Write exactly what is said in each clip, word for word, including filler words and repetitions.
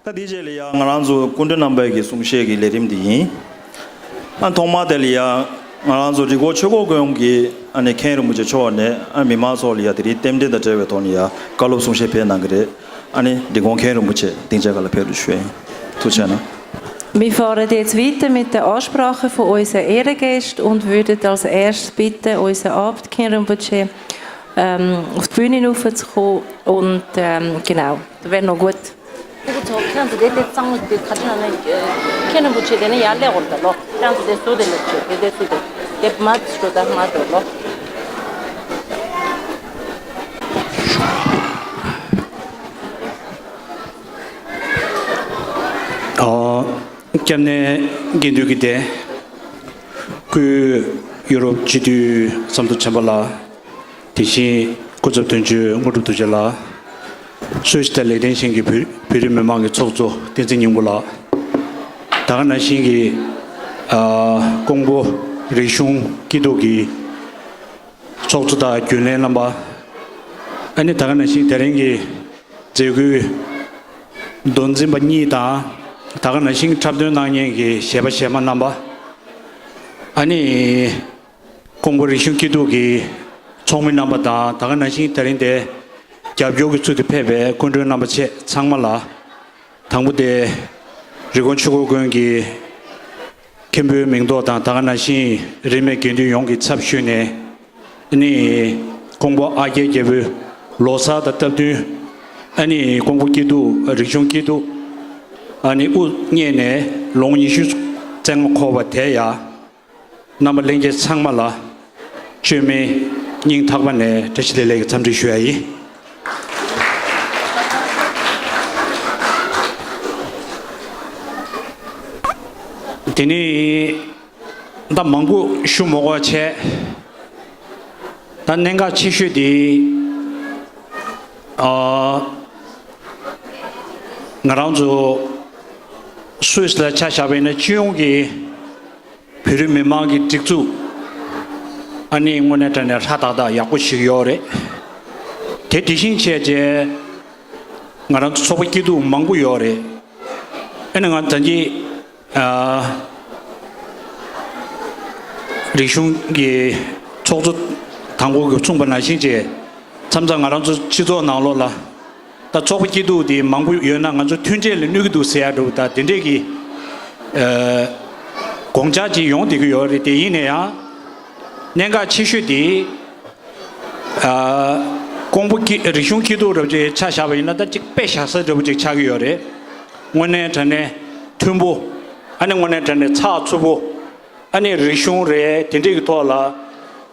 ད་དེའི་རྗེས་ལ་ཡང་ང་རང་ཚོ་སྐུ་མགྲོན་རྣམ་པའི་གི་གསུང་བཤད་ཀྱི་ལས་རིམ་འདི་ཡིན། ཨ་ཐོག་མ་དེ་ལ་ཡང་ང་རང་ཚོ་རི་ཀོན་ཆོས་འཁོར་དགོན་གྱི་ཨ་ནི་མཁན་རིན་པོ་ཆེ་མཆོག་ནས་ཨ་མི་མང་ཚོ་ལ་ཡང་དེ་རིང་རྟེན་འབྲེལ་དང་འབྲེལ་བའི་ཐོག་ནས་ཡང་བཀའ་སློབ་གསུང་བཤད་ཕེབས་གནང་གི་རེད། ཨ་ནི་རི་ཀོན་མཁན་རིན་པོ་ཆེ་སྡིངས་ཆའི་ཁ་ལ་ཕེབས་རོགས་ཞུ་ཡ་ཡིན། ཐུགས་རྗེ་གནང་། Wir fahren jetzt weiter mit der Ansprache von unseren Ehrengästen und würden als erstes bitten, unseren Abt Khin Rinpoche, ähm, auf die Bühne raufzukommen. Und, ähm, genau, das wäre noch gut. ཁྱེད་ཚོ་ཁྱེད་ཚོ་དེ་དེ་གཙང་མ་དེ་ཁ་ཆེ་ན་ནི་ཁྱེད་རིན་པོ་ཆེ་དེ་ནི་ཡར་སླེབས་འོང་ད་ལོ། ཁྱེད་ཚོ་དེ་སུ་དེ་ལ་ཆོས་དེ་དེ་སུ་དེ་དེ་མ་སུ་ད་མ་འགྲོ་ལོ། ཨོ། སྐྱབས་གནས་དགེ་འདུན་གྱི་སྡེ། སྐུའི་ཡུ་རོབ་སྤྱི་འཐུས་ཟམ་གདོང་ཆེན་པོ་ལགས། དེ་བཞིན་སྐུ་ཚབ་དོན་གཅོད་དངོས་གྲུབ་རྡོ་རྗེ་ལགས། སུད་སི་དང་ལེག་ཏེན་ཤན་གྱི་བོད་བོད་རིགས་མི་མང་གི་ཚོགས་གཙོ་བསྟན་འཛིན་སྙིང་པོ་ལགས། ད་ག་ནང་བཞིན་གྱི་ཨ་ཀོང་པོ་རིག་གཞུང་སྐྱིད་སྡུག་གི་ཚོགས་གཙོ་དང་རྒྱུན་ལས་རྣམ་པ། ཨ་ནི་ད་ག་ནང་བཞིན་དེ་རིང་གི་མཛད་སྒོའི་མདོ་འཛིན་པ་གཉིས་དང་། ད་ག་ནང་བཞིན་འཁྲབ་སྟོན་གནང་མཁན་གྱི་གཞས་པ་གཞས་མ་རྣམ་པ། ཨ་ནི་ཀོང་པོ་རིག་གཞུང་སྐྱིད་སྡུག་གི་ཚོགས་མི་རྣམ་པ་དང་། ད་ག་ནང་བཞིན་དེ་རིང་དེ་རྒྱབ་སྐྱོར་གྱི་ཚུལ་དུ་ཕེབས་པའི་སྐུ་མགྲོན་རྣམ་པ་བཅས་ཚང་མ་ལ། དང་པོ་དེ་རི་ཀོན་ཆོས་འཁོར་དགོན་གྱི་མཁན་པོའི་མིང་ཐོག་དང་། ད་ག་ནང་བཞིན་རིས་མེད་དགེ་འདུན་ཡོངས་ཀྱི་ཚབ་ཞུས་ནས། ཨ་ནི་ཀོང་པོ་ཨ་རྒྱལ་རྒྱལ་པོའི་ལོ་གསར་དང་སྟབས་བསྟུན། ཨ་ནི་ཀོང་པོ་སྐྱིད་སྡུག་རིག་གཞུང་སྐྱིད་སྡུག་ཨ་ནི་དབུ་བརྙེས་ནས་ལོ་ངོ་ཉི་ཤུ་རྩ་ལྔ་འཁོར་བ་དེ་ཡ། རྣམ་པ་ལྷན་རྒྱས་ཚང་མ་ལ་བཅོས་མིན་སྙིང་ཐག་པ་ནས་བཀྲ་ཤིས་བདེ་ལེགས་ཀྱི་འཚམས་འདྲི་ཞུ་ཡ་ཡིན། དེ་ནས་ད་མང་པོ་ཞུ་མ་དགོས་བྱས། ད་གནད་འགག་ཆེ་ཤོས་དེ་ཨ་ང་རང་ཚོ་སུད་སི་ལ་ཆ་བཞག་པ་ཡིན་ན་སྤྱི་ཡོངས་ཀྱི་བོད་རིགས་མི་མང་གི་སྒྲིག་འཛུགས་ཨ་ནི་དངོས་གནས་དྲང་གནས་ཧྲ་ཏག་ཏག་ཡག་པོ་ཞིག་ཡོད་རེད། དེ་དེ་བཞིན་བྱས་རྗེས་ང་རང་ཚོ་ཚོགས་པ་སྐྱིད་སྡུག་མང་པོ་ཡོད་རེད། ཨ་ནི་ང་ད་གིན་ཨ་རིག་གཞུང་གི་ཚོགས་གཙོ་དང་པོ་གིས་གསུངས་པ་ནང་བཞིན་བྱས། མཚམས་མཚམས་ང་རང་ཚོ་སྤྱི་ཚོགས་ནང་ལོགས་ལ་ད་ཚོགས་པ་སྐྱིད་སྡུག་དེ་མང་པོ་ཡོད་ན་ང་ཚོ་མཐུན་འབྲེལ་ལ་གནོད་ཀྱི་འདུག་ཟེར་ཡ་འདྲ་བོ་ད་དེ་འདྲས་ཀྱི་ཨ་དགོངས་འཆར་ཅིག་ཡོང་བསྡད་ཀྱི་ཡོད་རེད། དེ་ཡིན་ན་ཡང་གནད་འགག་ཆེ་ཤོས་དེ་ཨ་ཀོང་པོ་སྐྱིད་རིག་གཞུང་སྐྱིད་སྡུག་འདྲ་བོ་ཅིག་ཆ་བཞག་པ་ཡིན་ན་ད་ཅིག་དཔེ་བཞག་ས་འདྲ་བོ་ཅིག་ཆགས་ཀྱི་ཡོད་རེད། དངོས་གནས་དྲང་གནས་མཐུན་པོ། ཨ་ནི་དངོས་གནས་དྲང་གནས་ཚགས་ཚུད་པོ། ཨ་ནི་རིག་གཞུང་རེད། དེ་འདྲས་ཀྱི་ཐོག་ལ་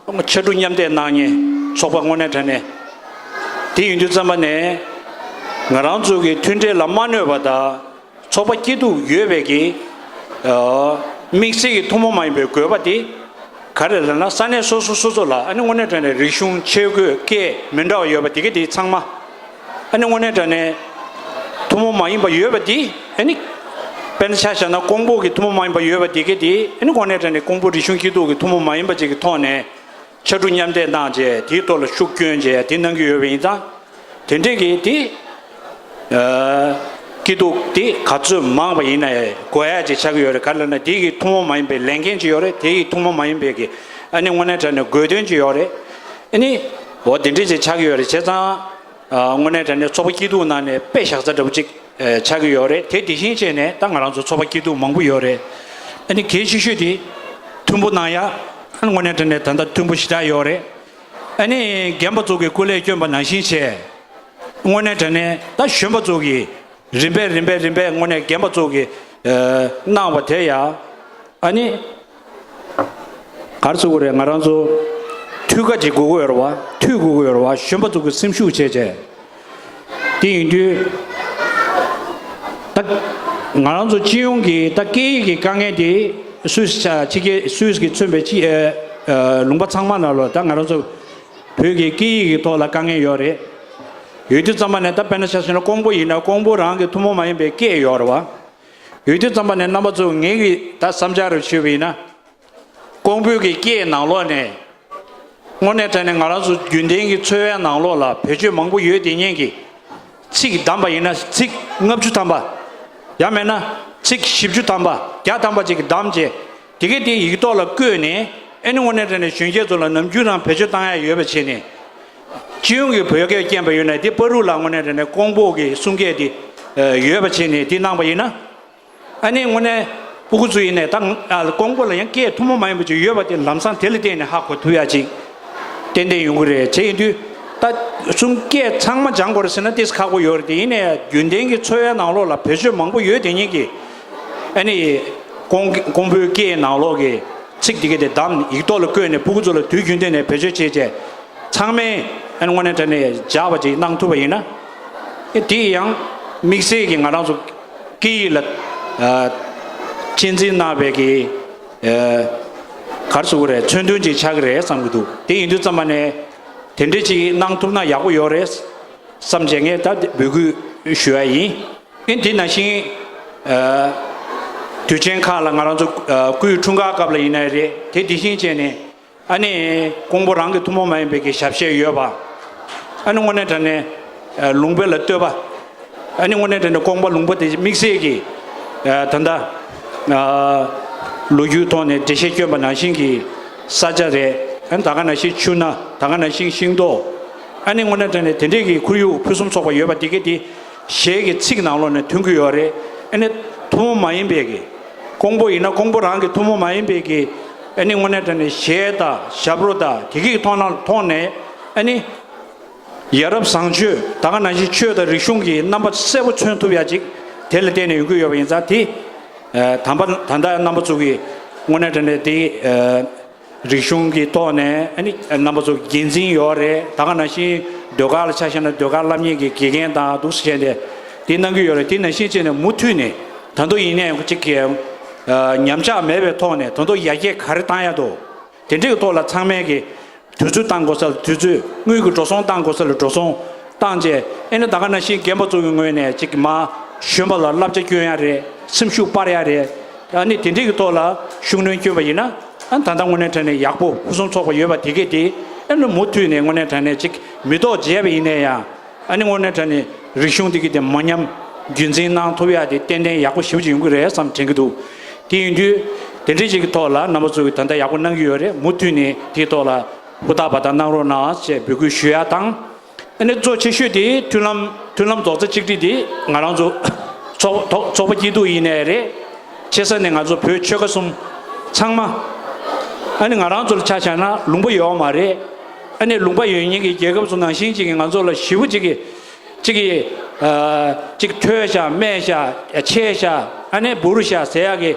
ཕྱར་གྲུ་མཉམ་འདེགས་གནང་མཁན་ཚོགས་པ་དངོས་གནས་དྲང་གནས། དེ་ཡིན་དུས་ཙམ་པ་ནས་ང་རང་ཚོ་གི་མཐུན་འབྲེལ་ལ་མ་གནོད་པ་དང་། ཚོགས་པ་སྐྱིད་སྡུག་ཡོད་པའི་གི་ཨ་དམིགས་བསལ་གྱི་ཐུན་མོང་མ་ཡིན་པའི་དགོས་པ་དེ་ག་རེ་ལབ་ན། ས་གནས་སོ་སོ་སོ་སོ་ལ་ཨ་ནི་དངོས་གནས་དྲང་གནས་རིག་གཞུང་ཆས་གོས་སྐད་མི་འདྲ་བ་ཡོད་པ་དེ་ག་དེ་ཚང་མ། ཨ་ནི་དངོས་གནས་དྲང་གནས་ཐུན་མོང་མ་ཡིན་པ་ཡོད་པ་དེ་ཨ་ནི། དཔེར་ན་ཆ་བཞག་ན་ཀོང་པོ་གི་ཐུན་མོང་མ་ཡིན་པ་ཡོད་པ་དེ་ག་དེ་ཨ་ནི་དངོས་གནས་དྲང་གནས་ཀོང་པོ་རིག་གཞུང་སྐྱིད་སྡུག་གི་ཐུན་མོང་མ་ཡིན་པ་ཅིག་གི་ཐོག་ནས། ཕྱར་གྲུ་མཉམ་འདེགས་གནང་རྗེས་དེའི་ཐོག་ལ་ཤུགས་སྐྱོན་རྗེས་དེ་གནང་གི་ཡོད་པ་ཡིན་ཙང་། དེ་འདྲས་ཀྱི་དེ་ཨ་སྐྱིད་སྡུག་དེ་ག་ཚོད་མང་བ་ཡིན་ན་ཡང་དགོས་ཡ་ཅིག་ཆགས་ཀྱི་ཡོད་རེད། ག་རེ་ལབ་ན་དེ་གི་ཐུན་མོང་མ་ཡིན་པའི་ལས་འགན་ཅིག་ཡོད་རེད། དེ་གི་ཐུན་མོང་མ་ཡིན་པའི་གི་ཨ་ནི་དངོས་གནས་དྲང་གནས་དགོས་དོན་ཅིག་ཡོད་རེད། ཨ་ནི་འོ་དེ་འདྲས་ཅིག་ཆགས་ཀྱི་ཡོད་རེད། བྱས་ཙང་ཨ་དངོས་གནས་དྲང་གནས་ཚོགས་པ་སྐྱིད་སྡུག་ནང་ནས་དཔེ་བཞག་ས་འདྲ་པོ་ཅིག་ཨ་ཆགས་ཀྱི་ཡོད་རེད། དེ་དེ་བཞིན་བྱས་ནས་ད་ང་རང་ཚོ་ཚོགས་པ་སྐྱིད་སྡུག་མང་པོ་ཡོད་རེད། ཨ་ནི་གལ་ཆེ་ཤོས་དེ་མཐུན་པོ་གནང་ཡ། ཨ་ནི་དངོས་གནས་དྲང་གནས་ད་ལྟ་མཐུན་པོ་ཞེ་དྲག་ཡོད་རེད། ཨ་ནི་རྒན་པ་ཚོ་གིས་སྐུ་ལས་བསྐྱོན་པ་ནང་བཞིན་བྱས། དངོས་གནས་དྲང་གནས་ད་གཞོན་པ་ཚོ་གིས་རིམ་པས་རིམ་པས་རིམ་པས་དངོས་གནས་རྒན་པ་ཚོ་གིས་ཨ་གནང་བ་དེ་ཡ། ཨ་ནི་ག་རེ་ཟེར་དགོས་རེད། ང་རང་ཚོ་མཐུད་ཀ་ཅིག་དགོས་ཀྱི་ཡོད་རེད་བ། མཐུད་དགོས་ཀྱི་ཡོད་རེད་བ། གཞོན་པ་ཚོ་གིས་སེམས་ཤུགས་བྱས་བྱས། དེ་ཡིན་དུས་ད་ང་རང་ཚོ་སྤྱི་ཡོངས་ཀྱི་ད་སྐད་ཡིག་གི་དཀའ་ངལ་དེ་སུད་སི་ཆ་ཕྱི་རྒྱལ་སུད་སི་གིས་མཚོན་པའི་ཕྱི་ཨ་ཨ་ལུང་པ་ཚང་མ་ནང་ལོགས་ད་ང་རང་ཚོ་བོད་ཀྱི་སྐད་ཡིག་གི་ཐོག་ལ་དཀའ་ངལ་ཡོད་རེད། ཡོད་དུས་ཙམ་པ་ནས་ད་དཔེར་ན་ཆ་བཞག་ན་ཀོང་པོ་ཡིན་ན་ཀོང་པོ་རང་གི་ཐུན་མོང་མ་ཡིན་པའི་སྐད་ཡོད་རེད་བ། ཡོད་དུས་ཙམ་པ་ནས་རྣམ་པ་ཚོ་ངེད་ཀྱི་ད་བསམ་འཆར་རུ་ཞུས་པ་ཡིན་ན། ཀོང་པོའི་གི་སྐད་ནང་ལོགས་ནས། དངོས་གནས་དྲང་གནས་ང་རང་ཚོ་རྒྱུན་ལྡན་གྱི་འཚོ་བའི་ནང་ལོགས་ལ་བེད་སྤྱོད་མང་པོ་ཡོད་དེ་ཉན་གི། ཚིག་བདམས་པ་ཡིན་ན་ཚིག་ལྔ་བཅུ་ཐམ་པ། ཡང་མིན་ན་ཚིག་བཞི་བཅུ་ཐམ་པ་བརྒྱ་ཐམ་པ་ཅིག་གི་བདམས་བྱས། དེ་གས་དེ་ཡིག་ཐོག་ལ་བཀོད་ནས་ཨ་ནི་དངོས་གནས་དྲང་གནས་གཞོན་སྐྱེས་ཚོ་ལ་ནམ་རྒྱུན་རང་བེད་སྤྱོད་བཏང་ཡ་ཡོད་པ་བྱས་ནས། སྤྱི་ཡོངས་ཀྱི་བོད་སྐད་རྐྱེན་པ་ཡོད་ན་དེ་བར་དུ་ལ་དངོས་གནས་དྲང་གནས་ཀོང་པོ་གི་གསུང་སྐད་དེ་ཡོད་པ་བྱས་ནས་དེ་གནང་པ་ཡིན་ན། ཨ་ནི་དངོས་གནས་སྤུ་གུ་ཚོ་ཡིན་ནས་ད་ཨ་ཀོང་པོ་ལ་ཡང་སྐད་ཐུན་མོང་མ་ཡིན་པ་ཅིག་ཡོད་པ་དེ་ལམ་སང་དེ་ལ་བརྟེན་ནས་ཧ་གོ་ཐུབ་ཡ་ཅིག་ཏན་ཏན་ཡོང་གི་རེད། བྱས་ཡིན་དུས་ད་གསུང་སྐད་ཚང་མ་སྦྱང་དགོས་རེད་ཟེར་ན་ཏོག་ཙམ་ཁག་པོ་ཡོད་རེད། དེ་ཡིན་ནའི་རྒྱུན་ལྡན་གྱི་འཚོ་བའི་ནང་ལོགས་ལ་བེད་སྤྱོད་མང་པོ་ཡོད་དེ་ཉིད་ཀྱི་ཨ་ནི་ཀོང་ཀོང་པོའི་སྐད་ནང་ལོགས་ཀྱི་ཚིག་དེ་ག་དེ་བདམས་ཡིག་ཐོག་ལ་བཀོད་ནས་སྤུ་གུ་ཚོ་ལ་དུས་རྒྱུན་གཏན་ནས་བེད་སྤྱོད་བྱས་བྱས། ཚང་མས་ཨ་ནི་དངོས་གནས་དྲང་གནས་སྦྱར་བ་ཅིག་གནང་ཐུབ་པ་ཡིན་ན། ཨེ་དེ་ཡང་དམིགས་བསལ་གྱི་ང་རང་ཚོ་སྐད་ཡིག་ལ་ཨ་གཅེས་འཛིན་གནང་བའི་གི་ཨ་ག་རེ་ཟེར་དགོས་རེད། མཚོན་དོན་ཅིག་ཆགས་ཀྱི་རེད་བསམ་གྱི་འདུག་དེ་ཡིན་དུས་ཙམ་པ་ནས་དེ་འདྲ་ཅིག་གནང་ཐུབ་ན་ཡག་པོ་ཡོད་རེད་བསམ་བྱས་ངས་ད་འབོད་སྐུལ་ཞུ་ཡ་ཡིན། ཨེ་དེ་ནང་བཞིན་ཨ་དུས་ཆེན་ཁག་ལ་ང་རང་ཚོ་ཨ་སྐུའི་འཁྲུངས་སྐར་སྐབས་ལ་ཡིན་ནའི་རེད། དེ་དེ་བཞིན་བྱས་ནས། ཨ་ནི་ཀོང་པོ་རང་གི་ཐུན་མོང་མ་ཡིན་པའི་གི་ཞབས་གཞས་ཡོད་པ། ཨ་ནི་དངོས་གནས་དྲང་གནས་ཨ་ལུང་པ་ལ་བསྟོད་པ། ཨ་ནི་དངོས་གནས་དྲང་གནས་ཀོང་པོ་ལུང་པ་དེ་དམིགས་བསལ་གྱི་ཨ་ད་ལྟ་ཨ་ལོ་རྒྱུས་ཐོག་ནས་འགྲེལ་བཤད་བསྐྱོན་པ་ནང་བཞིན་གྱི་ས་ཆ་རེད། ཨ་ནི་ད་ག་ནང་བཞིན་ཆུ་སྣ། ད་ག་ནང་བཞིན་ཤིང་ཏོག་ཨ་ནི་དངོས་གནས་དྲང་གནས་དེ་འདྲས་ཀྱི་ཁོར་ཡུག་ཕུན་སུམ་ཚོགས་པ་ཡོད་པ་དེ་གས་དེ་གཞས་ཀྱི་ཚིག་ནང་ལོགས་ནས་ཐོན་གྱི་ཡོད་རེད། ཨ་ནི་ཐུན་མོང་མ་ཡིན་པའི་གི་ཀོང་པོ་ཡིན་ན་ཀོང་པོ་རང་གི་ཐུན་མོང་མ་ཡིན་པའི་གི་ཨ་ནི་དངོས་གནས་དྲང་གནས་གཞས་དང་ཞབས་བྲོ་དང་དེ་གི་ཐོག་ན་ཐོག་ནས་ཨ་ནི་ཡ་རབས་བཟང་སྤྱོད་ད་ག་ནང་བཞིན་ཆོས་དང་རིག་གཞུང་གི་རྣམ་པ་གསལ་པོ་མཚོན་ཐུབ་ཡ་ཅིག་དེ་ལ་བརྟེན་ནས་ཡོང་གི་ཡོད་པ་ཡིན་ཙང་དེ་ཨ་དམ་པ་ད་ལྟ་རྣམ་པ་ཚོ་གི་དངོས་གནས་དྲང་གནས་དེ་ཨ་རིག་གཞུང་གི་ཐོག་ནས་ཨ་ནི་རྣམ་པ་ཚོ་འགན་འཛིན་ཡོད་རེད། ད་ག་ནང་བཞིན་ཟློས་གར་ལ་ཆ་བཞག་ན་ཟློས་གར་བསླབ་མཁན་གྱི་དགེ་རྒན་དང་འདུག་སེ་བྱས་ཏེ་དེ་གནང་གི་ཡོད་རེད། དེ་ནང་བཞིན་བྱས་ནས་མུ་མཐུད་ནས་ད་དུང་ཡིན་ནའི་གཅིག་གི་ཨ་ཉམས་ཆག་མེད་པའི་ཐོག་ནས་ད་དུང་ཡར་རྒྱས་ག་རེ་བཏང་ཡ་འདུག་དེ་འདྲའི་ཐོག་ལ་ཚང་མས་ཀྱི་དུས་ཚོད་བཏང་དགོས་ས་ལ་དུས་ཚོད། དངུལ་གྱི་འགྲོ་སོང་བཏང་དགོས་ས་ལ་འགྲོ་སོང་བཏང་བྱས། ཨེ་ནི་ད་ག་ནང་བཞིན་རྒན་པ་ཚོ་གི་ངོས་ནས་གཅིག་གི་མ་གཞོན་པ་ལ་བསླབ་བྱ་སྐྱོན་ཡ་རེད། སེམས་ཤུགས་སྤར་ཡ་རེད། ཨ་ནི་དེ་འདྲའི་གི་ཐོག་ལ་ཤུགས་སྣོན་བསྐྱོན་པ་ཡིན་ན། ཨ་ད་ལྟ་དངོས་གནས་དྲང་གནས་ཡག་པོ་ཕུན་སུམ་ཚོགས་པ་ཡོད་པ་དེ་གས་དེ་ཨ་ནི་མུ་མཐུད་ནས་དངོས་གནས་དྲང་གནས་ཅིག་མི་ཐོག་བརྗེས་པ་ཡིན་ནའི་ཡང་། ཨ་ནི་དངོས་གནས་དྲང་གནས་རིག་གཞུང་དེ་གས་དེ་མ་ཉམས་རྒྱུན་འཛིན་གནང་ཐུབ་ཡ་དེ་ཏན་ཏན་ཡག་པོ་ཞེ་པོ་ཅིག་ཡོང་གི་རེད་བསམ་དྲན་གྱི་འདུག་དེ་ཡིན་དུས་དེ་འདྲའི་ཅིག་གི་ཐོག་ལ་རྣམ་པ་ཚོ་གིས་ད་ལྟ་ཡག་པོ་གནང་གི་ཡོད་རེད། མུ་མཐུད་ནས་དེའི་ཐོག་ལ་ཧུར་ཐག་པ་དང་གནང་རོགས་གནང་ཞེས་འབོད་སྐུལ་ཞུ་ཡ་དང་། ཨ་ནི་གཙོ་ཆེ་ཤོས་དེ་མཐུན་ལམ་མཐུན་ལམ་རྡོག་རྩ་གཅིག་སྒྲིལ་དེ་ང་རང་ཚོ་ཚོགས་ཚོགས་ཚོགས་པ་སྐྱིད་སྡུག་ཡིན་ནའི་རེད། ཆེ་ས་ནས་ང་ཚོ་བོད་ཆོལ་ཁ་གསུམ་ཚང་མ། ཨ་ནི་ང་རང་ཚོ་ལ་ཆ་བཞག་ན་ལུང་པ་ཡོད་མ་རེད། ཨ་ནི་ལུང་པ་ཡོད་མཁན་གྱི་རྒྱལ་ཁབ་ཚོ་ནང་བཞིན་གཅིག་གིས་ང་ཚོ་ལ་ཞེ་པོ་གཅིག་གིས་གཅིག་གིས་ཨ་གཅིག་མཐོ་ཤག་དམན་ཤག་ཆེ་ཤག་ཨ་ནི་འབུར་ཤག་ཟེར་ཡག་གི་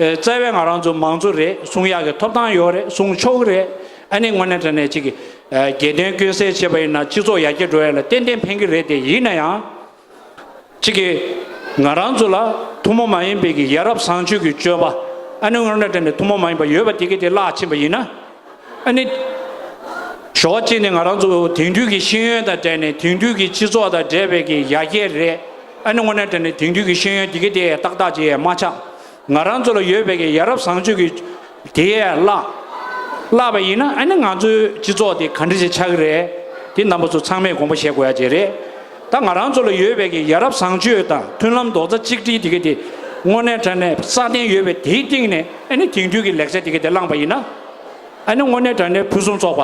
ཨ་རྩ་བའི་ང་རང་ཚོ་མང་གཙོ་རེད། གསུང་ཡག་གི་ཐོབ་ཐང་ཡོད་རེད། གསུང་ཆོག་གི་རེད། ཨ་ནི་དངོས་གནས་དྲང་གནས་གཅིག་གིས་ཨ་སྒེར་དོན་སྐྱོན་སེལ་བྱས་པ་ཡིན་ན་སྤྱི་ཚོགས་ཡར་རྒྱས་འགྲོ་ཡ་ལ་ཏན་ཏན་ཕན་གྱི་རེད། དེ་ཡིན་ན་ཡང་། གཅིག་གིས་ང་རང་ཚོ་ལ་ཐུན་མོང་མ་ཡིན་པའི་གི་ཡ་རབས་བཟང་སྤྱོད་ཀྱི་སྤྱོད་པ། ཨ་ནི་དངོས་གནས་དྲང་གནས་ཐུན་མོང་མ་ཡིན་པ་ཡོད་པ་དེ་གས་དེ་བརླག་ཕྱིན་པ་ཡིན་ན། ཨ་ནི་ཞོགས་གཅིག་ནས་ང་རང་ཚོ་དེང་དུས་ཀྱི་ཤེས་ཡོན་དང་འབྲེལ་ནས་དེང་དུས་ཀྱི་སྤྱི་ཚོགས་དང་འབྲེལ་བའི་གི་ཡར་རྒྱས་རེད། ཨ་ནི་དངོས་གནས་དྲང་གནས་དེང་དུས་ཀྱི་ཤེས་ཡོན་དེ་གས་དེ་ཏག་ཏག་ཅིག་མ་ཆགས། ང་རང་ཚོ་ལ་ཡོད་པའི་གི་ཡ་རབས་བཟང་སྤྱོད་ཀྱི་དེ་བརླག་བརླག་པ་ཡིན་ན། ཨ་ནི་ང་ཚོའི་སྤྱི་ཚོགས་དེ་ག་འདྲ་ཞིག་ཆགས་ཀྱི་རེད། དེ་རྣམ་པ་ཚོ་ཚང་མས་དགོངས་པ་བཞེས་དགོས་ཡ་ཅིག་རེད། ད་ང་རང་ཚོ་ལ་ཡོད་པའི་གི་ཡ་རབས་བཟང་སྤྱོད་དང་མཐུན་ལམ་རྡོག་རྩ་གཅིག་སྒྲིལ་དེ་ག་དེ་དངོས་གནས་དྲང་གནས་སྲ་བརྟན་ཡོད་པའི་དེའི་སྟེང་ནས། ཨ་ནི་དེང་དུས་ཀྱི་ལེགས་ཆ་དེ་ག་དེ་བླངས་པ་ཡིན་ན། ཨ་ནི་དངོས་གནས་དྲང་གནས་ཕུན་སུམ་ཚོགས་པ།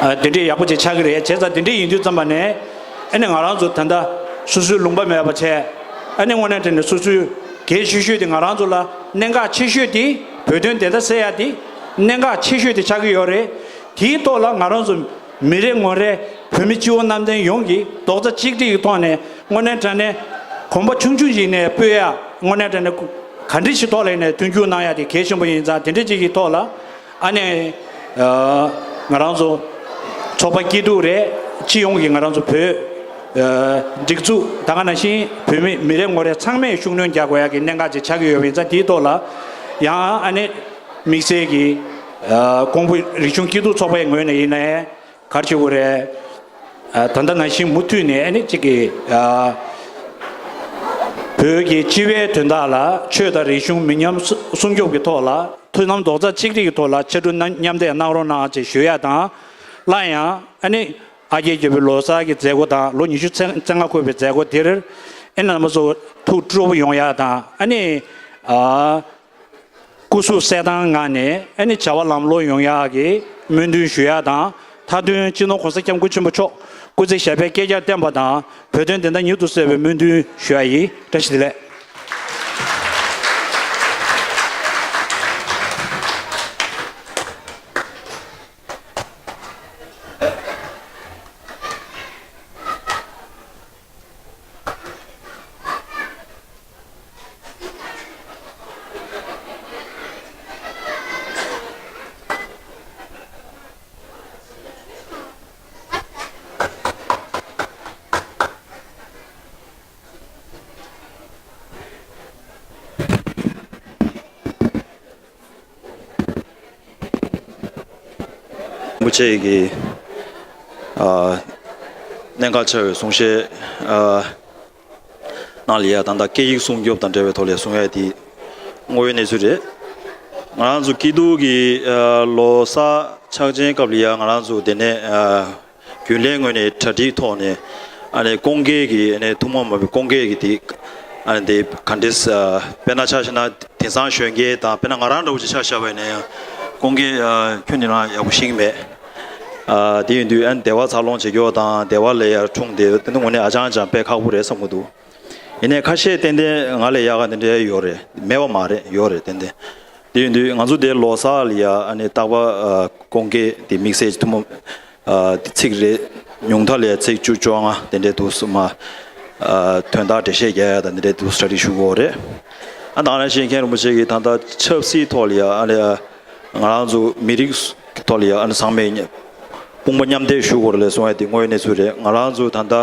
ཨ་དེ་འདྲའི་ཡག་པོ་ཅིག་ཆགས་ཀྱི་རེད། བྱས་ཙང་དེ་འདྲའི་ཡིན་དུས་ཙམ་པ་ནས། ཨ་ནི་ང་རང་ཚོ་ད་ལྟ་སོ་སོའི་ལུང་པ་མེད་པ་བྱས། ཨ་ནི་དངོས་གནས་དྲང་གནས་སོ་སོའི་གལ་ཆེ་ཤོས་དེ་ང་རང་ཚོ་ལ་གནད་འགག་ཆེ་ཤོས་དེ་བོད་དོན་བདེན་མཐའ་གསལ་ཡ་དེ་གནད་འགག་ཆེ་ཤོས་དེ་ཆགས་ཀྱི་ཡོད་རེད། དེའི་ཐོག་ལ་ང་རང་ཚོ་མི་རེ་ངོ་རེ་བོད་མི་སྤྱི་བོ་གནམ་བསྟན་ཡོངས་ཀྱིས་རྡོག་རྩ་གཅིག་སྒྲིལ་གྱི་ཐོག་ནས་དངོས་གནས་དྲང་གནས་གོམ་པ་ཆུང་ཆུང་ཞིག་ནས་སྤོས་ཡ། དངོས་གནས་དྲང་གནས་ག་འདྲ་ཞིག་ཐོག་ལ་ཡིན་ནའི་མཐུན་འགྱུར་གནང་ཡ་དེ་གལ་ཆེན་པོ་ཡིན་ཙང་། དེ་འདྲ་ཅིག་གི་ཐོག་ལ་ཨ་ནི་ཨ་ང་རང་ཚོ་ཚོགས་པ་སྐྱིད་སྡུག་རེད། སྤྱི་ཡོངས་ཀྱི་ང་རང་ཚོ་བོད་ཨ་སྒྲིག་འཛུགས་ད་ག་ནང་བཞིན་བོད་མི་མི་རེ་ངོ་རེ་ཚང་མས་ཤུགས་སྣོན་རྒྱག་དགོས་ཡ་གི་གནད་འགག་ཅིག་ཆགས་ཀྱི་ཡོད་པ་ཡིན་ཙང་། དེའི་ཐོག་ལ་ཡང་ཨ་ནི་དམིགས་བསལ་གྱི་ཨ་ཀོང་པོ་རིག་གཞུང་སྐྱིད་སྡུག་ཚོགས་པའི་ངོས་ནས་ཡིན་ནའི། ག་རེ་བྱེད་དགོས་རེད། ཨ་ད་ལྟ་ནང་བཞིན་མུ་མཐུད་ནས་ཨ་ནི་གཅིག་གི་ཨ་བོད་ཀྱི་སྤྱི་པའི་དོན་དག་ལ་ཆོས་དང་རིག་གཞུང་མི་ཉམས་སྲུང་སྐྱོབ་ཀྱི་ཐོག་ལ་མཐུན་ལམ་རྡོག་རྩ་གཅིག་སྒྲིལ་གྱི་ཐོག་ལ་ཕྱར་གྲུ་མཉམ་འདེགས་གནང་རོགས་གནང་ཅེས་ཞུ་ཡ་དང་། སླར་ཡང་ཨ་ནི་ ཨ་རྒྱལ་རྒྱལ་པོའི་ལོ་གསར་གྱི་མཛད་སྒོ་དང་ལོ་ཉི་ཤུ་རྩ་ལྔ་འཁོར་བའི་མཛད་སྒོ་དེར་ཨེ་རྣམ་པ་ཚོ་ཐུགས་སྤྲོ་པོ་ཡོང་ཡག་དང་ཨ་ནི་ཨ། སྐུ་གཟུགས་གསལ་ཐང་ངང་ནས་ཨ་ནི་བྱ་བ་ལམ་ལྷོང་ཡོང་ཡག་གི་སྨོན་འདུན་ཞུ་ཡག་དང་མཐའ་དོན་སྤྱི་ནོར་༸གོང་ས་༸སྐྱབས་མགོན་ཆེན་པོ་མཆོག་སྐུ་ཚེ་ཞབས་པད་བསྐལ་བརྒྱར་བརྟན་པ་དང་བོད་དོན་བདེན་མཐའ་མྱུར་དུ་གསལ་བའི་སྨོན་འདུན་ཞུ་ཡག་ཡིན། བཀྲ་ཤིས་བདེ་ལེགས། རིན་པོ་ཆེ་གི་ཨ་གནད་འགག་ཆེ་བའི་གསུང་བཤད་ཨ་ནང་ལ་ཡ་ད་ལྟ་སྐད་ཡིག་སྲུང་སྐྱོབ་དང་འབྲེལ་བའི་ཐོག་ལ་གསུང་ཡ་དེ་དངོས་ཡོད་གནས་ཚུལ་རེད། ང་རང་ཚོ་སྐྱིད་སྡུག་གི་ཨ་ལོ་གསར་ཕྱག་ཆེན་སྐབས་ལ་ཡ་ང་རང་ཚོ་དེ་ནས་ཨ་རྒྱུན་ལས་ངོས་ནས་གྲ་སྒྲིག་ཐོག་ནས་ཨ་ནི་སྐོང་འགལ་གྱི་ཨ་ནི་ཐུན་མོང་མ་ཡིན་པའི་སྐོང་འགལ་གྱི་དེ་ཨ་ནི་དེ་ག་འདྲས་ཨ་དཔེར་ན་ཆ་བཞག་ན་དེང་སང་གཞོན་སྐྱེས་དང་དཔེར་ན་ང་རང་འདྲ་བོ་ཅིག་ཆ་བཞག་པ་ཡིན་ན་ཡང་སྐོང་འགལ་ཨ་ཁྱོན་ནས་རང་ཡག་པོ་ཤེས་ཀྱི་མེད། ཨ་དེ་ཡིན་དུས་ཨ་ནི་སྡེ་བ་འཚར་ལོངས་བྱེད་རྒྱུ་དང་སྡེ་བ་ལ་ཡར་འཁྲུངས་ཏེ་དེ་ནི་དངོས་གནས་ཨ་ཅང་ཅང་དཔེ་ཁག་པོ་རེད་བསམ་གྱི་འདུག་ཡིན་ནའི་ཁ་ཤས་ཏན་ཏན་ང་ལས་ཡག་ག་དེ་འདྲ་ཡོད་རེད། མེད་པ་མ་རེད། ཡོད་རེད་ཏན་ཏན། དེ་ཡིན་དུས་ང་ཚོ་དེ་ལོ་གསར་ལ་ཡ་ཨ་ནི་རྟག་པར་ཨ་སྐོང་འགལ་དེ་དམིགས་བསལ་གྱི་ཐུན་མོང་ཨ་དེ་ཚིག་རེ་ཉུང་མཐའ་ལ་ཡ་ཚིག་བཅུ་བཅོ་ལྔ་དེ་འདྲའི་འདུག་སེ་མ་ཨ་དོན་དག་འགྲེལ་བཤད་རྒྱག་ཡ་དང་དེ་འདྲའི་འདུག་སེ་གྲ་སྒྲིག་ཞུ་དགོས་རེད། ཨ་ད་ག་ནང་བཞིན་མཁན་རིན་པོ་ཆེ་གིས་ད་ལྟ་ཆབ་སྲིད་ཐོག་ལ་ཡ་ཨ་ནི་ང་རང་ཚོ་མི་རིགས་ཀྱི་ཐོག་ལ་ཡ་ཨ་ནི་ཚང་མས་དཔུང་པ་མཉམ་འདེགས་ཞུ་དགོས་རེད་ལབ་གསུང་ཡ་དེ་དངོས་ཡོད་གནས་ཚུལ་རེད། ང་རང་ཚོ་ད་ལྟ་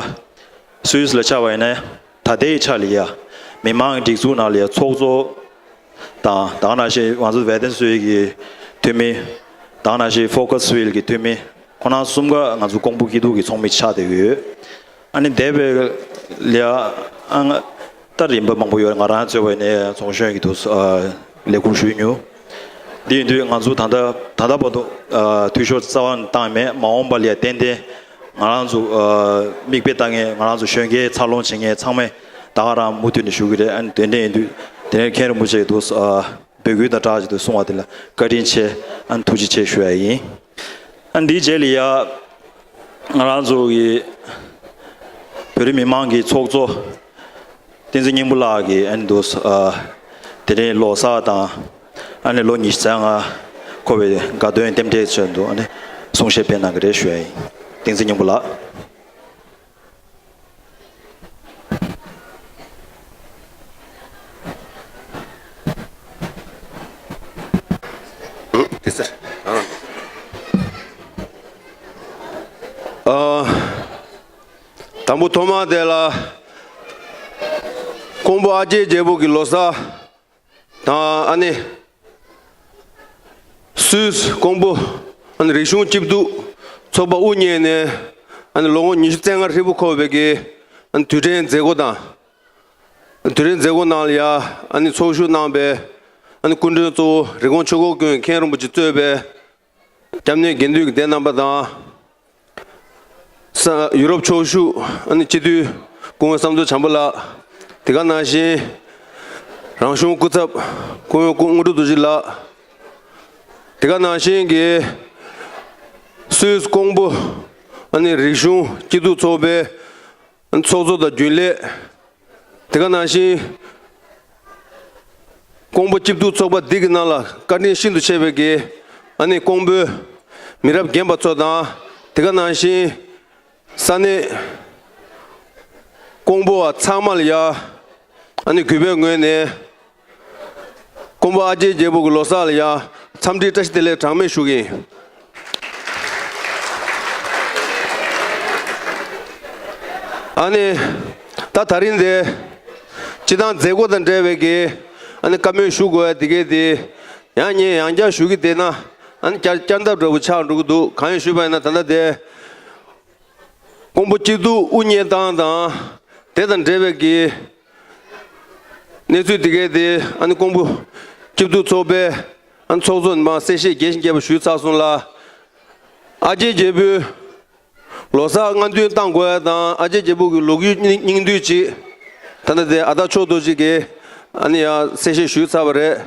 སུད་སི་ལ་ཆ་བ་ཡིན་ན་ད་ལྟའི་ཆ་ལ་ཡ་མི་མང་གི་སྒྲིག་འཛུགས་ནང་ལ་ཡ་ཚོགས་གཙོ་དང་ད་ག་ནང་བཞིན་ང་ཚོ་ཝེ་ཏན་སུའི་གི་འཐུས་མི། ད་ག་ནང་བཞིན་ཧྥོ་ཁ་སི་ཝིལ་གི་འཐུས་མི། ཁོང་རྣམ་གསུམ་ཀ་ང་ཚོ་ཀོང་པོ་སྐྱིད་སྡུག་གི་ཚོགས་མི་ཆགས་བསྡད་ཡོད། ཨ་ནི་འདས་པའི་ལ་ཨ་ང་ད་རིམ་པ་མང་པོ་ཡོད། ང་རང་གཙོས་པ་ནས་ཚོགས་གཞོན་གྱི་དུ་ཨ་ལས་ཁུར་ཞུས་མྱོང་། འདི་ཡིན་དུས་ང་ཚོ་ད་ལྟ་ད་ལྟ་བར་དུ་ཨ་འཐུས་ཤོར་རྩ་བ་ནས་བཏང་མེད། མ་འོངས་པ་ལ་ཡ་ཏན་ཏན་ང་རང་ཚོ་ཨ་མིག་དཔེ་ལྟ་མཁན། ང་རང་ཚོ་གཞོན་སྐྱེས་འཚར་ལོངས་བྱེད་མཁན་ཚང་མས་ད་ག་རང་མུ་མཐུད་ནས་ཞུ་གི་རེད། ཨ་ནི་དེ་འདྲ་ཡིན་དུས་དེ་ནས་མཁན་རིན་པོ་ཆེ་གི་དུ་ཨ་འབོད་སྐུལ་དང་སྦྲགས་ཀྱི་དུ་གསུང་བ་དེ་ལ་བཀའ་དྲིན་ཆེ། ཨ་ནི་ཐུགས་རྗེ་ཆེ་ཞུ་ཡ་ཡིན། ཨ་ནི་འདིའི་རྗེས་ལ་ཡ་ང་རང་ཚོ་གི་བོད་རིགས་མི་མང་གི་ཚོགས་གཙོ་བསྟན་འཛིན་སྙིང་པོ་ལགས་ཀྱིས་ཨ་ནི་འདུག་ཨ་དེ་རིང་ལོ་གསར་དང་ཨ་ནི་ལོ་ཉི་ཤུ་རྩ་ལྔ་འཁོར་བའི་དགའ་སྟོན་རྟེན་འབྲེལ་ཆེད་དུ་ཨ་ནི་གསུང་བཤད་སྤེལ་གནང་གི་རེད་ཞུ་ཡ་ཡིན། བསྟན་འཛིན་སྙིང་པོ་ལགས། དེ་ཟེར། ཨ། དང་པོ་ཐོག་མ་དེ་ལ་ཀོང་པོ་ཨ་རྒྱལ་རྒྱལ་པོ་གི་ལོ་གསར་དང་ཨ་ནི་སུད་སི་ཀོང་པོ་ཨ་ནི་རིག་གཞུང་སྐྱིད་སྡུག་ཚོགས་པ་དབུ་བརྙེས་ནས་ཨ་ནི་ལོ་ངོ་ཉི་ཤུ་རྩ་ལྔ་ཧྲིལ་པོ་འཁོར་བའི་གི་ཨ་ནི་དུས་དྲན་མཛད་སྒོ་དང་། དུས་དྲན་མཛད་སྒོ་ནང་ལ་ཡ་ཨ་ནི་ཚོགས་ཞུགས་གནང་པའི་ཨ་ནི་སྐུ་མགྲོན་གཙོ་བོ་རི་ཀོན་ཆོས་འཁོར་ཀུན་མཁན་རིན་པོ་ཆེ་གཙོས་པའི་སྐྱབས་གནས་དགེ་འདུན་གྱི་སྡེ་རྣམ་པ་དང་། ས་ཡུ་རོབ་ཕྱོགས་བཞུགས་ཨ་ནི་སྤྱི་འཐུས་སྐུ་ངོ་བསམ་མཛོད་བྱམས་པ་ལགས། དེ་ག་ནང་བཞིན་རང་གཞུང་སྐུ་ཚབ་སྐུ་ངོ་སྐུ་དངོས་གྲུབ་རྡོ་རྗེ་ལགས། དེ་ག་ནང་བཞིན་གྱི་སུད་སི་ཀོང་པོ་ཨ་ནི་རིག་གཞུང་སྐྱིད་སྡུག་ཚོགས་པའི་ཚོགས་གཙོ་དང་རྒྱུན་ལས། དེ་ག་ནང་བཞིན་ཀོང་པོ་སྐྱིད་སྡུག་ཚོགས་པ་འདི་གི་ནང་ལ་བཀའ་དྲིན་ཤིན་ཏུ་ཆེ་བའི་གི་ཨ་ནི་ཀོང་པོའི་མི་རབས་རྒན་པ་ཚོ་དང་། དེ་ག་ནང་བཞིན་ས་གནས་ཀོང་པོ་བ་ཚང་མ་ལ་ཡ་ཨ་ནི་གུས་པའི་ངོས་ནས་ཀོང་པོ་ཨ་རྒྱལ་རྒྱལ་པོ་གི་ལོ་གསར་ལ་ཡ་འཚམས་འདྲི་བཀྲ་ཤིས་བདེ་ལེགས་གྲངས་མེད་ཞུ་གི་ཡིན། ཨ་ནི་ད་ད་རིང་དེ་སྤྱི་བཏང་མཛད་སྒོ་དང་འབྲེལ་བའི་གི་ཨ་ནི་བཀའ་མོལ་ཞུ་དགོས་ཡ་དེ་གས་དེ་ཡང་ཉེ་ཡང་བསྐྱར་ཞུ་གི་བསྡད་ན་ཨ་ནི་བསྐྱར་བསྐྱར་ལྡབ་འདྲ་བོ་ཆགས་འགྲོ་གི་འདུག་གང་ཡིན་ཞུས་པ་ཡིན་ན་ད་ལྟ་དེ། ཀོང་པོ་སྐྱིད་སྡུག་དབུ་བརྙེས་སྟངས་དང་དེ་དང་འབྲེལ་བའི་གི་གནས་ཚུལ་དེ་གའི་དེ་ཨ་ནི་ཀོང་པོ་སྐྱིད་སྡུག་ཚོགས་པའི་ཨ་ནི་ཚོགས་གཙོ་ནས་མར་གསལ་བཤད་རྒྱས་ཤིང་རྒྱས་པ་ཞུས་ཚར་སོང་ལ། ཨ་རྒྱལ་རྒྱལ་པོའི་ ལོ་གསར་སྔ་འདོན་བཏང་དགོས་ཡ་དང་། ཨ་ཅེ་རྒྱལ་པོ་གི་ལོ་རྒྱུས་སྙིང་སྙིང་བསྡུས་ཅིག་ད་ལྟ་དེ་ཨ་སྟག་མཆོག་རྡོ་རྗེ་གིས་ཨ་ནི་ཡ་གསལ་བཤད་ཞུས་ཚར་བ་རེད།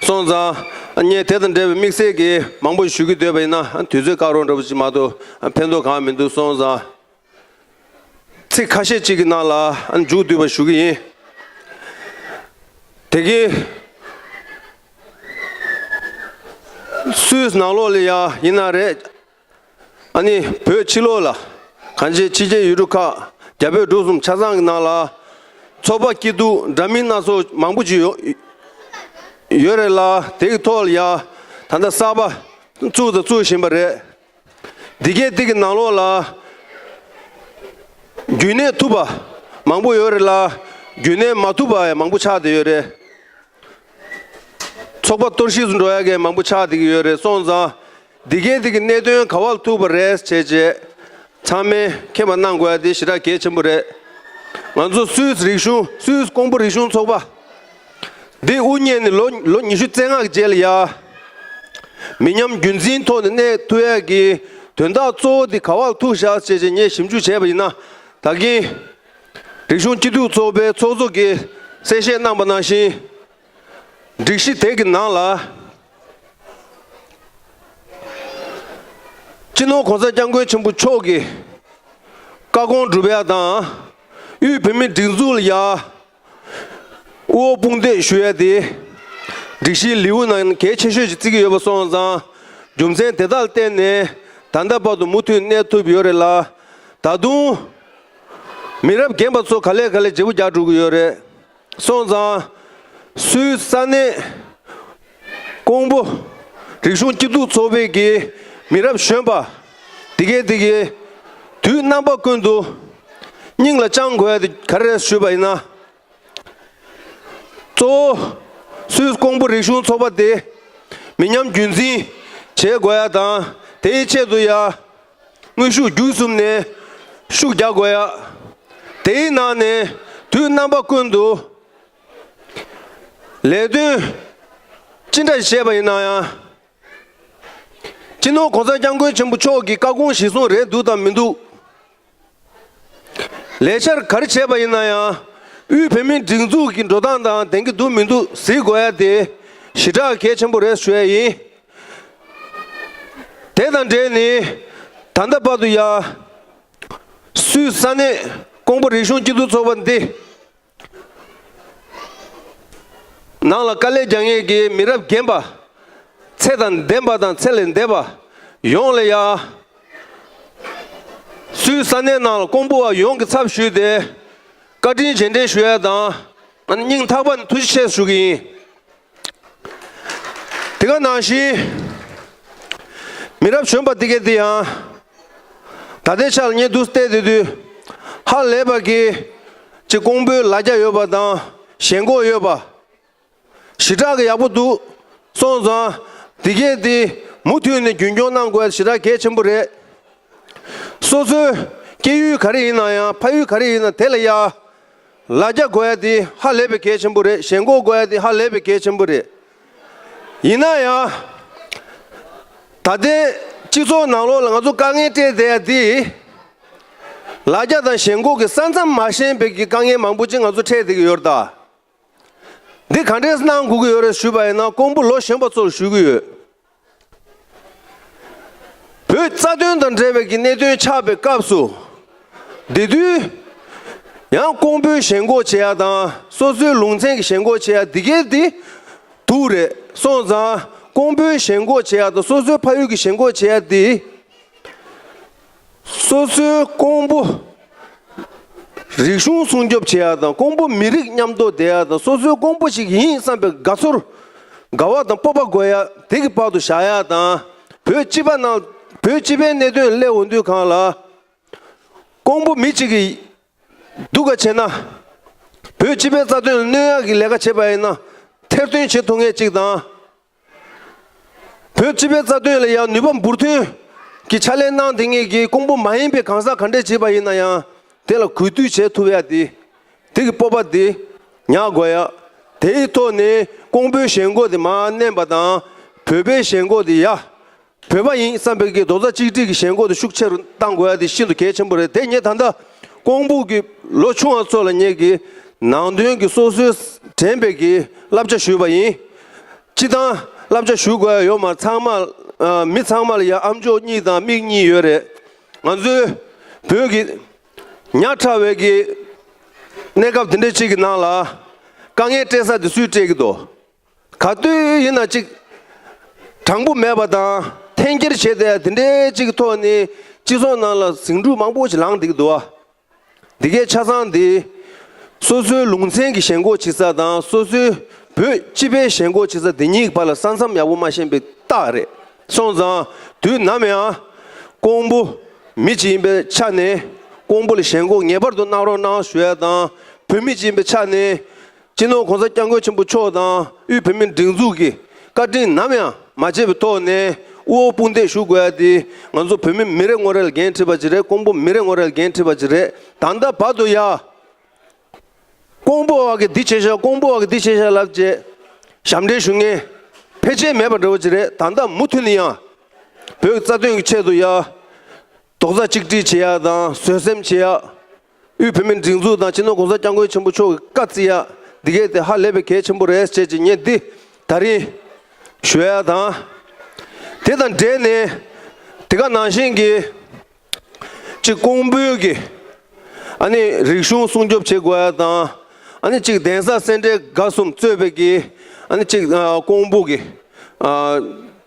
སོང་ཙང་ངས་དེ་དང་འབྲེལ་བའི་དམིགས་བསལ་གྱི་མང་པོ་ཞུ་གི་འདོད་པ་ཡིན་ན་དུས་ཚོད་བཀག་རོགས་འདྲ་པོ་ཅིག་མ་གཏོགས་ཕན་ཐོགས་གང་མི་འདུག་སོང་ཙང་། ཚིག་ཁ་ཤས་ཅིག་གི་ནང་ལ་ཨ་ནི་མཇུག་བསྡུས་པ་ཞུ་གི་ཡིན། དེ་གིན་སུད་སི་ནང་ལོགས་ལ་ཡ་ཡིན་ན་རེད། ཨ་ནི་བོད་ཕྱི་ལོགས་ལ་གང་ཅི་ཕྱི་རྒྱལ་ཡུལ་གྲུ་ཁག་རྒྱ་བོད་འབྲུག་གསུམ་ཆ་ཚང་གི་ནང་ལ་ཚོགས་པ་སྐྱིད་སྡུག་འདྲ་མིན་སྣ་ཚོགས་མང་པོ་ཅིག་ཡོད་ཡོད་རེད་ལ། དེ་གི་ཐོག་ལ་ཡ་ད་ལྟ་གསར་པ་བཙུགས་དང་བཙུགས་བཞིན་པ་རེད། འདི་གས་འདི་གི་ནང་ལོགས་ལ་རྒྱུན་གནས་ཐུབ་པ་མང་པོ་ཡོད་རེད་ལ། རྒྱུན་གནས་མ་ཐུབ་པ་ཡང་མང་པོ་ཆགས་བསྡད་ཡོད་རེད། ཚོགས་པ་གཏོར་བཤིག་ཏུ་འགྲོ་ཡ་གས་མང་པོ་ཆགས་བསྡད་ཀྱི་ཡོད་རེད། སོང་ཙང་འདི་གས་འདི་གི་གནད་དོན་ག་བ་ལ་ཐུག་པ་རེད་བྱས་བྱས་ཚང་མས་མཁྱེན་པ་གནང་དགོས་ཡ་དེ་ཞེ་དྲག་གལ་ཆེན་པོ་རེད། ང་ཚོ་སུད་སི་རིག་གཞུང་སུད་སི་ཀོང་པོ་རིག་གཞུང་ཚོགས་པ་འདི་དབུ་བརྙེས་ནས་ལོ་ལོ་ཉི་ཤུ་རྩ་ལྔ་གི་རྗེས་ལ་ཡ་མི་ཉམས་རྒྱུན་འཛིན་ཐོག་ནས་གནས་ཐུབ་ཡ་གི་དོན་དག་གཙོ་བོ་འདི་ག་བ་ལ་ཐུག་བཞག་བྱས་བྱས་ངས་ཞིབ་འཇུག་བྱས་པ་ཡིན་ན། ད་གིན་རིག་གཞུང་སྐྱིད་སྡུག་ཚོགས་པའི་ཚོགས་གཙོ་གིས་གསལ་བཤད་གནང་པ་ནང་བཞིན། སྒྲིག་གཞི་དེ་གི་ནང་ལ་སྤྱི་ནོར་གོང་ས་སྐྱབས་མགོན་ཆེན་པོ་མཆོག་གི་བཀའ་དགོངས་སྒྲུབ་ཡ་དང་། དབུས་བོད་མིའི་སྒྲིག་འཛུགས་ལ་ཡ་དབུ་འོག་དཔུང་འདེགས་ཞུ་ཡ་དེ་སྒྲིག་གཞིའི་ལེའུ་ནང་གལ་ཆེ་ཤོས་ཤིག་བརྩི་གི་ཡོད་པ་སོང་ཙང་། རྒྱུ་མཚན་དེ་དག་ལ་བརྟེན་ནས་ད་ལྟ་བར་དུ་མུ་མཐུད་གནས་ཐུབ་ཡོད་རེད་ལ། ད་དུང་མི་རབས་རྒན་པ་ཚོ་ག་ལེ་ག་ལེ་བརྗེ་པོ་རྒྱག་འགྲོ་གི་ཡོད་རེད། སོང་ཙང་། སུད་སི་ས་གནས་ཀོང་པོ་རིག་གཞུང་སྐྱིད་སྡུག་ཚོགས་པའི་གི་མི་རབས་གཞོན་པ་འདི་གས་འདི་གས་དུས་རྣམ་པ་ཀུན་ཏུ་སྙིང་ལ་བཅངས་དགོས་ཡ་དེ་ག་རེ་རེད་ཞུས་པ་ཡིན་ན། གཙོ་བོ་སུད་སི་ཀོང་པོ་རིག་གཞུང་ཚོགས་པ་དེ་མི་ཉམས་རྒྱུན་འཛིན་བྱེད་དགོས་ཡ་དང་། དེའི་ཆེད་དུ་ཡ་དངོས་ཤུགས་བརྒྱུད་གསུམ་ནས་ཤུགས་རྒྱག་དགོས་ཡ། དེའི་ནང་ནས་དུས་རྣམ་པ་ཀུན་ཏུ་ལས་དོན་ཅི་འདྲ་བྱས་པ་ཡིན་ན་ཡང་། སྤྱི་ནོར་གོང་ས་སྐྱབས་མགོན་ཆེན་པོ་མཆོག་གི་བཀའ་དགོངས་གཞིར་བཟུང་རེད་འདུག་དང་མི་འདུག་ལས་འཆར་ག་རེ་བྱས་པ་ཡིན་ན་ཡང་། དབུས་བོད་མིའི་སྒྲིག་འཛུགས་ཀྱི་འགྲོ་སྟངས་དང་ལྡན་གྱི་འདུག་མི་འདུག་གཟིགས་དགོས་ཡ་དེ་ཞེ་དྲག་གལ་ཆེན་པོ་རེད་ཞུ་ཡ་ཡིན། དེ་དང་འབྲེལ་ནས་ད་ལྟ་བར་དུ་ཡ་སུད་སི་ས་གནས་ཀོང་པོ་རིག་གཞུང་སྐྱིད་སྡུག་ཚོགས་པ་འདི། ནང་ལ་དཀའ་ལས་རྒྱག་མཁན་གྱི་མི་རབས་རྒན་པ། ཚེ་དང་ལྡན་པ་དང་ཚེ་ལས་འདས་པ་ཡོངས་ལ་ཡ། སུད་སི་ས་གནས་ནང་ལ་ཀོང་པོ་བ་ཡོངས་ཀྱི་ཚབ་ཞུས་ཏེ། བཀའ་དྲིན་རྗེས་དྲན་ཞུ་ཡ་དང་། སྙིང་ཐག་པ་ནས་ཐུགས་རྗེ་ཆེ་ཞུ་གི་ཡིན། དེ་ག་ནང་བཞིན། མི་རབས་གཞོན་པ་དེ་གས་དེ་ཡང་། ད་ལྟའི་ཆར་ལ་ངས་འདུག་བལྟས་བསྡད་དུས། ཧ་ལས་པ་གི་ཅིག་ཀོང་པོའི་ལ་རྒྱ་ཡོད་པ་དང་ཞེན་ཁོག་ཡོད་པ། ཞེ་དྲག་གི་ཡག་པོ་འདུག་སོང་ཙང་། དེ་གས་དེ་མུ་མཐུད་ནས་རྒྱུན་སྐྱོང་གནང་དགོས་ཞེ་དྲག་གལ་ཆེན་པོ་རེད། སོ་སོའི་སྐྱེ་ཡུལ་ག་རེ་ཡིན་ན་ཡང་། ཕ་ཡུལ་ག་རེ་ཡིན་ན་དེ་ལ་ཡ། ལ་རྒྱ་དགོས་ཡ་དེ་ཧ་ལས་པའི་གལ་ཆེན་པོ་རེད། ཞེན་ཁོག་དགོས་ཡ་དེ་ཧ་ལས་པའི་གལ་ཆེན་པོ་རེད། ཡིན་ན་ཡང་། ད་ལྟའི་སྤྱི་ཚོགས་ནང་ལོགས་ལ་ང་ཚོ་དཀའ་ངལ་འཕྲད་བསྡད་ཡ་དེ། ལ་རྒྱ་དང་ཞེན་ཁོག་གི་ས་མཚམས་མ་ཞན་པའི་གི་དཀའ་ངལ་མང་པོ་ཅིག་ང་ཚོ་འཕྲད་བསྡད་ཀྱི་ཡོད་རེད་ད། འདི་ག་འདྲས་གནང་དགོས་ཀྱི་ཡོད་རེད་ཞུས་པ་ཡིན་ན། ཀོང་པོ་ལོ་གཞོན་པ་ཚོར་ཞུ་གི་ཡོད། བོད་རྩ་དོན་དང་འབྲེལ་བའི་གི་གནད་དོན་ཆགས་པའི་སྐབས་སུ། དེ་དུས་ཡང་ཀོང་པོའི་ཞེན་ཁོག་བྱེད་ཡ་དང་། སོ་སོའི་ལུང་ཚན་གྱི་ཞེན་ཁོག་བྱེད་ཡ་འདི་གས་འདི་སྡུག་རེད། སོང་ཙང་ཀོང་པོའི་ཞེན་ཁོག་བྱེད་ཡ་དང་། སོ་སོའི་ཕ་ཡུལ་གྱི་ཞེན་ཁོག་བྱེད་ཡ་འདི། སོ་སོའི་ཀོང་པོ་རིག་གཞུང་སྲུང་སྐྱོབ་བྱེད་ཡ་དང་། ཀོང་པོ་མི་རིགས་མཉམ་དུ་བསྡད་ཡ་དང་། སོ་སོའི་ཀོང་པོ་ཞིག་ཡིན་བསམ་པའི་དགའ་ཚོར། དགའ་བ་དང་སྤོབས་པ་དགོས་ཡ་དེ་གི་བར་དུ་བཞག་ཡ་དང་། བོད་སྤྱི་པ་ནང་བོད་སྤྱི་པའི་གནད་དོན་སླེབས་འོང་དུས་སྒང་ལ། ཀོང་པོ་མི་གཅིག་གིས་སྡུག་ག་བྱས་ན། བོད་སྤྱི་པའི་རྩ་དོན་ལ་གནོད་ཡ་གི་ལས་ཀ་བྱས་པ་ཡིན་ན། ཐེར་འདོན་བྱེད་ཐུབ་མཁན་གཅིག་དང་། བོད་སྤྱི་པའི་རྩ་དོན་ལ་ཡང་ནུས་པ་འབུར་ཐོན་གྱི་ཕྱག་ལས་གནང་བསྡད་མཁན་གྱི་ཀོང་པོ་མ་ཡིན་པའི་གང་ཟག་ག་འདྲས་བྱས་པ་ཡིན་ན་ཡང་། དེ་ལ་གུས་འདུད་བྱེད་ཐུབ་ཡ་དེ། དེ་གི་སྤོབས་པ་དེ་ཉར་དགོས་ཡ། དེའི་ཐོག་ནས་ཀོང་པོའི་ཞེན་ཁོག་དེ་མར་མནན་པ་དང་། བོད་པའི་ཞེན་ཁོག་དེ་ཡར་ བོད་པ་ཡིན་བསམ་པའི་གི་རྡོག་རྩ་གཅིག་སྒྲིལ་གྱི་ཞེན་ཁོག་དེ་ཤུགས་ཆེ་རུ་གཏང་དགོས་ཡ་དེ་ཤིན་ཏུ་གལ་ཆེན་པོ་རེད། དེ་ངས་ད་ལྟ་ཀོང་པོ་གི་ལོ་ཆུང་བ་ཚོ་ལ་ངས་གི་ནང་དོན་གྱི་སོ་སོའི་དྲན་པའི་གི་བསླབ་བྱ་ཞུས་པ་ཡིན། སྤྱི་བཏང་བསླབ་བྱ་ཞུ་དགོས་ཡ་ཡོད་མ་རེད། ཚང་མ་ཨ་མི་ཚང་མ་ལ་ཡ་ཨམ་ཅོག་གཉིས་དང་མིག་གཉིས་ཡོད་རེད། ང་ཚོའི་བོད་ཀྱི་ཉག་ཕྲ་བའི་གི་གནས་སྐབས་དེ་འདྲ་ཅིག་གི་ནང་ལ་དཀའ་ངལ་སྤྲད་ས་དེ་སུས་སྤྲད་ཀྱི་འདུག་ག་དུས་ཡིན་ན་ཅིག་དྲང་པོ་མེད་པ་དང་འཐེན་འཁྱེར་བྱས་ཏེ་དེ་འདྲའི་ཅིག་ཐོག་ནས་སྤྱི་ཚོགས་ནང་ལ་ཟིང་འཁྲུག་མང་པོ་ཞིག་ལངས་བསྡད་ཀྱི་འདུག་བ། འདི་གའི་ཆ་ཚང་འདི་སོ་སོའི་ལུང་ཚན་གྱི་ཞེན་ཁོག་བྱེད་ས་དང་སོ་སོའི་བོད་སྤྱི་པའི་ཞེན་ཁོག་བྱེད་ས་འདི་གཉིས་ཀྱི་བར་ལ་ས་མཚམས་ཡག་པོ་མ་ཤེས་པའི་རྟགས་རེད། སོང་ཙང་དུས་ནམ་ཡང་ཀོང་པོ་མི་གཅིག་ཡིན་པའི་ཆ་ནས་ཀོང་པོ་ལ་ཞེན་ཁོག་ངེས་པར་དུ་གནང་རོགས་གནང་ཞུ་ཡ་དང་། བོད་མི་གཅིག་ཡིན་པའི་ཆ་ནས་སྤྱི་ནོར་གོང་ས་སྐྱབས་མགོན་ཆེན་པོ་མཆོག་དང་དབུས་བོད་མིའི་སྒྲིག་འཛུགས་ཀྱི་བཀའ་དྲིན་ནམ་ཡང་མ་བརྗེད་པའི་ཐོག་ནས་དབུ་འོག་དཔུང་འདེགས་ཞུ་དགོས་ཡ་དེ་ང་ཚོ་བོད་མི་མི་རེ་ངོ་རེ་ལ་འགན་འཁྲི་བ་ཅིག་རེད། ཀོང་པོ་མི་རེ་ངོ་རེ་ལ་འགན་འཁྲི་བ་ཅིག་རེད། ད་ལྟ་བར་དུ་ཡ། ཀོང་པོ་བ་གི་འདི་བྱས་ཤག་ཀོང་པོ་བ་གི་འདི་བྱས་ཤག་ལབ་རྗེས་ཞབས་འདྲེན་ཞུ་མཁན་ཕལ་ཆེར་མེད་པ་འདྲ་བོ་ཅིག་རེད། ད་ལྟ་མུ་མཐུད་ནས་ཡང་བོད་ཀྱི་རྩ་དོན་གྱི་ཆེད་དུ་ཡ་རྡོག་རྩ་གཅིག་སྒྲིལ་བྱེད་ཡ་དང་བཟོད་སེམས་བྱེད་ཡ། དབུས་བོད་མིའི་སྒྲིག་འཛུགས་དང་སྤྱི་ནོར་གོང་ས་སྐྱབས་མགོན་ཆེན་པོ་མཆོག་གི་བཀའ་བརྩི་ཡ་འདི་གས་དེ་ཧ་ལས་པའི་གལ་ཆེན་པོ་རེད་ཅེས་ཀྱི་ངས་འདི་ད་རིང་ཞུ་ཡ་དང་། དེ་དང་འབྲེལ་ནས་དེ་ག་ནང་བཞིན་གྱི། གཅིག་ཀོང་པོའི་གི་ཨ་ནི་རིག་གཞུང་སྲུང་སྐྱོབ་བྱེད་དགོས་ཡ་དང་། ཨ་ནི་གཅིག་གདན་ས་སེ་འབྲས་དགའ་གསུམ་གཙོས་པའི་གི་ཨ་ནི་གཅིག་ཨ་ཀོང་པོ་གི་ཨ་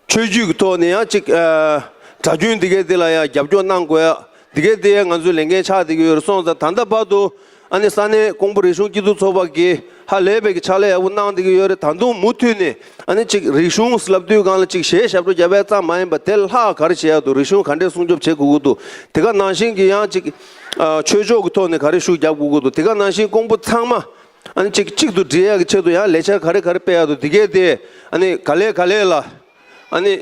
ཆོས་བརྒྱུད་ཀྱི་ཐོག་ནས་ཡང་གཅིག་ཨ་གྲྭ་རྒྱུན་འདི་གའི་འདི་ལ་ཡང་རྒྱབ་སྐྱོར་གནང་དགོས་ཡ་འདི་གའི་འདི་ཡང་ང་ཚོའི་ལས་འགན་ཆགས་བསྡད་ཀྱི་ཡོད་རེད། སོང་ཙང་ད་ལྟ་བར་དུ། ཨ་ནི་ས་གནས་ཀོང་པོ་རིག་གཞུང་སྐྱིད་སྡུག་ཚོགས་པ་གིས་ཧ་ལས་པའི་གི་ཕྱག་ལས་ཡག་པོ་གནང་བསྡད་ཀྱི་ཡོད་རེད། ད་དུང་མུ་མཐུད་ནས་ཨ་ནི་གཅིག་རིག་གཞུང་ལབ་དུས་སྒང་ལ་གཅིག་གཞས་ཞབས་བྲོ་རྒྱབ་པ་ཙམ་མ་ཡིན་པ་དེ་ལྷག་ག་རེ་བྱེད་ཡག་འདུག་རིག་གཞུང་ག་འདྲས་སྲུང་སྐྱོབ་བྱེད་དགོས་ཀྱི་འདུག་དེ་ག་ནང་བཞིན་གྱི་ཡང་གཅིག་ཨ་ཆོས་ཕྱོགས་ཀྱི་ཐོག་ནས་ག་རེ་ཤུགས་རྒྱབ་དགོས་ཀྱི་འདུག་དེ་ག་ནང་བཞིན་ཀོང་པོ་ཚང་མ་ཨ་ནི་གཅིག་གཅིག་ཏུ་སྒྲིལ་ཡག་གི་ཆེད་དུ་ཡང་ལས་འཆར་ག་རེ་ག་རེ་སྤེལ་ཡག་འདུག་དེ་གས་དེ་ཨ་ནི་ག་ལེ་ག་ལེ་ལ། ཨ་ནི།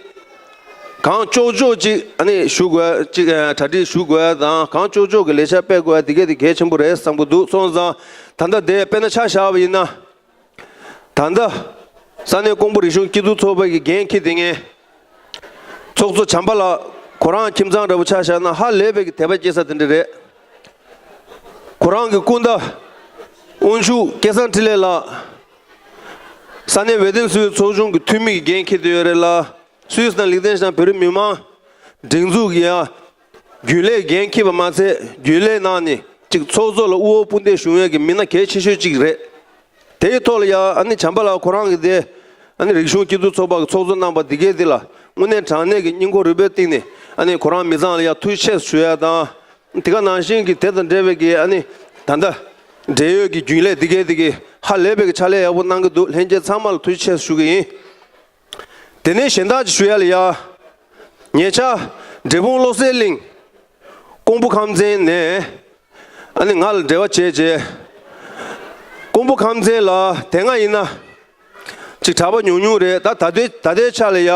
གང་ལྕོགས་ལྕོགས་ཅིག་ཨ་ནི་ཞུ་དགོས་ཅིག་ཨ་གྲ་སྒྲིག་ཞུ་དགོས་དང་གང་ལྕོགས་ལྕོགས་ཀྱི་ལས་འཆར་སྤེལ་དགོས་དེ་གས་དེ་གལ་ཆེན་པོ་རེད་བསམ་གྱི་འདུག་སོང་ཙང་ད་ལྟ་དེ་དཔེར་ན་ཆ་བཞག་པ་ཡིན་ན། ད་ལྟ་ས་གནས་ཀོང་པོ་རིག་གཞུང་སྐྱིད་སྡུག་ཚོགས་པ་གི་འགན་འཁྱེར་དེ་ངས་ཚོགས་གཙོ་བྱམས་པ་ལགས་ཁོ་རང་ཁྱིམ་ཚང་འདྲ་པོ་ཆ་བཞག་ན་ཧ་ལས་པའི་གི་དད་པ་སྐྱེ་ས་དེ་འདྲ་རེད། ཁོ་རང་གི་སྐུ་ཟླ་དབོན་ཕྱུག་སྐལ་བཟང་འཕྲིན་ལས་ལགས། ས་གནས་ཝེ་ཏིན་སུའི་ཚོགས་ཆུང་གི་འཐུས་མི་གི་འགན་འཁྱེར་དེ་ཡོད་རེད་ལ། སུད་སི་དང་ལིག་ཏེན་ཤི་ཏན་བོད་རིགས་མི་མང་སྒྲིག་འཛུགས་ཀྱི་ཡང་རྒྱུན་ལས་འགན་འཁྱེར་བ་མ་ཚད་རྒྱུན་ལས་ནང་ནས་གཅིག་ཚོགས་གཙོ་ལ་དབུ་འོག་དཔུང་འདེགས་ཞུ་མཁན་གྱི་མི་སྣ་གལ་ཆེ་ཤོས་གཅིག་རེད། དེའི་ཐོག་ལ་ཡང་ཨ་ནི་བྱམས་པ་ལགས་ཁོ་རང་གིས་དེ་ཨ་ནི་རིག་གཞུང་སྐྱིད་སྡུག་ཚོགས་པ་གི་ཚོགས་གཙོ་གནང་པ་འདི་གས་འདི་ལ་དངོས་གནས་དྲང་གནས་ཀྱི་སྙིང་ཁོང་རུས་པའི་གཏིང་ནས་ཨ་ནི་ཁོ་རང་མི་ཚང་ལ་ཡང་ཐུགས་རྗེ་ཆེ་ཞུ་ཡ་དང་། དེ་ག་ནང་བཞིན་གྱི་དེ་དང་འབྲེལ་བའི་གི་ཨ་ནི་ད་ལྟ་འབྲེལ་ཡོད་ཀྱི་རྒྱུན་ལས་འདི་གས་འདི་གས་ཧ་ལས་པའི་གི་ཕྱག་ལས་ཡག་པོ་གནང་གི་འདུག་ལྷན་རྒྱས་ཚང་མ་ལ་ཐུགས་རྗེ་ཆེ་ཞུ་གི་ཡིན། དེ་ནས་གཞན་དག་ཅིག་ཞུ་ཡ་ལ་ཡ། ཉེ་ཆར་འབྲས་སྤུངས་བློ་གསལ་གླིང་ཀོང་པོ་ཁམས་ཚན་ནས་ཨ་ནི་ང་ལ་འབྲེལ་བ་བྱས་རྗེས། ཀོང་པོ་ཁམས་ཚན་ལ་དེ་སྔ་ཡིན་ན་ཅིག་གྲྭ་པ་ཉུང་ཉུང་རེད། ད་ད་ལྟའི་ད་ལྟའི་ཆ་ལ་ཡ་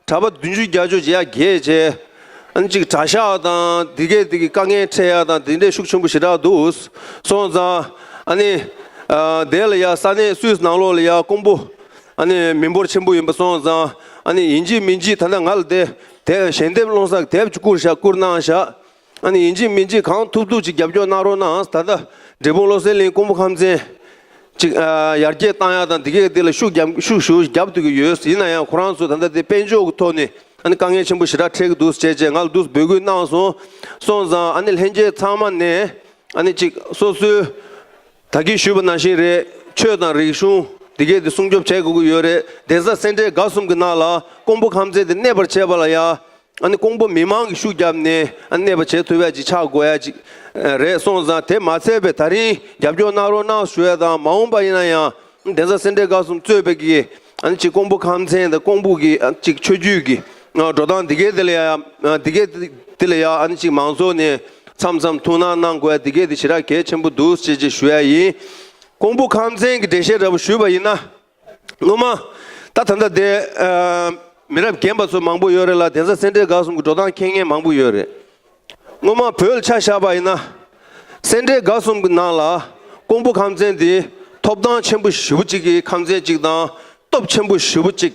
གྲྭ་པ་བདུན་ཅུ་བརྒྱད་ཅུ་ཅིག་ཡ་རྒྱས་རྗེས། ཨ་ནི་ཅིག་གྲྭ་ཤག་དང་འདི་གས་འདི་གི་དཀའ་ངལ་འཕྲད་ཡ་དང་འདི་འདྲས་ཤུགས་ཆེན་པོ་ཞེ་དྲག་འདུག་སོང་ཙང་ཨ་ནི་ཨ་དེ་ལ་ཡ་ས་གནས་སུད་སི་ནང་ལོགས་ལ་ཡ་ཀོང་པོ་ཨ་ནི་མི་འབོར་ཆེན་པོ་ཡིན་པ་སོང་ཙང་ཨ་ནི་ཡིན་གཅིག་མིན་གཅིག་ད་ལྟ་ང་ལ་དེ་དེབ་ཞལ་འདེབས་སློང་ས་དེབ་ཅིག་བསྐུར་བཞག་བསྐུར་གནང་བཞག་ཨ་ནི་ཡིན་གཅིག་མིན་གཅིག་གང་ཐུབ་ཐུབ་ཅིག་རྒྱབ་སྐྱོར་གནང་རོགས་གནང་། ད་ལྟ་འབྲས་སྤུངས་བློ་གསལ་གླིང་ཀོང་པོ་ཁམས་ཚན་ཅིག་ཨ་ཡར་རྒྱས་བཏང་ཡ་དང་འདི་གས་འདི་ལ་ཤུགས་རྒྱབ་ཤུགས་ཞུ་རྒྱབ་ཐུབ་ཀྱི་ཡོད། ཡིན་ན་ཡང་ཁོ་རང་ཚོ་ད་ལྟ་དེ་དཔལ་འབྱོར་གྱི་ཐོག་ནས་ཨ་ནི་དཀའ་ངལ་ཆེན་པོ་ཞེ་དྲག་འཕྲད་ཀྱི་འདུག་ཟེར་བྱས་ང་ལ་འདུག་འབོད་སྐུལ་གནང་སོང་། སོང་ཙང་ཨ་ནི་ལྷན་རྒྱས་ཚང་མ་ནས་ཨ་ནི་ཅིག་སོ་སོའི་ད་གིན་ཞུས་པ་ནང་བཞིན་རེད། ཆོས་དང་རིག་གཞུང་འདི་གས་འདི་སྲུང་སྐྱོབ་བྱེད་དགོས་ཀྱི་ཡོད་རེད། གདན་ས་སེ་འབྲས་དགའ་གསུམ་གྱི་ནང་ལ་ཀོང་པོ་ཁམས་ཚན་འདི་གནས་པར་བྱེད་པ་ལ་ཡ། ཨ་ནི་ཀོང་པོ་མི་མང་གིས་ཤུགས་བརྒྱབ་ནས་ཨ་ནི་གནས་པ་བྱེད་ཐུབ་ཡ་ཅིག་ཆགས་དགོས་ཡ་ཅིག་རེད། སོང་ཙང་དེ་མ་ཚད་པའི་ད་རིང་རྒྱབ་སྐྱོར་གནང་རོགས་གནང་ཞུ་ཡ་དང་། མ་འོངས་པ་ཡིན་ན་ཡང་གདན་ས་སེ་འབྲས་དགའ་གསུམ་གཙོས་པའི་གི་ཨ་ནི་ཅིག་ཀོང་པོ་ཁམས་ཚན་དང་ཀོང་པོ་གི་ཨ་ཅིག་ཆོས་བརྒྱུད་ཀྱི་འགྲོ་སྟངས་འདི་གས་དེ་ལ་ཡ་འདི་གས་དེ་ལ་ཡ་ཨ་ནི་ཅིག་མང་ཚོགས་ནས་མཚམས་མཚམས་ཐུགས་སྣང་གནང་དགོས་ཡ་འདི་གས་དེ་ཞེ་དྲག་གལ་ཆེན་པོ་འདུག་ཅེས་ཅིག་ཞུ་ཡ་ཡིན། ཀོང་པོ་ཁམས་ཚན་གྱི་འགྲེལ་བཤད་འདྲ་པོ་ཞུས་པ་ཡིན་ན། སྔོན་མ་ད་ད་ལྟ་དེ་ཨ་མི་རབས་རྒན་པ་ཚོ་མང་པོ་ཡོད་རེད་ལ། གདན་ས་སེ་འབྲས་དགའ་གསུམ་གྱི་འགྲོ་སྟངས་མཁྱེན་མཁན་མང་པོ་ཡོད་རེད། སྔོན་མ་བོད་ལ་ཆ་བཞག་པ་ཡིན་ན། སེ་འབྲས་དགའ་གསུམ་གྱི་ནང་ལ་ཀོང་པོ་ཁམས་ཚན་འདི་ཐོབ་ཐང་ཆེན་པོ་ཞེ་པོ་གཅིག་གི་ཁམས་ཚན་གཅིག་དང་སྟོབས་ཆེན་པོ་ཞེ་པོ་གཅིག་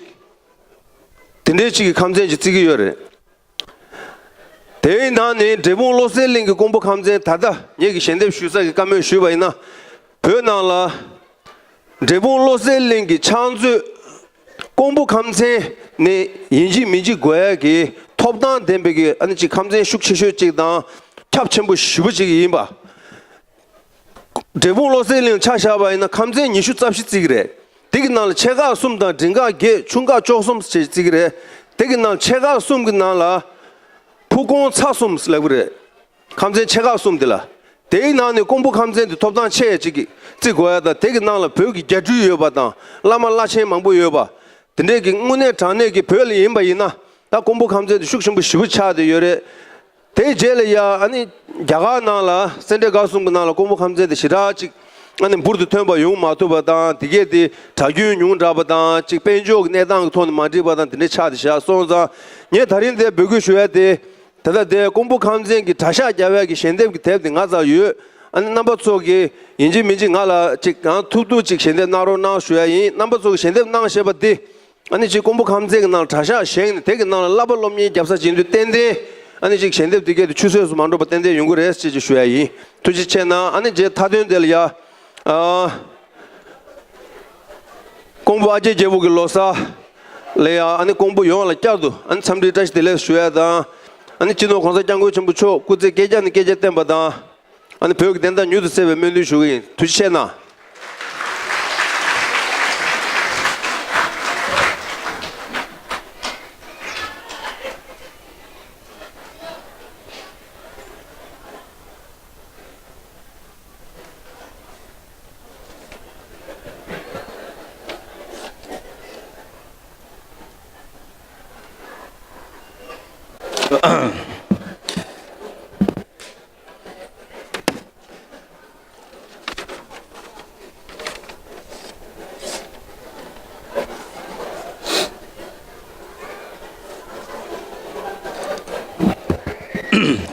དེ་འདྲའི་གཅིག་གི་ཁམས་ཚན་གཅིག་བརྩི་གི་ཡོད་རེད། དེའི་ནང་ནས་འབྲས་སྤུངས་བློ་གསལ་གླིང་གི་ཀོང་པོ་ཁམས་ཚན། ད་ལྟ་ངེད་ཀྱི་ཞལ་འདེབས་ཞུ་ས་གི་བཀའ་མོལ་ཞུས་པ་ཡིན་ན། བོད་ནང་ལ་འབྲས་སྤུངས་བློ་གསལ་གླིང་གི་ཕྱག་མཛོད་ཀོང་པོ་ཁམས་ཚན་ནས་ཡིན་གཅིག་མིན་གཅིག་དགོས་ཡ་གི་ཐོབ་ཐང་ལྡན་པའི་གི་ཨ་ནི་ཅིག་ཁམས་ཚན་ཤུགས་ཆེ་ཤོས་ཅིག་དང་ཁྱབ་ཆེན་པོ་ཞེ་པོ་ཅིག་ཡིན་པ། འབྲས་སྤུངས་བློ་གསལ་གླིང་ཆ་བཞག་པ་ཡིན་ན་ཁམས་ཚན་ཉི་ཤུ་རྩ་བཞི་བརྩི་གི་རེད། དེ་གི་ནང་ལ་ཆེ་ཁག་གསུམ་དང་འབྲིང་ཁག་བརྒྱད། ཆུང་ཁག་བཅུ་གསུམ་བརྩི་གི་རེད། དེ་གི་ནང་ཆེ་ཁག་གསུམ་གི་ནང་ལ་ཕུ་ཀོང་ཚ་གསུམ་ལབ་གི་རེད། ཁམས་ཚན་ཆེ་ཁག་གསུམ་དེ་ལ། དེའི་ནང་ནས་ཀོང་པོ་ཁམས་ཚན་དེ་ཐོབ་ཐང་ཆེ་ཡ་ཅིག་གི་བརྩི་དགོས་ཡ་དང་། དེ་གི་ནང་ལ་བོད་ཀྱི་རྒྱ་སྤྲུལ་ཡོད་པ་དང་བླ་མ་བླ་ཆེན་མང་པོ་ཡོད་པ། དེ་འདྲས་ཀྱི་དངོས་གནས་དྲང་གནས་ཀྱི་བོད་ལ་ཡིན་པ་ཡིན་ན། ད་ཀོང་པོ་ཁམས་ཚན་དེ་ཤུགས་ཆེན་པོ་ཞེ་པོ་ཆགས་བསྡད་ཡོད་རེད། དེའི་རྗེས་ལ་ཡ་ཨ་ནི་རྒྱ་གར་ནང་ལ་སེ་འབྲས་དགའ་གསུམ་གྱི་ནང་ལ་ཀོང་པོ་ཁམས་ཚན་དེ་ཞེ་དྲག་ཅིག་ཨ་ནི་འབུར་དུ་ཐོན་པ་ཡོང་མ་ཐུབ་པ་དང་། དེ་གས་དེ་གྲྭ་རྒྱུན་ཉུང་དྲགས་པ་དང་། ཅིག་དཔལ་འབྱོར་གྱི་གནས་སྟངས་ཀྱི་ཐོག་ནས་མ་འགྲིག་པ་དང་། དེ་འདྲས་ཆགས་བསྡད་བཞག་སོང་ཙང་། ངས་ད་རིང་འདིར་འབོད་སྐུལ་ཞུ་ཡ་དེ། ད་ལྟ་དེ་ཀོང་པོ་ཁམས་ཚན་གྱི་གྲྭ་ཤག་རྒྱབ་ཡ་གི་ཞལ་འདེབས་ཀྱི་དེབ་དེ་ང་རྩར་ཡོད། ཨ་ནི་རྣམ་པ་ཚོ་གིས་ཡིན་གཅིག་མིན་གཅིག་ང་ལ་ཅིག་གང་ཐུབ་ཐུབ་ཅིག་ཞལ་འདེབས་གནང་རོགས་གནང་ཞུ་ཡ་ཡིན། རྣམ་པ་ཚོ་གིས་ཞལ་འདེབས་གནང་ཤེས་པ་འདི། ཨ་ནི་ཅིག་ཀོང་པོ་ཁམས་ཚན་གྱི་ནང་ལ་གྲྭ་ཤག་བཞེངས་ནས་དེ་གི་ནང་ལ་བསླབ་པ་སློབ་གཉེར་རྒྱབ་ས་བྱེད་དུས་ཏན་ཏན་ཨ་ནི་ཅིག་ཞལ་འདེབས་དེ་གས་དེ་ཆུད་ཟོས་སུ་མ་འགྲོ་བ་ཏན་ཏན་ཡོང་གི་རེད་ཅེས་ཅིག་ཞུ་ཡ་ཡིན། ཐུགས་རྗེ་ཆེ་གནང་། ཨ་ནི་རྗེས་མཐའ་དོན་དེ་ལ་ཡ། ཨ། ཀོང་པོ་ཨ་རྒྱས་རྒྱལ་པོ་གི་ལོ་གསར་ལ་ཡ། ཨ་ནི་ཀོང་པོ་ཡོངས་ལ་བསྐྱར་དུ་ཨ་ནི་འཚམས་འདྲི་བཀྲ་ཤིས་བདེ་ལེགས་ཞུ་ཡ་དང་། ཨ་ནི་སྤྱི་ནོར་༸གོང་ས་༸སྐྱབས་མགོན་ཆེན་པོ་མཆོག་སྐུ་ཚེ་བསྐལ་བརྒྱ་ནས་བསྐལ་བརྒྱར་བརྟན་པ་དང་། ཨ་ནི་བོད་ཀྱི་བདེན་མཐའ་མྱུར་དུ་གསལ་བའི་སྨོན་འདུན་ཞུ་གི་ཡིན། ཐུགས་རྗེ་ཆེ་གནང་།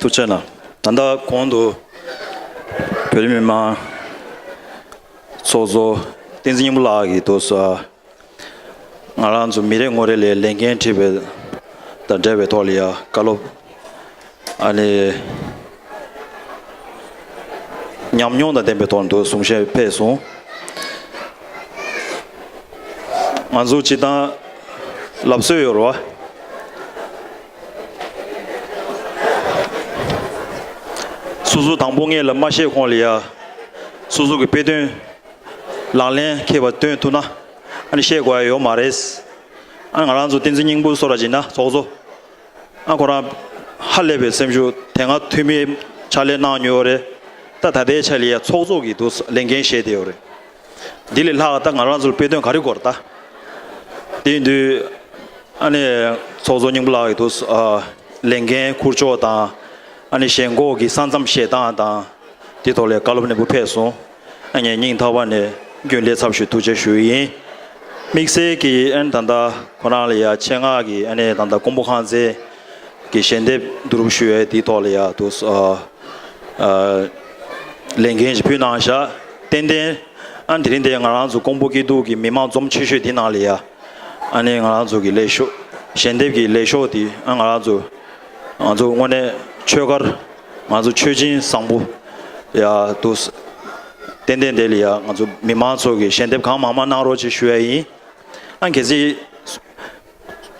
ཐུགས་རྗེ་གནང་། ད་ལྟ་གོང་དུ་བོད་མི་མང་ཚོགས་གཙོ་བསྟན་འཛིན་སྙིང་པོ་ལགས་ཀྱིས་དུ་ས། ང་རང་ཚོ་མི་རེ་ངོ་རེ་ལ་ལས་འགན་འཁྲི་བའི་དང་འབྲེལ་བའི་ཐོག་ལ་ཡ་བཀའ་སློབ། ཨ་ནི། ཉམས་མྱོང་དང་ལྡན་པའི་ཐོག་ནས་གསུང་བཤད་ཕེབས་སོང་། ང་ཚོ་སྤྱིར་བཏང་ལབ་སྲོལ་ཡོད་རེད་བ། སོ་སོ་དང་པོ་སྔོན་ལ་མ་བཤད་གོང་ལ་ཡ། སོ་སོ་གི་དཔེ་སྟོན། ལག་ལེན་མཁས་པ་སྟོན་ཐུབ་ན། ཨ་ནི་བཤད་དགོས་ཡ་ཡོད་མ་རེད། ཨ་ནི་ང་རང་ཚོ་བསྟན་འཛིན་སྙིང་པོ་སོགས་ར་བྱས་ན་ཚོགས་གཙོ། ཨ་ཁོ་རང་ཧ་ལས་པའི་སེམས་ཤུགས་དེ་སྔ་འཐུས་མིའི་ཕྱག་ལས་གནང་མྱོང་ཡོད་རེད། ད་ད་ལྟའི་ཆ་ལ་ཡ་ཚོགས་གཙོ་གི་འདུག་ལས་འགན་བཞེས་བསྡད་ཡོད་རེད། འདི་ལས་ལྷག་ད་ང་རང་ཚོར་དཔེ་སྟོན་ག་རེ་དགོས་རེད་ད། དེ་ཡིན་དུས། ཨ་ནི་ཚོགས་གཙོ་སྙིང་པོ་ལགས་ཀྱི་དུ་ཨ་ལས་འགན་འཁུར་ཕྱོགས་དང་། ཨ་ནི་ཞེན་ཁོག་གི་ས་མཚམས་བཤད་སྟངས་དང་། དེ་ཐོག་ལ་བཀའ་སློབ་ནན་པོ་ཕེབས་སོང་། ཨ་ངས་སྙིང་ཐག་པ་ནས་རྒྱུན་ལས་ཚབ་ཞུ་ཐུགས་རྗེ་ཞུ་ཡི་ཡིན། དམིགས་བསལ་གྱི་ཨ་ནི་ད་ལྟ་ཁོ་རང་ལ་ཡ་ཆེད་མངགས་ཀྱི་ཨ་ནི་ད་ལྟ་ཀོང་པོ་ཁང་ཚན་གྱི་ཞལ་འདེབས་བསྡུ་རུབ་ཞུ་ཡས་དེ་ཐོག་ལ་ཡ་དུ་ཨ་ཨ་ལས་འགན་ཞིག་ཕུལ་གནང་བཞག་ཏན་ཏན་ཨ་དེ་རིང་དེ་ང་རང་ཚོ་ཀོང་པོ་སྐྱིད་སྡུག་གི་མི་མང་འཛོམས་ཆེ་ཤོས་དེ་ནང་ལ་ཡ། ཨ་ནི་ང་རང་ཚོ་གི་ལས་ཤོག་ཞལ་འདེབས་ཀྱི་ལས་ཤོག་དེ་ཨ་ང་རང་ཚོ་ང་ཚོ་དངོས་གནས་ཆོས་སྒར་ང་ཚོ་ཆོས་སྦྱིན་བཟང་པོ་ཡ་དུ་ཏན་ཏན་དེ་ལ་ཡ་ང་ཚོ་མི་མང་ཚོ་གི་ཞལ་འདེབས་གང་མང་མང་གནང་རོགས་ཅེས་ཞུ་ཡ་ཡིན། ཨ་གལ་སྲིད་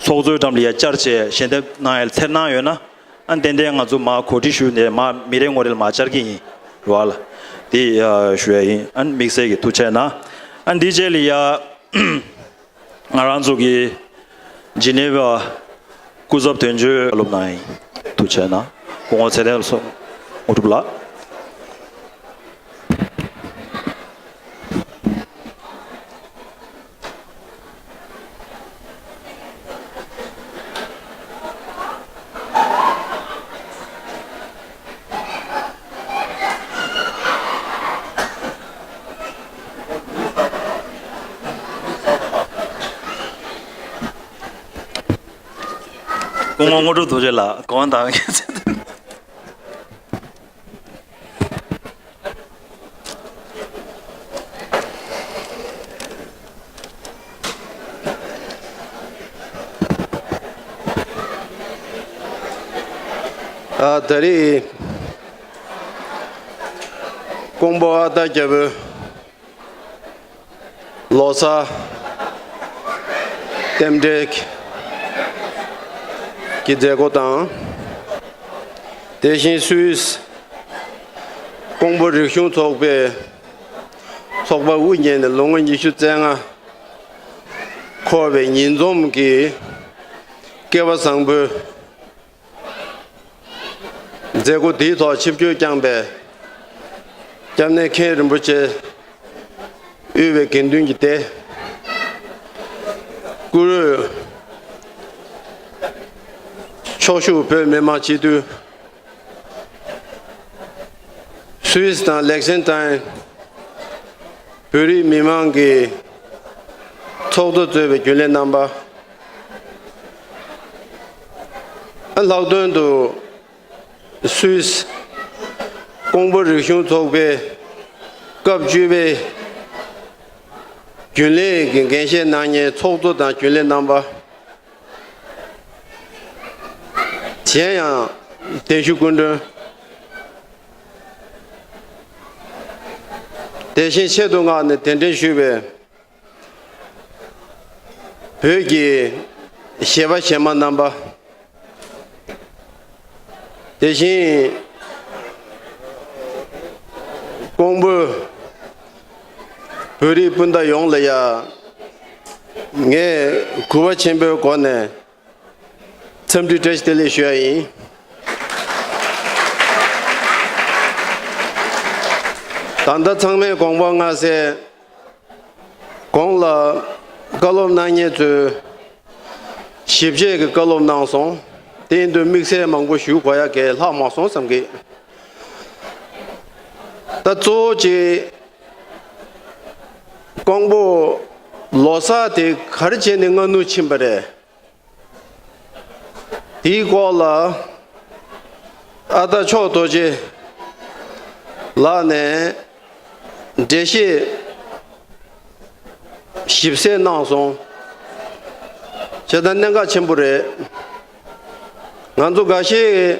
ཚོགས་གཙོའི་འགྲམ་ལ་ཡ་བཅར་བྱས་ཞལ་འདེབས་གནང་ཡ་ལ་འཚེར་སྣང་ཡོད་ན་ཨ་ཏན་ཏན་ང་ཚོ་མ་གོ་སྒྲིག་ཞུས་ནས་མ་མི་རེ་ངོ་རེ་ལ་མ་བཅར་གྱི་ཡིན་རེད་བ་ལ། དེ་ཡ་ཞུ་ཡ་ཡིན། ཨ་དམིགས་བསལ་གྱི་ཐུགས་རྗེ་གནང་། ཨ་འདི་རྗེས་ལ་ཡ། ང་རང་ཚོ་གི་ཇི་ནི་ཝ་སྐུ་ཚབ་དོན་གཅོད་སློབ་གནང་ཡིན། ཐུགས་རྗེ་གནང་། སྐུ་ངོ་ཚེ་བརྟན་སོགས་དངོས་གྲུབ་ལགས། སྐུ་ངོ་དངོས་གྲུབ་རྡོ་རྗེ་ལགས་དགོངས་དག་ཨ། ད་རེས་ཀོང་པོ་ཨ་སྟག་རྒྱལ་པོའི་ལོ་གསར་རྟེན་འབྲེལ་གྱི་མཛད་སྒོ་དང་། དེ་བཞིན་སུད་སི་ཀོང་པོ་རིག་གཞུང་ཚོགས་པའི་ཚོགས་པ་དབུ་བརྙེས་ནས་ལོ་ངོ་ཉི་ཤུ་རྩ་ལྔ་འཁོར་བའི་ཉིན་འཛོམས་ཀྱི་སྐལ་བ་བཟང་པོའི་མཛད་སྒོ་འདིའི་ཐོག་ཆིབས་བསྒྱུར་བསྐྱངས་པའི་སྐྱབས་གནས་མཁན་རིན་པོ་ཆེ་དབུས་པའི་དགེ་འདུན་གྱི་སྡེ། བཀུར་འོས་ཕྱོགས་བཞུགས་བོད་མི་མང་སྤྱི་འཐུས། སུད་སི་དང་ལེག་སེན་ཏན་བོད་རིགས་མི་མང་གི་ཚོགས་གཙོ་གཙོས་པའི་རྒྱུན་ལས་རྣམ་པ། ལྷག་དོན་དུ་སུད་སི་ཀོང་པོ་རིག་གཞུང་ཚོགས་པའི་སྐབས་བཅུ་པའི་རྒྱུན་ལས་ཀྱི་འགན་བཞེས་གནང་མཁན་ཚོགས་གཙོ་དང་རྒྱུན་ལས་རྣམ་པ། གཞན་ཡང་གདན་ཞུ་སྐུ་མགྲོན། དེ་བཞིན་ཆེད་དུ་མངགས་ནས་གདན་འདྲེན་ཞུས་པའི་བོད་ཀྱི་གཞས་པ་གཞས་མ་རྣམ་པ། དེ་བཞིན་ཀོང་པོའི་བོད་རིགས་སྤུན་ཟླ་ཡོངས་ལ་ཡང་ངས་གུས་པ་ཆེན་པོའི་སྒོ་ནས་འཚམས་འདྲི་བཀྲ་ཤིས་བདེ་ལེགས་ཞུ་ཡ་ཡིན། ད་ལྟ་ཚང་མས་དགོངས་པ་མངའ་གསལ། གོང་ལ་བཀའ་སློབ་གནང་མཁན་ཚོས་ཞིབ་དཔྱད་ཀྱི་བཀའ་སློབ་གནང་སོང་། དེ་ཡིན་དུས་དམིགས་བསལ་མང་པོ་ཞུ་དགོས་ཡ་གང་ལྷག་མ་སོང་བསམ་གི། ད་གཙོ་བོ་གཅིག་ཀོང་པོ་ལོ་གསར་དེ་ག་རེ་བྱས་ནས་སྔ་སྣུར་ཕྱིན་པ་རེད། དེའི་སྐོར་ལ་ཨ་སྟག་མཆོག་རྡོ་རྗེ་ལགས་ནས་འགྲེལ་བཤད་ཞིབ་གསལ་གནང་སོང་། བྱས་ཙང་གནད་འགག་ཆེན་པོ་རེད། ང་ཚོ་འགའ་ཤས་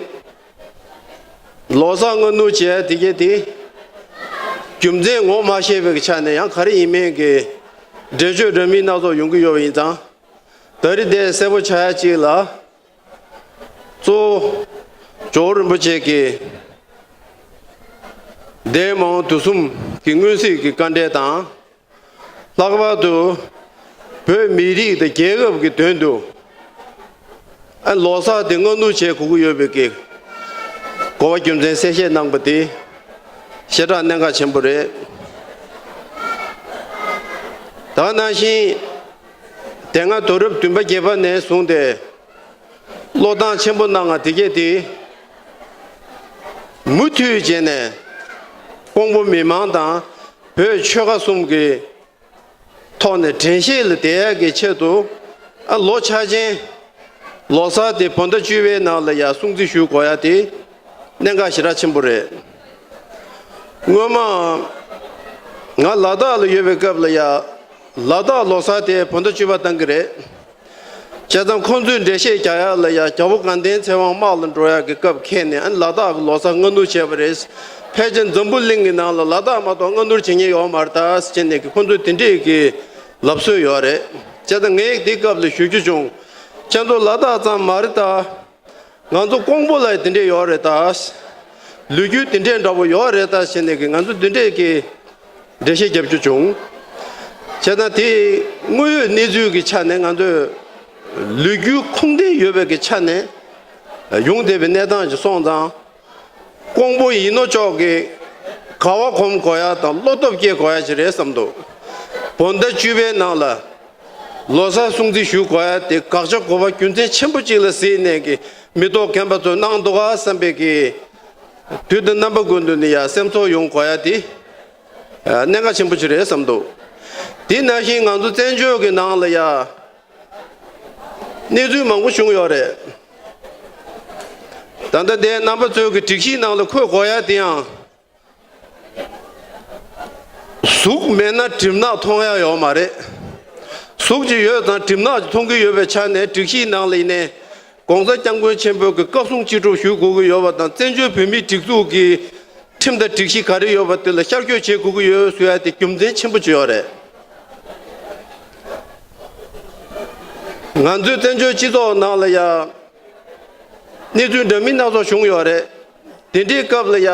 ལོ་གསར་སྔ་སྣུར་བྱས་དེ་གས་དེ་རྒྱུ་མཚན་ངོ་མ་ཤེས་པའི་ཆ་ནས་ཡང་ག་རེ་ཡིན་མིན་གྱི་འགྲེལ་བརྗོད་འདྲ་མིན་སྣ་ཚོགས་ཡོང་གི་ཡོད་པ་ཡིན་ཙང་། ད་རེས་དེ་གསལ་པོ་ཆགས་ཡ་གཅིག་ལ། གཙོ་བོ་ཇོ་བོ་རིན་པོ་ཆེ་གིས་འདས་མ་འོངས་དུས་གསུམ་གྱི་མངོན་གཟིགས་ཀྱི་བཀའ་འགྲེལ་དང་། ལྷག་པར་དུ་བོད་མི་རིགས་དང་རྒྱལ་ཁབ་ཀྱི་དོན་དུ་ཨ་ལོ་གསར་དེ་སྔ་སྣུར་བྱེད་དགོས་ཀྱི་ཡོད་པའི་གི་གོ་བ་རྒྱུ་མཚན་གསལ་བཤད་གནང་པ་དེ་ཞེ་དྲག་གནད་འགག་ཆེན་པོ་རེད། ད་ག་ནང་བཞིན་དེ་སྔ་དུས་རབས་བདུན་པ་བརྒྱད་པ་ནས་བཟུང་སྟེ་བློས་བཏང་ཆེན་པོ་གནང་ང་དེ་གས་དེ་མུ་མཐུད་བྱས་ནས་ཀོང་པོ་མི་མང་དང་བོད་ཆོལ་ཁ་གསུམ་གྱི་ཐོག་ནས་དྲན་ཤེས་ལ་བསྡད་ཡག་གི་ཆེད་དུ་ཨ་ལོ་འཆར་ཅན་ལོ་གསར་དེ་བོད་ཟླ་བཅུ་པའི་ནང་ལ་ཡ་སྲུང་བརྩི་ཞུ་དགོས་ཡ་དེ་གནད་འགག་ཞེ་དྲག་ཆེན་པོ་རེད། སྔོན་མ་ང་ལ་དྭགས་ལ་ཡོད་པའི་སྐབས་ལ་ཡ་ལ་དྭགས་ལོ་གསར་དེ་བོད་ཟླ་བཅུ་པ་བཏང་གི་རེད། བྱས་ཙང་ཁོང་ཚོས་འགྲེལ་བཤད་རྒྱག་ཡ་ལ་ཡ་རྒྱལ་པོ་དགའ་ལྡན་ཚེ་དབང་དམག་ལ་འགྲོ་ཡ་གི་སྐབས་འཁེལ་ནས་ཨ་ནི་ལ་དྭགས་ཀྱི་ལོ་གསར་སྔ་སྣུར་བྱས་པ་རེད། ཕལ་ཆེར་འཛམ་བུ་གླིང་གི་ནང་ལ་ལ་དྭགས་མ་གཏོགས་སྔ་སྣུར་བྱེད་མཁན་ཡོད་མ་རེད་ད་ཟེར་ནས་ཀྱི་ཁོང་ཚོས་དེ་འདྲས་ཀྱི་ལབ་སྲོལ་ཡོད་རེད། བྱས་ཙང་ངས་དེ་སྐབས་ལ་ཞུ་རྒྱུ་བྱུང་། ཁྱེད་ཚོ་ལ་དྭགས་ཙམ་མ་རེད་ད། ང་ཚོ་ཀོང་པོ་ལ་དེ་འདྲས་ཡོད་རེད་ད། ལོ་རྒྱུས་དེ་འདྲས་འདྲ་པོ་ཡོད་རེད་ད་ཟེར་ནས་ཀྱི་ང་ཚོ་དེ་འདྲས་ཀྱི་འགྲེལ་བཤད་རྒྱབ་རྒྱུ་བྱུང་། བྱས་ཙང་དེ་དངོས་ཡོད་གནས་ཚུལ་གྱི་ཆ་ནས་ང་ཚོས་ལོ་རྒྱུས་ཁུངས་ལྡན་ཡོད་པའི་གི་ཆ་ནས་ཡོང་བསྡད་པའི་གནས་སྟངས་ཅིག་སོང་ཙང་། ཀོང་པོ་ཡིན་ནོ་ཅོག་གི་དགའ་བ་གོམས་དགོས་ཡ་དང་བློ་སྟོབས་སྐྱེད་དགོས་ཡ་ཅིག་རེད་བསམ་འདུག་བོད་ཟླ་བཅུ་པའི་ནང་ལ་ལོ་གསར་སྲུང་བརྩི་ཞུ་དགོས་ཡ་དེ་དགག་བྱ་དགོས་པ་རྒྱུ་མཚན་ཆེན་པོ་གཅིག་ལ་གཟིགས་ནས་ཀྱི་མི་ཐོག་རྒན་པ་ཚོས་གནང་འདུག་ག་བསམ་པའི་གི་དུས་དང་རྣམ་པ་ཀུན་ཏུ་ནི་ཡ་སེམས་ཚོར་ཡོང་དགོས་ཡ་དེ་གནད་འགག་ཆེན་པོ་ཅིག་རེད་བསམ་འདུག་དེ་ནང་བཞིན་ང་ཚོ་བཙན་བྱོལ་གྱི་ནང་ལ་ཡ། གནས་ཚུལ་མང་པོ་བྱུང་ཡོད་རེད། ད་ལྟ་དེ་རྣམ་པ་ཚོའི་གི་སྒྲིག་གཞིའི་ནང་ལ་འཁོད་དགོས་ཡ་དེ་ཡང་གཟུགས་མེད་ན་གྲིབ་ནག་མཐོང་ཡ་ཡོད་མ་རེད། གཟུགས་ཅིག་ཡོད་ཙང་གྲིབ་ནག་ཅིག་མཐོང་གི་ཡོད་པའི་ཆ་ནས་སྒྲིག་གཞིའི་ནང་ལ་ཡིན་ནའི་ ༸གོང་ས་༸སྐྱབས་མགོན་ཆེན་པོས་ཀྱི་བཀའ་གསུང་ཅི་སྒྲུབ་ཞུ་དགོས་ཀྱི་ཡོད་པ་དང་། བཙན་བྱོལ་བོད་མིའི་སྒྲིག་འཛུགས་ཀྱི་ཁྲིམས་དང་སྒྲིག་གཞི་ག་རེ་ཡོད་པ་དེ་ལ་ཤར་བསྐྱོད་བྱེད་དགོས་ཀྱི་ཡོད་ཟེར་ཡ་དེ་རྒྱུ་མཚན་ཆེན་པོ་ཅིག་ཡོད་རེད། ང་ཚོའི་བཙན་བྱོལ་སྤྱི་ཚོགས་ནང་ལ་ཡ་གནས་ཚུལ་འདྲ་མིན་སྣ་ཚོགས་བྱུང་ཡོད་རེད། དེ་འདྲའི་སྐབས་ལ་ཡ།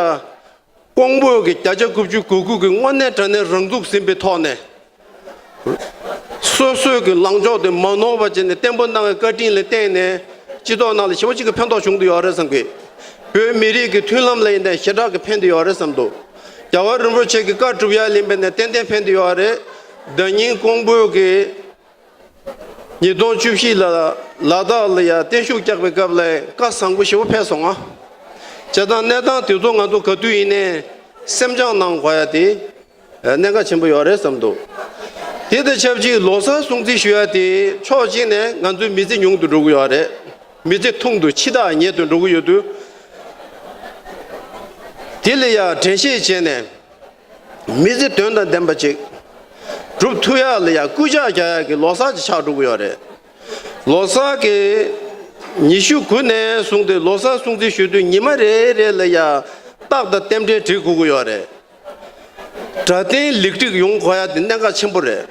ཀོང་པོ་གི་བརྒྱ་ཆ་དགུ་བཅུ་གོ་དགུ་གི་དངོས་གནས་དྲང་གནས་རང་ཚུགས་ཟིན་པའི་ཐོག་ནས། སོ་སོའི་གི་ལངས་ཕྱོགས་དེ་མ་ནོར་བ་བྱས་ནས་བརྟན་པོ་གནང་བའི་བཀའ་དྲིན་ལ་བརྟེན་ནས་སྤྱི་ཚོགས་ནང་ལ་ཞེ་པོ་ཅིག་གི་ཕན་ཐོགས་བྱུང་དུ་ཡོད་རེད་བསམ་གི། བོད་མི་རིགས་ཀྱི་མཐུན་ལམ་ལ་ཡིན་ནའི་ཞེ་དྲག་གི་ཕན་དུ་ཡོད་རེད་བསམ་འདུག་རྒྱལ་བ་རིན་པོ་ཆེ་གི་བཀའ་སྒྲུབ་ཡ་ལེན་པ་ནས་ཏན་ཏན་ཕན་དུ་ཡོད་རེད། ཟླ་ཉིན་ཀོང་པོ་གི་ཉིས་སྟོང་བཅུ་བཞི་ལ་ལ་དྭགས་ལ་ཡ་བརྟན་བཞུགས་བསྐྱངས་པའི་སྐབས་ལ་བཀའ་བཟང་པོ་ཞེ་པོ་ཕེབས་སོང་ང་། བྱས་ཙང་གནས་སྟངས་དེ་ཚོ་ང་ཚོ་ག་དུས་ཡིན་ནའི་སེམས་སྦྱང་གནང་དགོས་ཡ་དེ་གནད་འགག་ཆེན་པོ་ཡོད་རེད་བསམ་འདུག་དེ་དང་ཆབས་ཅིག་ལོ་གསར་སྲུང་བརྩི་ཞུ་ཡ་དེ་ཕྱོགས་གཅིག་ནས་ང་ཚོའི་མི་ཚེ་ཉུང་དུ་འགྲོ་གི་ཡོད་རེད། མི་ཚེ་ཐུང་དུ་འཆི་བདག་ཉལ་དུ་འགྲོ་གི་ཡོད་དུས། དེ་ལ་ཡ་དྲན་ཤེས་བྱས་ནས། མི་ཚེ་དོན་དང་ལྡན་པ་ཅིག་སྒྲུབ་ཐུབ་ཡག་ལ་ཡ་སྐུལ་ལྕག་རྒྱག་ཡག་གི་ལོ་གསར་ཅིག་ཆགས་འགྲོ་གི་ཡོད་རེད། ལོ་གསར་གི་ཉི་ཤུ་དགུ་ནས་བཟུང་སྟེ་ལོ་གསར་སྲུང་བརྩི་ཞུ་དུས་ཉི་མ་རེ་རེ་ལ་ཡ་རྟགས་དང་རྟེན་འབྲེལ་སྒྲིག་དགོས་ཀྱི་ཡོད་རེད། སྒྲ་གདངས་ལེགས་སྒྲིག་ཡོང་དགོས་ཡ་དེ་གནད་འགག་ཆེན་པོ་རེད།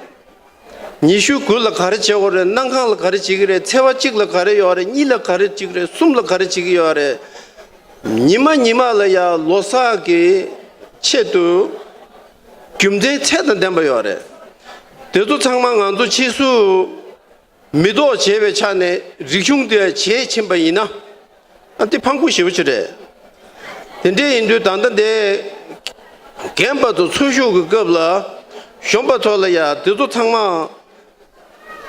ཉི་ཤུ་དགུ་ལ་ག་རེ་བྱེད་དགོས་རེད། གནམ་གང་ལ་ག་རེ་བྱེད་ཀྱི་རེད། ཚེས་པ་གཅིག་ལ་ག་རེ་ཡོད་རེད། གཉིས་ལ་ག་རེ་བྱེད་ཀྱི་རེད། གསུམ་ལ་ག་རེ་བྱེད་ཀྱི་ཡོད་རེད། ཉི་མ་ཉི་མ་ལ་ཡ་ལོ་གསར་གྱི་ཆེད་དུ་རྒྱུ་མཚན་ཚད་དང་ལྡན་པ་ཡོད་རེད། དེ་ཚོ་ཚང་མ་ང་ཚོ་ཕྱིས་སུ་མི་ཐོག་བྱས་པའི་ཆ་ནས་རིག་གཞུང་དེ་བྱས་ཕྱིན་པ་ཡིན་ན། ཨ་དེ་ཕངས་པོ་ཞེ་པོ་ཅིག་རེད། དེ་འདྲ་ཡིན་དུས་ད་ལྟ་འདི་རྒན་པ་ཚོ་འཚོ་བཞུགས་ཀྱི་སྐབས་ལ་གཞོན་པ་ཚོ་ལ་ཡ་དེ་ཚོ་ཚང་མ་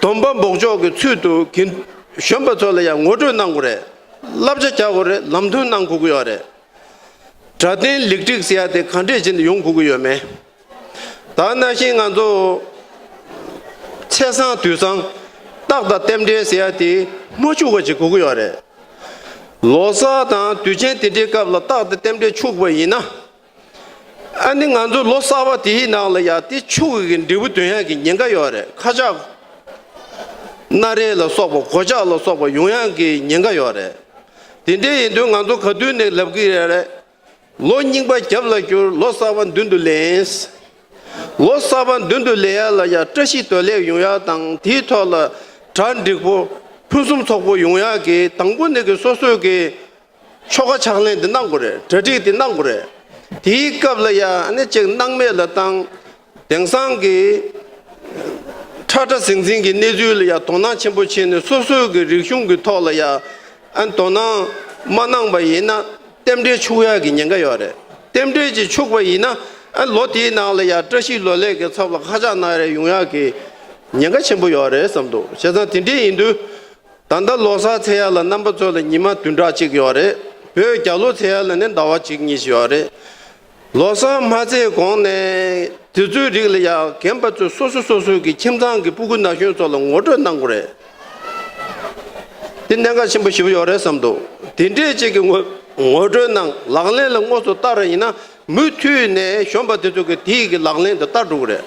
སྡོམ་པ་འབོགས་ཆོག་གི་ཚུལ་དུ་གིན་གཞོན་པ་ཚོ་ལ་ཡ་ངོ་སྤྲོད་གནང་དགོས་རེད། བསླབ་བྱ་རྒྱག་དགོས་རེད། ལམ་སྟོན་གནང་དགོས་ཀྱི་ཡོད་རེད། སྒྲ་གདངས་ལེགས་སྒྲིག་ཟེར་ཡ་དེ་ག་འདྲས་བྱས་ནས་ཡོང་དགོས་ཀྱི་ཡོད་མེད། ད་ནང་བཞིན་ང་ཚོ་ཚེས་བཟང་དུས་བཟང་རྟགས་དང་རྟེན་འབྲེལ་ཟེར་ཡ་དེ་མ་འཆུག་པ་ཅིག་དགོས་ཀྱི་ཡོད་རེད། ལོ་གསར་དང་དུས་ཆེན་དེ་འདྲའི་སྐབས་ལ་རྟགས་དང་རྟེན་འབྲེལ་འཆུག་པ་ཡིན་ན། ཨ་ནི་ང་ཚོ་ལོ་གསར་པ་དེའི་ནང་ལ་ཡ་དེ་འཆུག་གི་འབྲས་བུ་ཐོན་ཡ་གི་ཉེན་ཁ་ཡོད་རེད། ཁ་ཆག་སྣ་རལ་ལ་སོགས་པ་སྒོ་ལྕགས་ལ་སོགས་པ་ཡོང་ཡ་གི་ཉེན་ཁ་ཡོད་རེད། དེ་འདྲ་ཡིན་དུས་ང་ཚོ་ག་དུས་ནས་ལབ་ཀྱི་རེད། ལོ་རྙིང་པ་རྒྱབ་ལ་བསྐྱུར། ལོ་གསར་པ་མདུན་དུ་ལེན། ལོ་གསར་པ་མདུན་དུ་ལེན་ཡ་ལ་ཡ་བཀྲ་ཤིས་རྡོ་ལེབ་ཡོང་ཡ་དང་། དེའི་ཐོག་ལ་གྲ་འགྲིག་པོ་ཕུན་སུམ་ཚོགས་པོ་ཡོང་ཡ་གི་དང་པོ་ནས་ཀྱི་སོ་སོའི་གི་ཆོ་ག་ཕྱག་ལེན་དེ་གནང་དགོས་རེད། གྲ་སྒྲིག་དེ་གནང་དགོས་རེད། དེའི་སྐབས་ལ་ཡ་ཨ་ནི་ཅིག་སྣང་མེད་ལ་བཏང་། དེང་སང་གི་ཁྲ་ཁྲ་ཟིང་ཟིང་གི་གནས་ཚུལ་ལ་ཡ་དོ་སྣང་ཆེན་པོ་བྱས་ནས་སོ་སོའི་གི་རིག་གཞུང་གི་ཐོག་ལ་ཡ་ཨ་དོ་སྣང་མ་གནང་པ་ཡིན་ན་རྟེན་འབྲེལ་འཆུག་ཡ་གི་ཉེན་ཁ་ཡོད་རེད། རྟེན་འབྲེལ་ཅིག་འཆུག་པ་ཡིན་ན་ཨ་ལོ་དེའི་ནང་ལ་ཡ་བཀྲ་ཤིས་ལོ་ལེགས་ཀྱི་ཚབ་ལ་ཁ་ཆག་སྣ་རལ་ཡོང་ཡ་གི་ཉེན་ཁ་ཆེན་པོ་ཡོད་རེད་བསམ་འདུག་བྱས་ཙང་དེ་འདྲ་ཡིན་དུས། ད་ལྟ་ལོ་གསར་འཚོགས་ཡ་ལ་རྣམ་པ་ཚོ་ལ་ཉི་མ་བདུན་ཕྲག་གཅིག་ཡོད་རེད། བོད་རྒྱལ་ལོ་འཚོགས་ཡ་ལ་ནི་ཟླ་བ་གཅིག་གཉིས་ཤིག་ཡོད་རེད། ལོ་གསར་མ་ཚེས་གོང་ནས་དེ་ཚོའི་རིགས་ལ་ཡ་རྒན་པ་ཚོས་སོ་སོ་སོ་སོའི་གི་ཁྱིམ་ཚང་གི་སྤུ་གུ་ན་གཞོན་ཚོ་ལ་ངོ་སྤྲོད་གནང་དགོས་རེད། དེ་གནད་འགག་ཆེན་པོ་ཞེ་པོ་ཡོད་རེད་བསམ་འདུག་དེ་འདྲས་ཅིག་གི་ངོ་ངོ་སྤྲོད་གནང་། ལག་ལེན་ལ་དངོས་སུ་བསྟར་བ་ཡིན་ན། མུ་མཐུད་ནས་གཞོན་པ་དེ་ཚོ་གི་དེའི་གི་ལག་ལེན་དུ་བསྟར་འགྲོ་གི་རེད།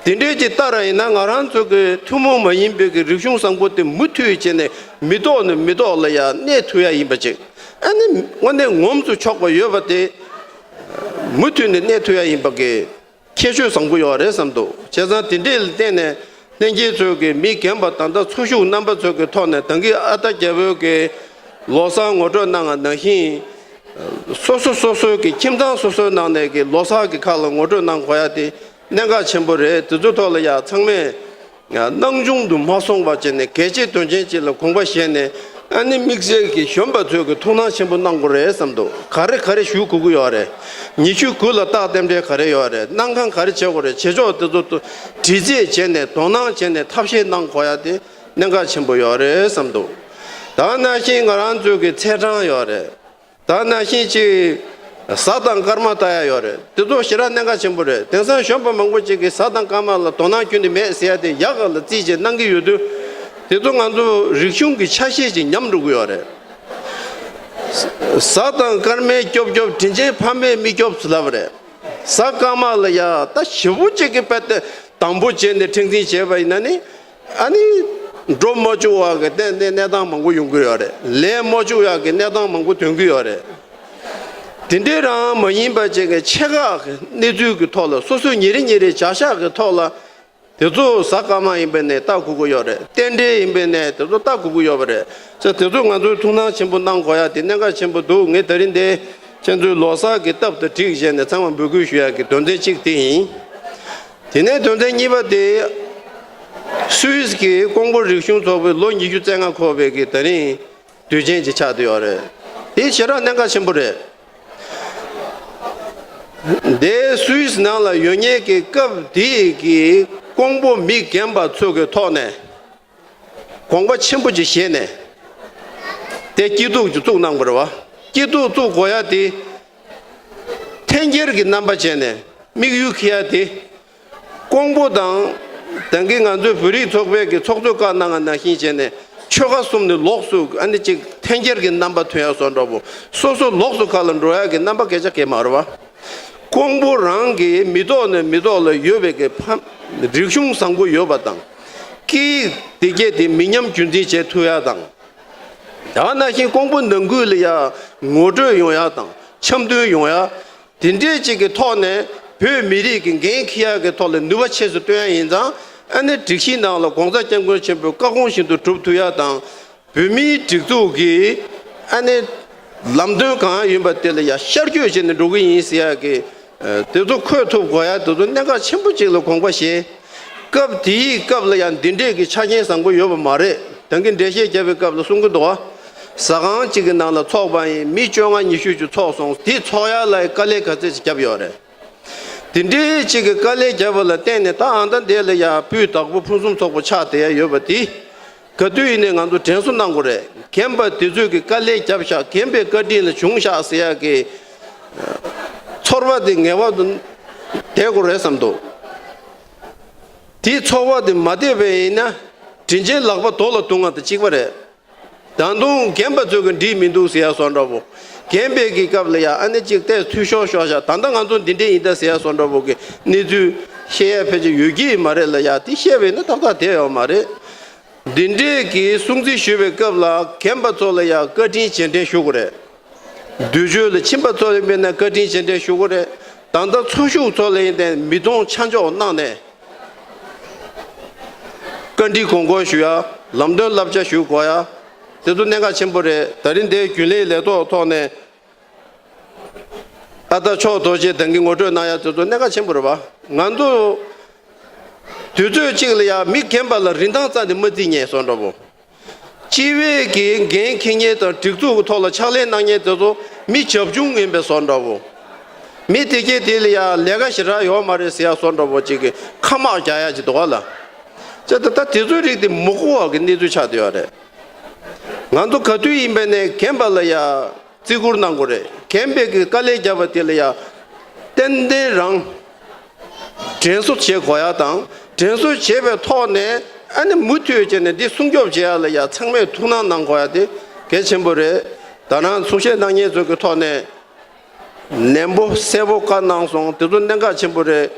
དེ་འདྲའི་ཅིག་བསྟར་ཡིན་ན་ང་རང་ཚོ་གི་ཐུན་མོང་མ་ཡིན་པའི་གི་རིག་གཞུང་བཟང་པོ་དེ་མུ་མཐུད་བྱས་ནས་མི་ཐོག་ནས་མི་ཐོག་ལ་ཡ་གནས་ཐུབ་ཡ་ཡིན་པ་ཅིག་ཨ་ནི་དངོས་གནས་ངོམས་སུ་ཆོག་པ་ཡོད་པ་དེ་མུ་མཐུད་ནས་གནས་ཐུབ་ཡ་ཡིན་པ་གི་ཁྱད་ཆོས་བཟང་པོ་ཡོད་རེད་བསམ་འདུག་བྱས་ཙང་དེ་འདྲའི་ལ་བརྟེན་ནས་ལྷན་རྒྱས་ཚོས་གི་མི་རྒན་པ་ད་ལྟ་འཚོ་བཞུགས་རྣམ་པ་ཚོ་གི་ཐོག་ནས་ད་གིན་ཨ་སྟག་རྒྱལ་པོའི་གི་ལོ་གསར་ངོ་སྤྲོད་གནང་བ་ནང་བཞིན། སོ་སོ་སོ་སོའི་གི་ཁྱིམ་ཚང་སོ་སོའི་ནང་ནས་གི་ལོ་གསར་གི་ཁ་ལ་ངོ་སྤྲོད་གནང་དགོས་ཡ་དེ་གནད་འགག་ཆེན་པོ་རེད། དེ་ཚོའི་ཐོག་ལ་ཡ་ཚང་མས་སྣང་ཆུང་དུ་མ་སོང་བ་བྱས་ནས་གལ་ཆེ་དོན་ཆེན་ཅིག་ལ་དགོངས་པ་བཞེས་ནས་ཨ་ནི་དམིགས་བསལ་གྱི་གཞོན་པ་ཚོས་གི་ཐུགས་སྣང་ཆེན་པོ་གནང་དགོས་རེད་བསམ་འདུག་ག་རེ་ག་རེ་ཞུ་དགོས་ཀྱི་ཡོད་རེད། ཉི་ཤུ་དགུ་ལ་རྟགས་རྟེན་འབྲེལ་ག་རེ་ཡོད་རེད། གནམ་གང་ག་རེ་བྱེད་དགོས་རེད། བྱེད་ཕྱོགས་དེ་ཚོ་དྲི་རྩད་བྱས་ནས་དོ་སྣང་བྱས་ནས་ཐབས་ཤེས་གནང་དགོས་ཡ་དེ་གནད་འགག་ཆེན་པོ་ཡོད་རེད་བསམ་འདུག་ད་ནང་བཞིན་ང་རང་ཚོའི་གི་ཚེས་གྲངས་ཡོད་རེད། ད་ནང་བཞིན་ཅིག་གཟའ་དང་སྐར་མ་ལྟ་ཡ་ཡོད་རེད། དེ་ཚོ་ཞེ་དྲག་གནད་འགག་ཆེན་པོ་རེད། དེང་སང་གཞོན་པ་མང་པོ་ཅིག་གིས་གཟའ་དང་སྐར་མ་ལ་དོ་སྣང་ཁྱོན་ནས་མེད་ཟེར་ཡ་དེ་ཡག་ག་ལ་རྩིས་བྱས་གནང་གི་ཡོད་དུས། དེ་ཚོ་ང་ཚོ་རིག་གཞུང་གི་ཆ་ཤས་ཅིག་ཉམས་འགྲོ་གི་ཡོད་རེད། གཟའ་དང་སྐར་མའི་སྐྱོབ་སྐྱོབ། དྲིན་ཆེན་ཕ་མའི་མི་སྐྱོབ་ཟེར་ལབ་པ་རེད། གཟའ་སྐར་མ་ལ་ཡ་ད་ཞེ་པོ་ཅིག་གི་དཔེ་དེ་དང་པོ་བྱས་ནས་མཁྲེགས་འཛིན་བྱས་པ་ཡིན་ན་ནི། ཨ་ནི་ འགྲོ་མ་བཅུག་པ་གི་ཏན་ཏན་གནས་སྟངས་མང་པོ་ཡོང་གི་ཡོད་རེད། ལས་མ་བཅུག་ཡག་གི་གནས་སྟངས་མང་པོ་ཐོན་གི་ཡོད་རེད། དེ་འདྲའི་རང་མ་ཡིན་པ་ཅིག་གི་ཆེ་ཁག་གི་གནས་ཚུལ་གྱི་ཐོག་ལ་སོ་སོ་ཉིན་རེ་ཉིན་རེ་བྱ་གཞག་གི་ཐོག་ལ་དེ་ཚོ་གཟའ་སྐར་མ་ཡིན་པ་ནས་ལྟ་དགོས་ཀྱི་ཡོད་རེད། རྟེན་འབྲེལ་ཡིན་པ་ནས་དེ་ཚོ་ལྟ་དགོས་ཀྱི་ཡོད་པ་རེད། ཙང་དེ་ཚོ་ང་ཚོས་ཐུགས་སྣང་ཆེན་པོ་གནང་དགོས་ཡ་དེ་གནད་འགག་ཆེན་པོ་འདུག་ངས་ད་རིང་འདི་ཁྱེད་ཚོའི་ལོ་གསར་གྱི་སྟབས་དང་འགྲིག་བྱས་ནས་ཚང་མ་འབོད་སྐུལ་ཞུ་ཡ་གི་དོན་ཚན་གཅིག་དེ་ཡིན། དེ་ནས་དོན་ཚན་གཉིས་པ་དེ་སུད་སི་གི་ཀོང་པོ་རིག་གཞུང་ཚོགས་པའི་ལོ་ཉི་ཤུ་རྩ་ལྔ་འཁོར་བའི་གི་ད་རིང་དུས་ཆེན་ཅིག་ཆགས་བསྡད་ཡོད་རེད། དེ་ཞེ་དྲག་གནད་འགག་ཆེན་པོ་རེད། དེ་སུད་སི་ནང་ལ་ཡོད་མཁན་གྱི་སྐབས་དེའི་གི་ཀོང་པོ་མི་རྒན་པ་ཚོ་གི་ཐོག་ནས་དགོངས་པ་ཆེན་པོ་ཅིག་བཞེས་ནས་དེ་སྐྱིད་སྡུག་ཅིག་བཙུགས་གནང་བ་རེད་བ། སྐྱིད་སྡུག་བཙུགས་དགོས་ཡ་དེ་འཐེན་འཁྱེར་གྱི་རྣམ་པ་བྱས་ནས་དམིགས་ཡུལ་འཁྱེར་ཡ་དེ། ཀོང་པོ་དང་། དེང་གི་ང་ཚོའི་བོད་རིགས་ཚོགས་པའི་གི་ཚོགས་གཙོས་བཀའ་གནང་བ་ནང་བཞིན་བྱས་ནས་ཆོལ་ཁ་གསུམ་ནས་ལོགས་སུ་ཨ་ནི་ཅིག་འཐེན་འཁྱེར་གྱི་རྣམ་པ་ཐོན་ཡ་བཟོ་འདྲ་པོ། སོ་སོ་ལོགས་སུ་ཁ་ལ་འགྲོ་ཡ་གི་རྣམ་པ་སྐད་ཆ་གས་མ་རེད་བ། ཀོང་པོ་རང་གི་མི་ཐོག་ནས་མི་ཐོག་ལ་ཡོད་པའི་གི་ཕ། རིག་གཞུང་བཟང་པོ་ཡོད་པ་དང་། སྐད་ཡིག་དེ་གས་དེ་མི་ཉམས་རྒྱུན་འཛིན་བྱེད་ཐུབ་ཡ་དང་། ད་ནང་བཞིན་ཀོང་པོ་ནང་ཁུལ་ལ་ཡ་ངོ་སྤྲོད་ཡོང་ཡ་དང་འཆམ་མཐུན་ཡོང་ཡ། དེ་འདྲའི་ཅིག་གི་ཐོག་ནས་བོད་མི་རིགས་ཀྱི་འགན་འཁྱེར་ཡག་གི་ཐོག་ལ་ནུས་པ་ཆེ་སུ་བཏོན་ཡ་ཡིན་ཙང་། ཨ་ནི་སྒྲིག་གཞི་ནང་ལ་༸གོང་ས་༸སྐྱབས་མགོན་ཆེན་པོའི་བཀའ་དགོངས་བཞིན་དུ་སྒྲུབ་ཐུབ་ཡ་དང་། བོད་མིའི་སྒྲིག་འཛུགས་ཀྱི་ཨ་ནི་ལམ་སྟོན་གང་ཡིན་པ་དེ་ལ་ཡ་ཤར་བསྐྱོད་བྱས་ནས་འགྲོ་གི་ཡིན་ཟེར་ཡ་གི་དེ་ཚོ་འཁོད་ཐུབ་དགོས་ཡ་དེ་ཚོ་གནད་འགག་ཆེན་པོ་ཅིག་ལ་དགོངས་པ་བཞེས། སྐབས་དེའི་སྐབས་ལ་ཡང་འདི་འདྲས་ཀྱི་ཆ་རྐྱེན་བཟང་པོ་ཡོད་པ་མ་རེད། ད་གིན་འགྲེལ་བཤད་བརྒྱབ་པའི་སྐབས་ལ་གསུང་གི་འདུག་བ། ཟ་ཁང་གཅིག་གི་ནང་ལ་ཚོགས་པ་ཡིན། མི་བཅོ་ལྔ་ཉི་ཤུ་ཅིག་ཚོགས་སོང་། དེ་ཚོགས་ཡ་ལ་དཀའ་ལས་ག་ཚད་ཅིག་བརྒྱབ་ཡོད་རེད། དེ་འདྲའི་གཅིག་གི་དཀའ་ལས་བརྒྱབ་པ་ལ་བརྟེན་ནས་ད་ཨང་ད་འདས་ལ་ཡ་སྤུས་དག་པོ་ཕུན་སུམ་ཚོགས་པོ་ཆགས་བསྡད་ཡ་ཡོད་པ་དེ། ག་དུས་ཡིན་ནའི་ང་ཚོ་དྲན་གསོ་གནང་དགོས་རེད། རྒན་པ་དེ་ཚོས་ཀྱི་དཀའ་ལས་བརྒྱབ་ཤག་རྒན་པའི་བཀའ་དྲིན་ལ་བྱུང་ཤག་ཟེར་ཡ་གི་ཚོར་བ་དེ་ངེས་པར་དུ་བསྡད་དགོས་རེད་བསམ་འདུག་དེའི་ཚོར་བ་དེ་མ་བསྡད་པ་ཡིན་ན། དྲིན་ཆེན་ལག་པ་རྡོ་ལ་བརྡུང་བ་དང་གཅིག་པ་རེད། ད་དུང་རྒན་པ་ཚོས་ཀྱི་འགྲིག་མི་འདུག་ཟེར་ཡ་བཟོ་འདྲ་པོ། རྒན་པའི་གི་སྐབས་ལ་ཡ་ཨ་ནི་གཅིག་ཏོག་ཙམ་འཐུས་ཤོར་ཤོར་ཤག་ད་ལྟ་ང་ཚོ་འདི་འདྲས་ཡིན་ད་ཟེར་ཡ་བཟོ་འདྲ་པོ་གི་གནས་ཚུལ་བཤད་ཡ་ཕལ་ཆེར་ཡོད་ཀྱི་མ་རེད་ལ་ཡ། དེ་བཤད་པ་ཡིན་ན་ཏག་ཏག་བསྡད་ཡོད་མ་རེད། འདི་འདྲས་ཀྱི་སྲུང་བརྩི་ཞུ་བའི་སྐབས་ལ་རྒན་པ་ཚོ་ལ་ཡ་བཀའ་དྲིན་རྗེས་དྲན་ཞུ་དགོས་རེད། དུས་མཆོད་ལ་ཕྱིན་པ་ཚོ་ཡིན་པས་ན་བཀའ་དྲིན་རྗེས་དྲན་ཞུ་དགོས་རེད། ད་ལྟ་འཚོ་བཞུགས་ཚོ་ལ་ཡིན་ཏེ་མི་གདོང་ཆ་འཇོག་གནང་ནས། བཀའ་འདྲི་དགོངས་སྐོར་ཞུ་ཡ། ལམ་སྟོན་བསླབ་བྱ་ཞུ་དགོས་ཡ། དེ་ཚོ་གནད་འགག་ཆེན་པོ་རེད། ད་རིང་འདིའི་རྒྱུན་ལས་ལས་ཐོག་ཐོག་ནས། ཨ་ད་ཕྱོགས་རྡོ་རྗེ་དང་གི་ངོ་སྤྲོད་གནང་ཡ་དེ་ཚོ་གནད་འགག་ཆེན་པོ་རེད་བ། ང་ཚོ་དུས་ཚོད་གཅིག་ལ་ཡ་མི་རྒན་པ་ལ་རིན་ཐང་རྩ་ནས་མ་བརྩི་མཁན་བཟོ་འདྲ་པོ། སྤྱི་བའི་གི་འགན་འཁྱེར་མཁན་དང་སྒྲིག་འཛུགས་ཀྱི་ཐོག་ལ་ཕྱག་ལས་གནང་མཁན་དེ་ཚོ་མི་བྱབ་ཆུང་ཡིན་པའི་བཟོ་འདྲ་པོ། མི་དེ་གས་དེ་ལ་ཡ་ལས་ཀ་ཞེ་དྲག་ཡོད་མ་རེད་ཟེར་ཡ་བཟོ་འདྲ་པོ་ཅིག་གི་ཁ་དམག་རྒྱག་ཡ་ཅིག་འདུག་ག་ལ། ཅེས་ད་ལྟ་དེ་ཚོའི་རིགས་དེ་མི་གོ་བ་གི་གནས་ཚུལ་ཆགས་བསྡད་ཡོད་རེད། ང་ཚོ་ག་དུས་ཡིན་པ་ནས་རྒན་པ་ལ་ཡ་བརྩི་བཀུར་གནང་དགོས་རེད། རྒན་པའི་གི་དཀའ་ལས་བརྒྱབ་པ་དེ་ལ་ཡ་ཏན་ཏན་རང་དྲན་གསོ་བྱེད་དགོས་ཡ་དང་། དྲན་གསོ་བྱེད་པའི་ཐོག་ནས་ཨ་ནི་མུ་མཐུད་བྱས་ནས་འདི་སྲུང་སྐྱོབ་བྱེད་ཡ་ལ་ཡ་ཚང་མས་ཐུགས་སྣང་གནང་དགོས་ཡ་དེ་གལ་ཆེན་པོ་རེད། ད་ནང་གསུང་བཤད་གནང་མཁན་ཚོ་གི་ཐོག་ནས། ནན་པོ་གསལ་པོ་བཀའ་གནང་སོང་། དེ་ཚོ་གནད་འགག་ཆེན་པོ་རེད།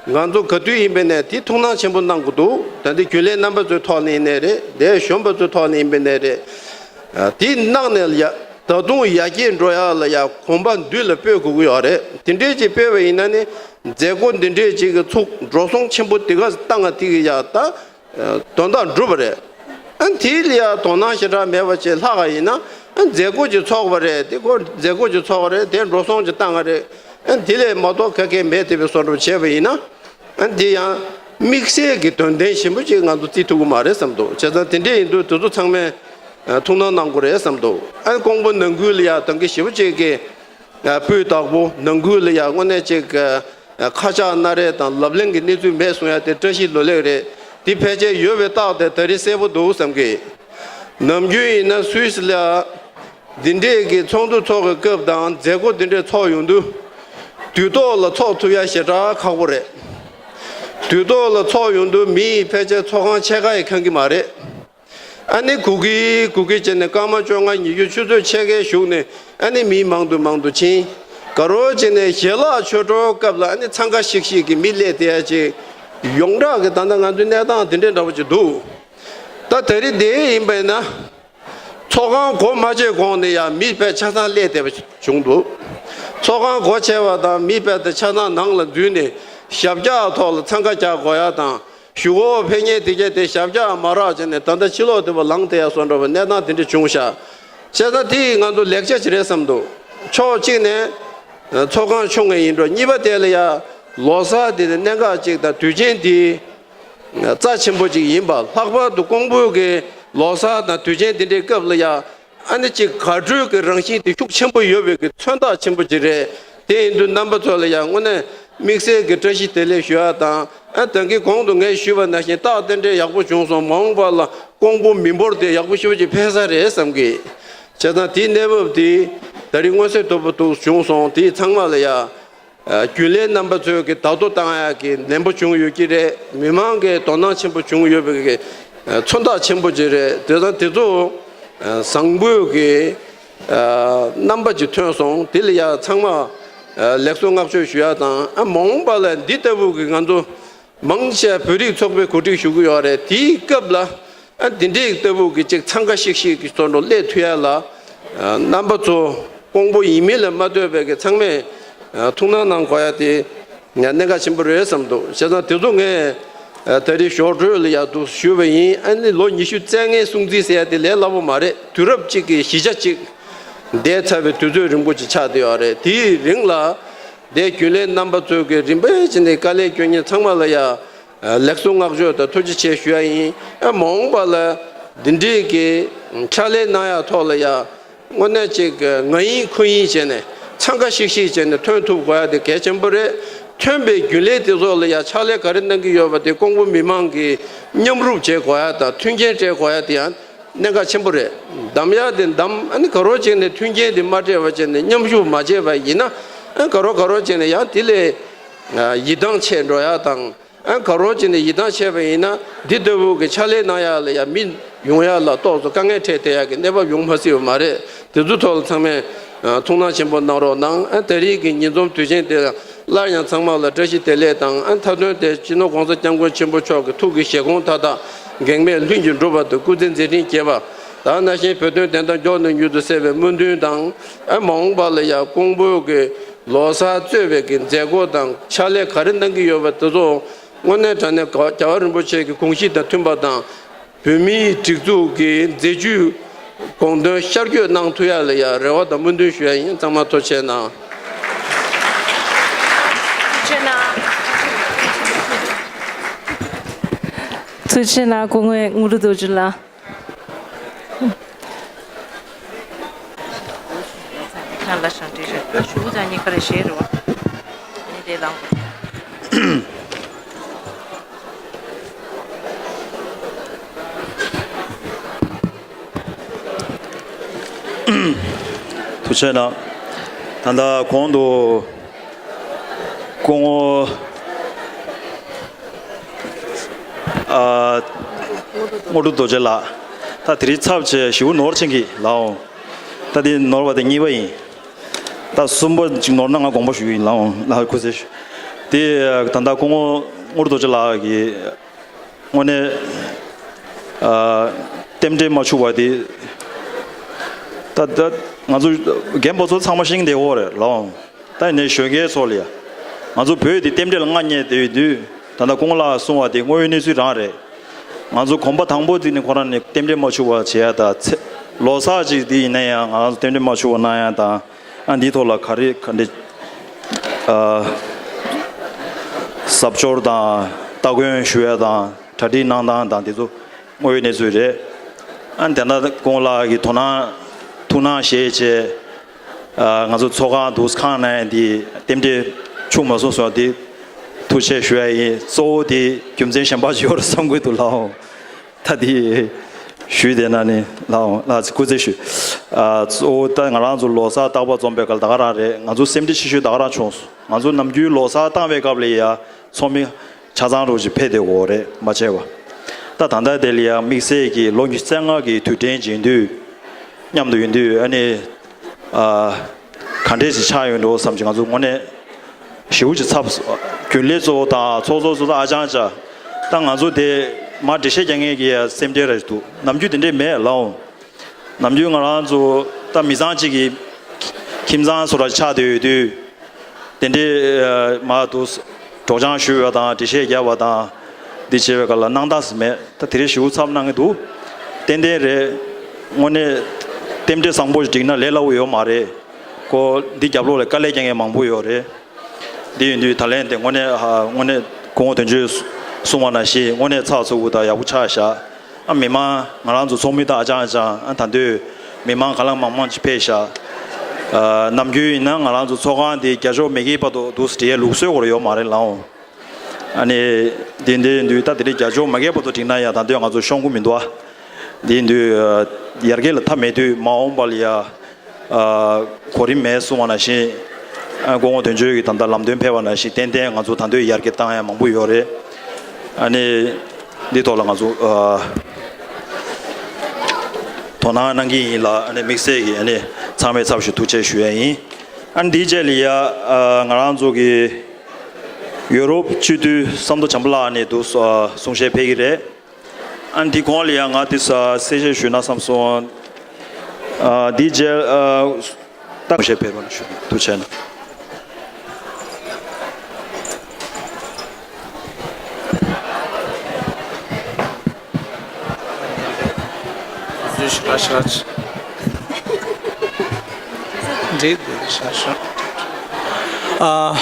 ང་ཚོ་ག་དུས་ཡིན་པའི་ནས་དེ་ཐུགས་སྣང་ཆེན་པོ་གནང་དགོས་འདུག་ད་ལྟའི་རྒྱུན་ལས་རྣམ་པ་ཚོའི་ཐོག་ནས་ཡིན་ནའི་རེད། དེ་གཞོན་པ་ཚོའི་ཐོག་ནས་ཡིན་པའི་ནས་རེད། ཨ། དེ་གནང་ནས་ཡ། ད་དུང་ཡར་རྒྱས་འགྲོ་ཡ་ལ་ཡ་གོམ་པ་མདུན་ལ་སྤོས་དགོས་ཀྱི་ཡོད་རེད། དེ་འདྲས་ཅིག་སྤོས་པ་ཡིན་ན་ནི་མཛད་སྒོ་འདི་འདྲས་ཅིག་གི་ཚུགས་འགྲོ་སོང་ཆེན་པོ་དེ་ག་བཏང་ང་དེ་གི་ཡ་ད། དོན་དག་འགྲུབ་པ་རེད། ཨ་དེ་ལ་ཡ་དོ་སྣང་ཞེ་དྲག་མེད་པ་ཅིག་ལྷག་ག་ཡིན་ན། ཨ་མཛད་སྒོ་ཅིག་ཚོགས་པ་རེད། དེ་ཁོ་མཛད་སྒོ་ཅིག་ཚོགས་པ་རེད། དེ་འགྲོ་སོང་ཅིག་བཏང་ག་རེད། ཨ་དེ་ལས་མ་གཏོགས་ག་གེ་མེད་དེ་བའི་བཟོ་འདྲ་བྱས་པ་ཡིན་ན། ཨ་དེ་ཡང་དམིགས་བསལ་གྱི་དོན་ལྡན་ཞེ་པོ་ཅིག་ང་ཚོ་བརྩི་ཐུབ་ཀྱི་མ་རེད་བསམ་འདུག་བྱས་ཙང་དེ་འདྲས་ཡིན་དུས་དེ་ཚོ་ཚང་མས་ཐུགས་སྣང་གནང་དགོས་རེད་བསམ་འདུག་ཨ་ཀོང་པོ་ནང་ཁུལ་ལ་ཡ་ད་གིན་ཞེ་པོ་ཅིག་གི་སྤུས་དག་པོ། ནང་ཁུལ་ལ་ཡ་དངོས་གནས་ཅིག་ཁ་ཆག་སྣ་རལ་དང་ལབ་གླེང་གི་གནས་ཚུལ་མེད་གསུང་ཡ་དེ་བཀྲ་ཤིས་ལོ་ལེགས་རེད། དེ་ཕལ་ཆེར་ཡོད་པའི་རྟགས་དེ་ད་རེས་གསལ་པོ་འདུག་བསམ་གི། ནམ་རྒྱུན་ཡིན་ན་སུད་སི་ལ་འདི་འདྲས་ཀྱི་ཚོགས་འདུ་ཚོགས་ཀྱི་སྐབས་དང་མཛད་སྒོ་འདི་འདྲས་ཚོགས་ཡོང་དུས། དུས་ཐོག་ལ་ཚོགས་ཐུབ་ཡ་ཞེ་དྲག་ཁག་པོ་རེད། དུས་ཐོག་ལ་ཚོགས་ཡོང་དུས་མི་ཕལ་ཆེར་ཚོགས་ཁང་ཕྱེད་ཀ་ཡང་ཁེངས་ཀྱི་མ་རེད། ཨ་ནི་སྒུག་གི་སྒུག་གི་བྱས་ནས་སྐར་མ་བཅོ་ལྔ་ཉི་ཤུ་ཆུ་ཚོད་ཕྱེད་ཀའི་གཞུག་ནས་ཨ་ནི་མི་མང་དུ་མང་དུ་ཕྱིན། དགའ་རོགས་བྱས་ནས་ཞལ་ལག་མཆོད་གྲོལ་སྐབས་ལ་ཨ་ནི་འཚང་ཁ་ཤིག་ཤིག་གི་མི་སླེབས་བསྡད་ཡ་ཅིག་ཡོངས་གྲགས་ཀྱི་ད་ལྟ་ང་ཚོའི་གནས་སྟངས་དེ་འདྲའི་འདྲ་པོ་ཅིག་འདུག་ད་ ད་ད་རེས་འདི་ཡིན་པས་ན། ཚོགས་ཁང་སྒོ་མ་ཕྱེ་གོང་ནས་ཡང་མི་དཔེ་ཆ་ཚང་སླེབས་བསྡད་པ་བྱུང་འདུག་ཚོགས་ཁང་སྒོ་ཕྱེ་བ་དང་མི་དཔེ་དེ་ཆ་ཚང་ནང་ལ་འཛུལ་ནས་ཞབས་བཀྱག་ཐོག་ལ་འཚང་ཁ་རྒྱག་དགོས་ཡ་དང་། གཞུག་གུ་ཕེབས་མཁན་དེ་གས་དེ་ཞབས་བཀྱག་མ་རག་བྱས་ནས་ད་ལྟ་ཕྱི་ལོགས་དེ་བ་ལངས་བསྡད་ཡ་སོགས་འདྲ་བའི་གནས་སྟངས་དེ་འདྲ་བྱུང་ཤག་བྱས་ཙང་དེ་ཡིས་ང་ཚོ་ལེགས་ཆ་ཅིག་རེད་བསམ་འདུག་ཕྱོགས་གཅིག་ནས་ཚོགས་ཁང་ཆུང་ངེ་ཡིན་འགྲོ། གཉིས་པ་དེ་ལ་ཡ་ལོ་གསར་དེ་ནི་གནད་འགག་ཅིག་དང་དུས་ཆེན་དེ་རྩ་ཆེན་པོ་ཅིག་ཡིན་པ། ལྷག་པར་དུ་ཀོང་པོ་གི་ལོ་གསར་དང་དུས་ཆེན་དེ་འདྲའི་སྐབས་ལ་ཡ། ཨ་ནི་ཅིག་དགའ་སྤྲོའི་གི་རང་བཞིན་དེ་ཤུགས་ཆེན་པོ་ཡོད་པའི་གི་མཚོན་རྟགས་ཆེན་པོ་ཅིག་རེད། དེ་ཡིན་དུས་རྣམ་པ་ཚོ་ལ་ཡང་དངོས་གནས་དམིགས་བསལ་གྱི་བཀྲ་ཤིས་བདེ་ལེགས་ཞུ་ཡ་དང་། ཨ་ད་གིན་གོང་དུ་ངས་ཞུས་པ་ནང་བཞིན་རྟགས་དེ་འདྲའི་ཡག་པོ་བྱུང་སོང་། མ་འོངས་པ་ལ་ཀོང་པོ་མི་འབོར་དེ་ཡག་པོ་ཞེ་པོ་ཅིག་འཕེལ་ས་རེད་བསམ་གི། བྱས་ཙང་དེའི་གནས་བབ་དེ་ད་རེས་མངོན་གསལ་དོད་པོ་འདུག་བྱུང་སོང་། དེ་ཚང་མ་ལ་ཡ། རྒྱུན་ལས་རྣམ་པ་ཚོས་ཀྱི་བརྡ་ཐོ་བཏང་ཡག་གི་ནན་པོ་བྱུང་ཡོད་ཀྱི་རེད། མི་མང་གི་དོ་སྣང་ཆེན་པོ་བྱུང་ཡོད་པའི་གི་མཚོན་རྟགས་ཆེན་པོ་ཅིག་རེད། དེ་ཙང་དེ་ཚོ་བཟང་པོའི་གི་རྣམ་པ་ཅིག་ཐོན་སོང་། དེ་ལ་ཡ་ཚང་མ་ལེགས་སོ་བསྔགས་བརྗོད་ཞུ་ཡ་དང་། ཨ་མ་འོངས་པ་ལ་འདི་ལྟ་བུ་གི་ང་ཚོ་མང་ཆེ་བོད་རིགས་ཚོགས་པའི་གོ་སྒྲིག་ཞུ་གི་ཡོད་རེད། དེའི་སྐབས་ལ་ཨ་འདི་འདྲའི་ལྟ་བུ་གི་ཅིག་འཚང་ཁ་ཤིག་ཤིག་གི་བཟོ་འདྲ་སླེབས་ཐུབ་ཡ་ལ་རྣམ་པ་ཚོ་ཀོང་པོ་ཡིན་མིན་ལ་མ་ལྟོས་པའི་གི་ཚང་མས་ཐུགས་སྣང་གནང་དགོས་ཡ་དེ་གནད་འགག་ཆེན་པོ་རེད་བསམ་འདུག་བྱས་ཙང་དེ་ཚོ་ངས་ད་རེས་ཞོར་འཕྲོས་ལ་ཡ་འདུག་ཞུས་པ་ཡིན། ཨ་ནི་ལོ་ཉི་ཤུ་རྩ་ལྔའི་སྲུང་བརྩི་ཟེར་ཡ་དེ་ལས་སླ་པོ་མ་རེད། དུས་རབས་གཅིག་གི་གཞིས་ཆགས་གཅིག་འདས་ཚར་བའི་དུས་ཚོད་རིང་པོ་ཅིག་ཆགས་བསྡད་ཡོད་རེད། དེའི་རིང་ལ་དེ་རྒྱུན་ལས་རྣམ་པ་ཚོས་གི་རིམ་པས་བྱས་ནས་དཀའ་ལས་སྐྱོན་མཁན་ཚང་མ་ལ་ཡ་ལེགས་སོ་བསྔགས་བརྗོད་དང་ཐུགས་རྗེ་ཆེ་ཞུ་ཡ་ཡིན། ཨ་མ་འོངས་པ་ལ་འདི་འདྲའི་གི་ཕྱག་ལས་གནང་ཡ་ཐོག་ལ་ཡ་དངོས་གནས་ཅིག་ང་ཡིན་ཁོ་ཡིན་བྱས་ནས་འཚང་ཁ་ཤིག་ཤིག་བྱས་ནས་ཐོན་ཐུབ་དགོས་ཡ་དེ་གལ་ཆེན་པོ་རེད། ཐོན་པའི་རྒྱུན་ལས་དེ་ཚོ་ལ་ཡ་ཕྱག་ལས་ག་རེ་གནང་གི་ཡོད་པ་དེ་ཀོང་པོ་མི་མང་གིས་མཉམ་རུབ་བྱེད་དགོས་ཡ་དང་མཐུན་རྐྱེན་སྤྲད་དགོས་ཡ་དེ་ཡང་གནད་འགག་ཆེན་པོ་རེད། གདམ་ཡ་དེ་གདམ། ཨ་ནི་ག་རོ་བྱས་ནས་མཐུན་རྐྱེན་དེ་མ་སྤྲད་པ་བྱས་ནས་མཉམ་ཞུགས་མ་བྱས་པ་ཡིན་ན། ཨ་ག་རོ་ག་རོ་བྱས་ནས་ཡང་དེ་ལས་ཡིད་ཐང་ཆད་འགྲོ་ཡ་དང་། ཨ་ག་རོ་བྱས་ནས་ཡིད་ཐང་ཆད་པ་ཡིན་ན་འདི་ལྟ་བུ་གི་ཕྱག་ལས་གནང་ཡ་ལ་ཡ་མི་ཡོང་ཡ་ལ་ཏོག་ཙམ་དཀའ་ངལ་འཕྲད་བསྡད་ཡ་གི་གནས་བབ་ཡོང་མ་སྲིད་པ་མ་རེད། དེ་ཚོ་ཐོག་ལ་ཚང་མས་ཐུགས་སྣང་ཆེན་པོ་གནང་རོགས་གནང་། ཨ་ད་རེས་ཀྱི་ཉིན་འཛོམས་དུས་ཆེན་དེ་ལ། སླར་ཡང་ཚང་མ་ལ་བཀྲ་ཤིས་བདེ་ལེགས་དང་། ཨ་མཐའ་དོན་དེ་སྤྱི་ནོར་༸གོང་ས་༸སྐྱབས་མགོན་ཆེན་པོ་མཆོག་གི་ཐུགས་ཀྱི་བཞེད་དགོངས་མཐའ་དག་འགེགས་མེད་ལྷུན་གྱིས་འགྲུབ་པ་དང་སྐུ་ཚེ་མཛད་འཕྲིན་རྒྱས་པ། ད་ནང་བཞིན་བོད་དོན་བདེན་མཐའ་མགྱོགས་ནས་མྱུར་དུ་གསལ་བའི་སྨོན་འདུན་དང་། ཨ་མ་འོངས་པ་ལ་ཡང་ཀོང་པོ་གི་ལོ་གསར་གཙོས་པའི་གི་མཛད་སྒོ་དང་ཕྱག་ལས་ག་རེ་གནང་གི་ཡོད་པ་དེ་ཚོ་དངོས་གནས་དྲང་གནས་རྒྱལ་བ་རིན་པོ་ཆེ་གི་དགོངས་གཞི་དང་མཐུན་པ་དང་། བོད་མིའི་སྒྲིག་འཛུགས་ཀྱི་མཛད་ཇུས་དགོངས་དོན་ཤར་བསྐྱོད་གནང་ཐུབ་ཡ་ལ་ཡང་རེ་བ་དང་སྨོན་འདུན་ཞུ་ཡ་ཡིན། ཚང་མ་ཐུགས་རྗེ་གནང་། ཐུགས་རྗེ་གནང་། ཐུགས་རྗེ་གནང་། སྐུ་ངོ་དངོས་གྲུབ་རྡོ་རྗེ་ལགས། ཁྱེད་རང་ལ་ཞང་བྲིས་རེད། ཞུ་བོ་ཅང་གཉིས་ཀ་རེ་བཞེས་རེད་བ། ཨ་ནི་དེ་དང་། ཐུགས་རྗེ་གནང་། ད་ལྟ་གོང་དུ་སྐུ་ངོ་ཨ་དངོས་གྲུབ་རྡོ་རྗེ་ལགས། ད་དེ་རིང་ཚབ་བྱས་ཞེ་པོ་ནོར་ཕྱིན་གྱི་ལགས་འོང་། ད་དེ་ནོར་བ་དེ་གཉིས་པ་ཡིན། ད་གསུམ་པ་ཅིག་ནོར་ན་ང་དགོངས་པ་ཞུ་གི་ཡིན་ལགས་འོང་། ལགས་སྐུ་ཚེ་ཞུ། དེ་ད་ལྟ་སྐུ་ངོ་དངོས་གྲུབ་རྡོ་རྗེ་ལགས་ཀྱིས་དངོས་གནས་ཨ་རྟེན་འབྲེལ་མ་འཆུགས་པ་དེ། ད་ད་ང་ཚོ་རྒན་པ་ཚོ་ཚང་མ་ཤེས་ཀྱི་འདུག་རེད་ལགས་འོང་། ད་ཡིན་ནའི་གཞོན་སྐྱེས་ཚོ་ལ་ཡ། ང་ཚོ་བོད་འདི་རྟེན་འབྲེལ་ལ་མངའ་བརྙེས་བསྡད་ཡོད་དུས། ད་ལྟ་སྐུ་ངོ་ལགས་གསུངས་པ་དེ་དངོས་ཡོད་གནས་ཚུལ་རང་རེད། ང་ཚོ་གོམ་པ་དང་པོ་དེ་ནི་ཁོ་རང་ནས་རྟེན་འབྲེལ་མ་འཆུགས་པ་བྱེད་ཡ་དང་ཚེ། ལོ་གསར་ཅིག་དེ་ཡིན་ན་ཡང་ང་རང་ཚོ་རྟེན་འབྲེལ་མ་འཆུགས་པ་གནང་ཡ་དང་། ཨ་འདིའི་ཐོག་ལ་ག་རེ་ག་འདྲ་ཨ་གཟབ་མཆོར་དང་སྟ་གོན་ཞུ་ཡ་དང་གྲ་སྒྲིག་གནང་སྟངས་དང་དེ་ཚོ་དངོས་ཡོད་གནས་ཚུལ་རེད། ཨ་དེ་ན་སྐུ་ངོ་ལགས་ཀྱི་དོ་སྣང་ཐུགས་སྣང་བཞེས་བྱས། ཨ་ང་ཚོ་ཚོགས་ཁང་འདུ་ཁང་ནང་འདི་རྟེན་འབྲེལ་འཆུགས་མ་སོང་ཟེར་བ་འདི་ཐུགས་རྗེ་ཆེ་ཞུ་ཡ་ཡིན། གཙོ་བོ་དེ་རྒྱུ་མཚན་གཞན་པ་ཅིག་ཡོད་རེད་བསམ་གྱི་འདུག་ལགས་འོང་། ད་དེ་ཞུས་བསྡད་ན་ནི་ལགས་འོང་། ལགས་སྐུ་ཚེ་ཞུ། ཨ་གཙོ་བོ་ད་ང་རང་ཚོ་ལོ་གསར་རྟག་པར་འཛོམས་པའི་སྐབས་ད་ག་རང་རེད། ང་ཚོ་སེམས་ཁྲལ་ཆེ་ཤོས་ད་ག་རང་བྱུང་སོང་། ང་ཚོ་ནམ་རྒྱུན་ལོ་གསར་བཏང་བའི་སྐབས་ལ་ཡ་ཚོགས་མི་ཆ་ཚང་རུ་ཅིག་ཕེབས་བསྡད་ཡོད་རེད་མ་བྱས་པ། ད་ད་ལྟ་དེ་ལ་ཡང་དམིགས་བསལ་གྱི་ལོ་ཉི་ཤུ་རྩ་ལྔ་གི་དུས་དྲན་བྱེད་དུས་མཉམ་དུ་ཡིན་དུས་ཨ་ནི་ཨ་ག་འདྲས་ཅིག་ཆགས་ཡོད་འགྲོ་བསམ་གྱི། ང་ཚོ་དངོས་གནས་ཞེ་པོ་ཅིག་ཚབ་སོང་། རྒྱུན་ལས་ཚོ་དང་ཚོགས་གཙོ་ཚོ་དང་ཨ་ཅང་ཅག་ད་ང་ཚོ་དེ་ མར་འགྲེལ་བཤད་རྒྱག་མཁན་གྱི་སེམས་ཁྲལ་ར་ཞིག་འདུག་ནམ་རྒྱུན་དེ་འདྲས་མེད་ལགས། ནམ་རྒྱུན་ང་རང་ཚོ་ད་མི་ཚང་གཅིག་གི་ཁྱིམ་ཚང་བཟོ་འདྲ་ཆགས་བསྡད་ཡོད་དུས། དེ་འདྲའི་མར་དུ་སྒྲོག་སྦྱང་ཞུས་པ་དང་འགྲེལ་བཤད་བརྒྱབ་པ་དང་འདི་བྱས་པའི་སྐབས་ལ་སྣང་དག་ཟིན་མེད། ད་དེ་རིང་ཞེ་པོ་འཚབ་གནང་གི་འདུག་ཏན་ཏན་རེད། དངོས་གནས་རྟེན་འབྲེལ་བཟང་པོ་ཞིག་བསྒྲིགས་ན་ལས་སླ་པོ་ཡོད་མ་རེད། ཁོ་འདི་རྒྱབ་ལོགས་ལ་དཀའ་ལས་རྒྱག་མཁན་མང་པོ་ཡོད་རེད། འདི་ཡིན་དུས་ད་ལན་དེ་དངོས་གནས་ཧ་དངོས་གནས་སྐུ་ངོ་དོན་གཅོད་གསུངས་པ་ནང་བཞིན་དངོས་གནས་ཚགས་ཚུད་པོ་དང་ཡག་པོ་ཆགས་ཤག་ཨ་མི་མང་ང་རང་ཚོ་ཚོགས་མི་དང་ཨ་ཅང་ཨ་ཅང་ཨ་ད་འདོད་མི་མང་ག་ལ་མང་མང་ཅིག་ཕེབས་ཤག་ཨ་ནམ་རྒྱུན་ཡིན་ན་ང་རང་ཚོ་ཚོགས་ཁང་འདི་བརྒྱ་ཆ་མེད་ཀྱི་བར་དུ་འདུག་སེ་བྲིས་ཡས་ལུགས་སྲོལ་སྐོར་ཡོད་མ་རེད་ལགས། ཨ་ནི་འདི་འདི་ཡིན་དུས་ད་དེ་རིང་བརྒྱ་ཆ་མེད་ཀྱི་བར་དུ་བསྒྲིགས་ན་ཡང་ད་འདོད་ང་ཚོ་ཤོང་གི་མི་འདུག་ཨ། འདི་ཡིན་དུས་ཡར་རྒྱས་ལ་མཐའ་མེད་དུས་མ་འོངས་པ་ལ་ཡ། ཨ་གོ་རིམ་མེད་གསུང་བ་ནང་བཞིན། ཨ་སྐུ་ངོ་དོན་གཅོད་ཀྱིས་ད་ལྟ་ལམ་སྟོན་ཕེབས་པ་ནང་བཞིན་ཏན་ཏན་ང་ཚོ་ད་འདོད་ཡར་རྒྱས་བཏང་ཡ་མང་པོ་ཡོད་རེད། ཨ་ནི་འདི་ཐོག་ལ་ང་ཚོ་ཨ་དོ་སྣང་གནང་གི་ཡིན་ལ། ཨ་ནི་དམིགས་བསལ་གྱིས་ཨ་ནི་ཚང་མས་ཚབ་ཞུ་ཐུགས་རྗེ་ཆེ་ཞུ་ཡ་ཡིན། ཨ་ནི་འདིའི་རྗེས་ལ་ཡ་ཨ་ང་རང་ཚོ་གི་ཡོ་རོབ་སྤྱི་འཐུས་བསམ་མདོ་བྱམས་པ་ལགས་ཨ་ནི་འདུག་སེ་གསུང་བཤད་ཕེབས་ཀྱི་རེད། ཨ་འདི་གོང་ལ་ཡང་ང་དེ་ས་གསལ་བཤད་ཞུས་ན་བསམ་སོང་། ཨ་འདི་རྗེས་ཨ་ད་བཤད་ཕེབས་པ་ཞུ་ཐུགས་ཆེ་ན། འདི་འདི་ཤ་ཤ། ཨ་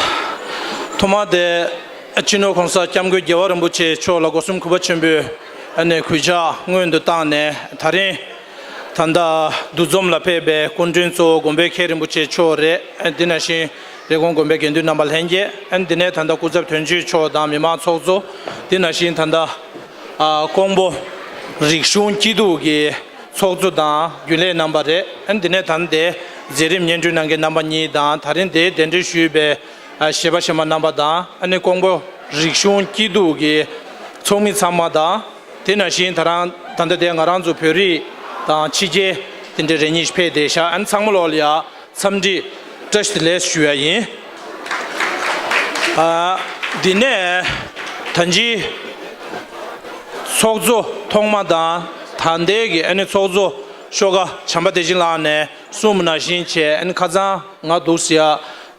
ཐོག་མ་དེ། སྤྱི་ནོར་༸གོང་ས་༸སྐྱབས་མགོན་རྒྱལ་བ་རིན་པོ་ཆེ་མཆོག་ལ་སྒོ་གསུམ་གུས་པ་ཆེན་པོས་ཨ་ནི་གུས་ཕྱག་སྔོན་དུ་བཏང་ནས་ད་རིང་ད་ལྟ་འདུ་འཛོམས་ལ་ཕེབས་པའི་སྐུ་མགྲོན་གཙོ་བོ་དགོན་པའི་མཁན་རིན་པོ་ཆེ་མཆོག་རེད། ཨ་འདི་ནང་བཞིན་རེབ་གོང་དགོན་པའི་དགེ་འདུན་རྣམ་པ་ལྷན་རྒྱས། ཨ་འདི་ནས་ད་ལྟ་སྐུ་ཚབ་དོན་གཅོད་མཆོག་དང་མི་མང་ཚོགས་གཙོ། འདི་ནང་བཞིན་ད་ལྟ་ཨ་ཀོང་པོ་རིག་གཞུང་སྐྱིད་སྡུག་གི་ཚོགས་གཙོ་དང་རྒྱུན་ལས་རྣམ་པ་རེད། ཨ་འདི་ནས་ད་ལྟ་མཛད་རིམ་སྙན་སྒྲོན་གནང་མཁན་རྣམ་པ་གཉིས་དང་ད་རིང་འདིར་གདན་འདྲེན་ཞུས་པའི་ཨ་གཞས་པ་གཞས་མ་རྣམ་པ་དང་། ཨ་ནི་ཀོང་པོ་རིག་གཞུང་སྐྱིད་སྡུག་གི་ཚོགས་མི་ཚང་མ་དང་། དེ་ནང་བཞིན་ད་རང་ད་ལྟ་དེ་ང་རང་ཚོ་བོད་རིགས་དང་ཕྱི་རྒྱལ་དེ་འདྲའི་རེ་གཉིས་ཕེབས་བསྡད་ཤག་ཨ་ནི་ཚང་མ་ལོག་ལ་ཡ་འཚམས་འདྲི་བཀྲ་ཤིས་བདེ་ལེགས་ཞུ་ཡ་ཡིན། ཨ་འདི་ནས་ད་ཅི་ཚོགས་གཙོ་ཐོག་མ་དང་ད་ལྟའི་གི་ཨ་ནི་ཚོགས་གཙོ་ཤོག་ཁ་བྱམས་པ་བདེ་ཆེན་ལགས་ནས་གསུངས་པ་ནང་བཞིན་བྱས། ཨ་ནི་ཁ་སང་ང་འདུག་སེ་ཡ་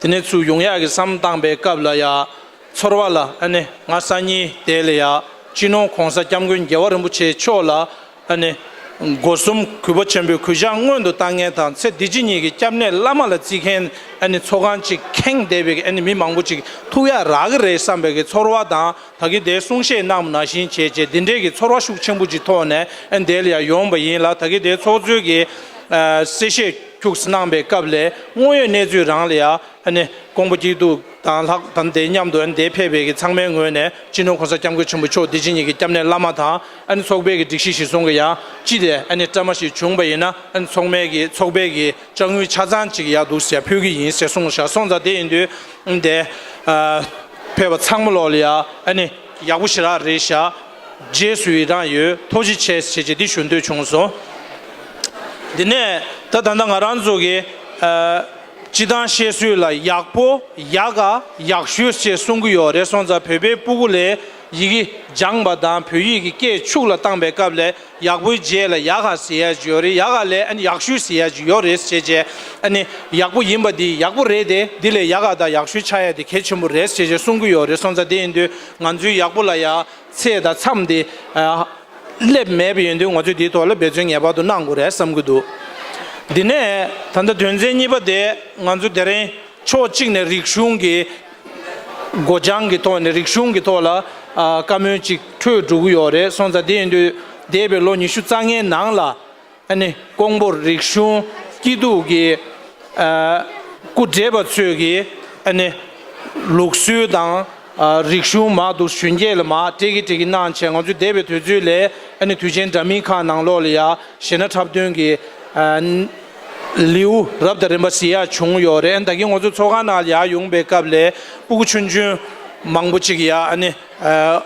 དེ་ནས་ཚུར་ཡོང་ཡག་གི་བསམ་བཏང་པའི་སྐབས་ལ་ཡ། ཚོར་བ་ལ་ཨ་ནི་ང་སང་ཉིན་དེ་ལ་ཡ་སྤྱི་ནོར་༸གོང་ས་༸སྐྱབས་མགོན་རྒྱལ་བ་རིན་པོ་ཆེ་མཆོག་ལ་ཨ་ནི་སྒོ་གསུམ་གུས་པ་ཆེན་པོས་གུས་ཕྱག་སྔོན་དུ་བཏང་མཁན་དང་ཚེ་འདི་ཕྱི་གཉིས་ཀྱི་སྐྱབས་གནས་བླ་མ་ལ་བརྩི་མཁན་ཨ་ནི་ཚོགས་ཁང་གཅིག་ཁེངས་བསྡད་པའི་ཨ་ནི་མི་མང་པོ་ཅིག་ཐུག་ཡག་རག་གི་རེད་བསམ་པའི་གི་ཚོར་བ་དང་། ད་གིན་དེ་གསུང་བཤད་གནང་བ་ནང་བཞིན་བྱས་བྱས་འདི་འདྲའི་གི་ཚོར་བ་ཤུགས་ཆེན་པོ་ཅིག་ཐོག་ནས་ཨ་ནི་དེ་ལ་ཡ་ཡོང་བ་ཡིན་ལ། ད་གིན་དེ་ཚོགས་གཙོས་གི་ཨ་གསལ་བཤད་ཁྱུག་ཙམ་གནང་པའི་སྐབས་ལ་དངོས་ཡོད་གནས་ཚུལ་རང་ལ་ཡ། ཨ་ནི་ཀོང་པོ་སྐྱིད་སྡུག་དང་ལྷག་དང་དེ་མཉམ་དུ་ཨ་ནི་དེ་ཕེབས་པའི་གི་ཚང་མའི་ངོས་ནས་སྤྱི་ནོར་༸གོང་ས་༸སྐྱབས་མགོན་ཆེན་པོ་མཆོག་འདི་ཕྱི་གཉིས་ཀྱི་སྐྱབས་གནས་བླ་མ་དང་། ཨ་ནི་ཚོགས་པའི་གི་སྒྲིག་གཞི་གཞིར་བཟུང་གི་ཡང་ཅི་དེ་ཨ་ནི་བཀྲ་མ་ཞིག་བྱུང་བ་ཡིན་ན། ཨ་ནི་ཚོགས་མའི་གི་ཚོགས་པའི་གི་དཔྱ་དངུལ་ཆ་ཚང་ཅིག་ཡག་འདུག་ཟེར་ཕུལ་གི་ཡིན་ཟེར་གསུངས་ཤག་སོང་ཙང་དེ་ཡིན་དུས་ཨ་ནི་དེ་ཨ་ཕེབས་པ་ཚང་མ་ལོག་ལ་ཡ་ཨ་ནི་ཡག་པོ་ཞེ་དྲག་རེད་ཤག་རྗེས་སུ་ཡི་རང་ཡོད། ཐུགས་རྗེ་ཆེ་ཞེས་བྱས་འདི་ཞུ་འདོད་བྱུང་སོང་། འདི་ནས་ད་ད་ལྟ་ང་རང་ཚོ་གི་ཨ། སྤྱི་བཏང་བཤད་སྲོལ་ལ་ཡག་པོ་ཡག་ག་ཡག་ཤོས་ཞེས་གསུང་གི་ཡོད་རེད། སོང་ཙང་བོད་པའི་སྤུ་གུ་ལ་ཡི་གེ་སྦྱངས་པ་དང་བོད་ཡིག་གི་སྐད་ཕྱུགས་ལ་བཏང་པའི་སྐབས་ལ་ཡག་པོའི་རྗེས་ལ་ཡག་ག་ཟེར་ཡ་ཅིག་ཡོད་རེད། ཡག་ག་ལ་ཨ་ནི་ཡག་ཤོས་ཟེར་ཡ་ཅིག་ཡོད་རེད་ཟེར་བྱས། ཨ་ནི་ཡག་པོ་ཡིན་པ་འདི་ཡག་པོ་རེད་དེ། འདི་ལས་ཡག་ག་དང་ཡག་ཤོས་ཆགས་ཡ་དེ་གལ་ཆེན་པོ་རེད་ཟེར་བྱས་གསུང་གི་ཡོད་རེད། སོང་ཙང་དེ་ཡིན་དུས་ང་ཚོའི་ཡག་པོ་ལ་ཡ་ཚད་དང་མཚམས་དེ་ཨ། སླེབས་མེད་པ་ཡིན་དུས་ང་ཚོས་འདིའི་ཐོག་ལ་འབད་བརྩོན་ངེས་པར་དུ་གནང་དགོས་རེད་བསམ་གྱི་འདུག་འདི་ནས་ད་ལྟ་དོན་ཚན་གཉིས་པ་དེ་ང་ཚོ་དེ་རིང་ཕྱོགས་གཅིག་ནས་རིག་གཞུང་གི་སྒོ་བྱང་གི་ཐོག་ནས་རིག་གཞུང་གི་ཐོག་ལ་ཨ་བཀའ་མོལ་ཅིག་འཕྲོད་འགྲོ་གི་ཡོད་རེད། སོང་ཙང་དེ་ཡིན་དུས་འདས་པའི་ལོ་ཉི་ཤུ་རྩ་ལྔའི་ནང་ལ་ཨ་ནི་ཀོང་པོ་རིག་གཞུང་སྐྱིད་སྡུག་གི་ཨ་སྐུ་བགྲེས་པ་ཚོས་ཀྱི་ཨ་ནི་ལུགས་སྲོལ་དང་ཨ་རིག་གཞུང་མར་འདུག་གཞོན་སྐྱེས་ལ་མར་སྤྲད་ཀྱི་སྤྲད་ཀྱི་གནང་བྱས། ང་ཚོས་འདས་པའི་དུས་ཚོད་ལས་ཨ་ནི་དུས་ཆེན་འདྲ་མིན་ཁག་ནང་ལོགས་ལ་ཡ་གཞས་སྣ་འཁྲབ་སྟོན་གྱི་ཨ་ལེའུ་རབ་དང་རིམ་པ་གཟིགས་ཡག་བྱུང་ཡོད་རེད། ཨ་ནི་ད་གིན་ང་ཚོ་ཚོགས་ཁང་ནང་ལ་ཡར་ཡོང་པའི་སྐབས་ལ་སྤུ་གུ་ཆུང་ཆུང་མང་པོ་ཅིག་ཡ་ཨ་ནི་ཨ་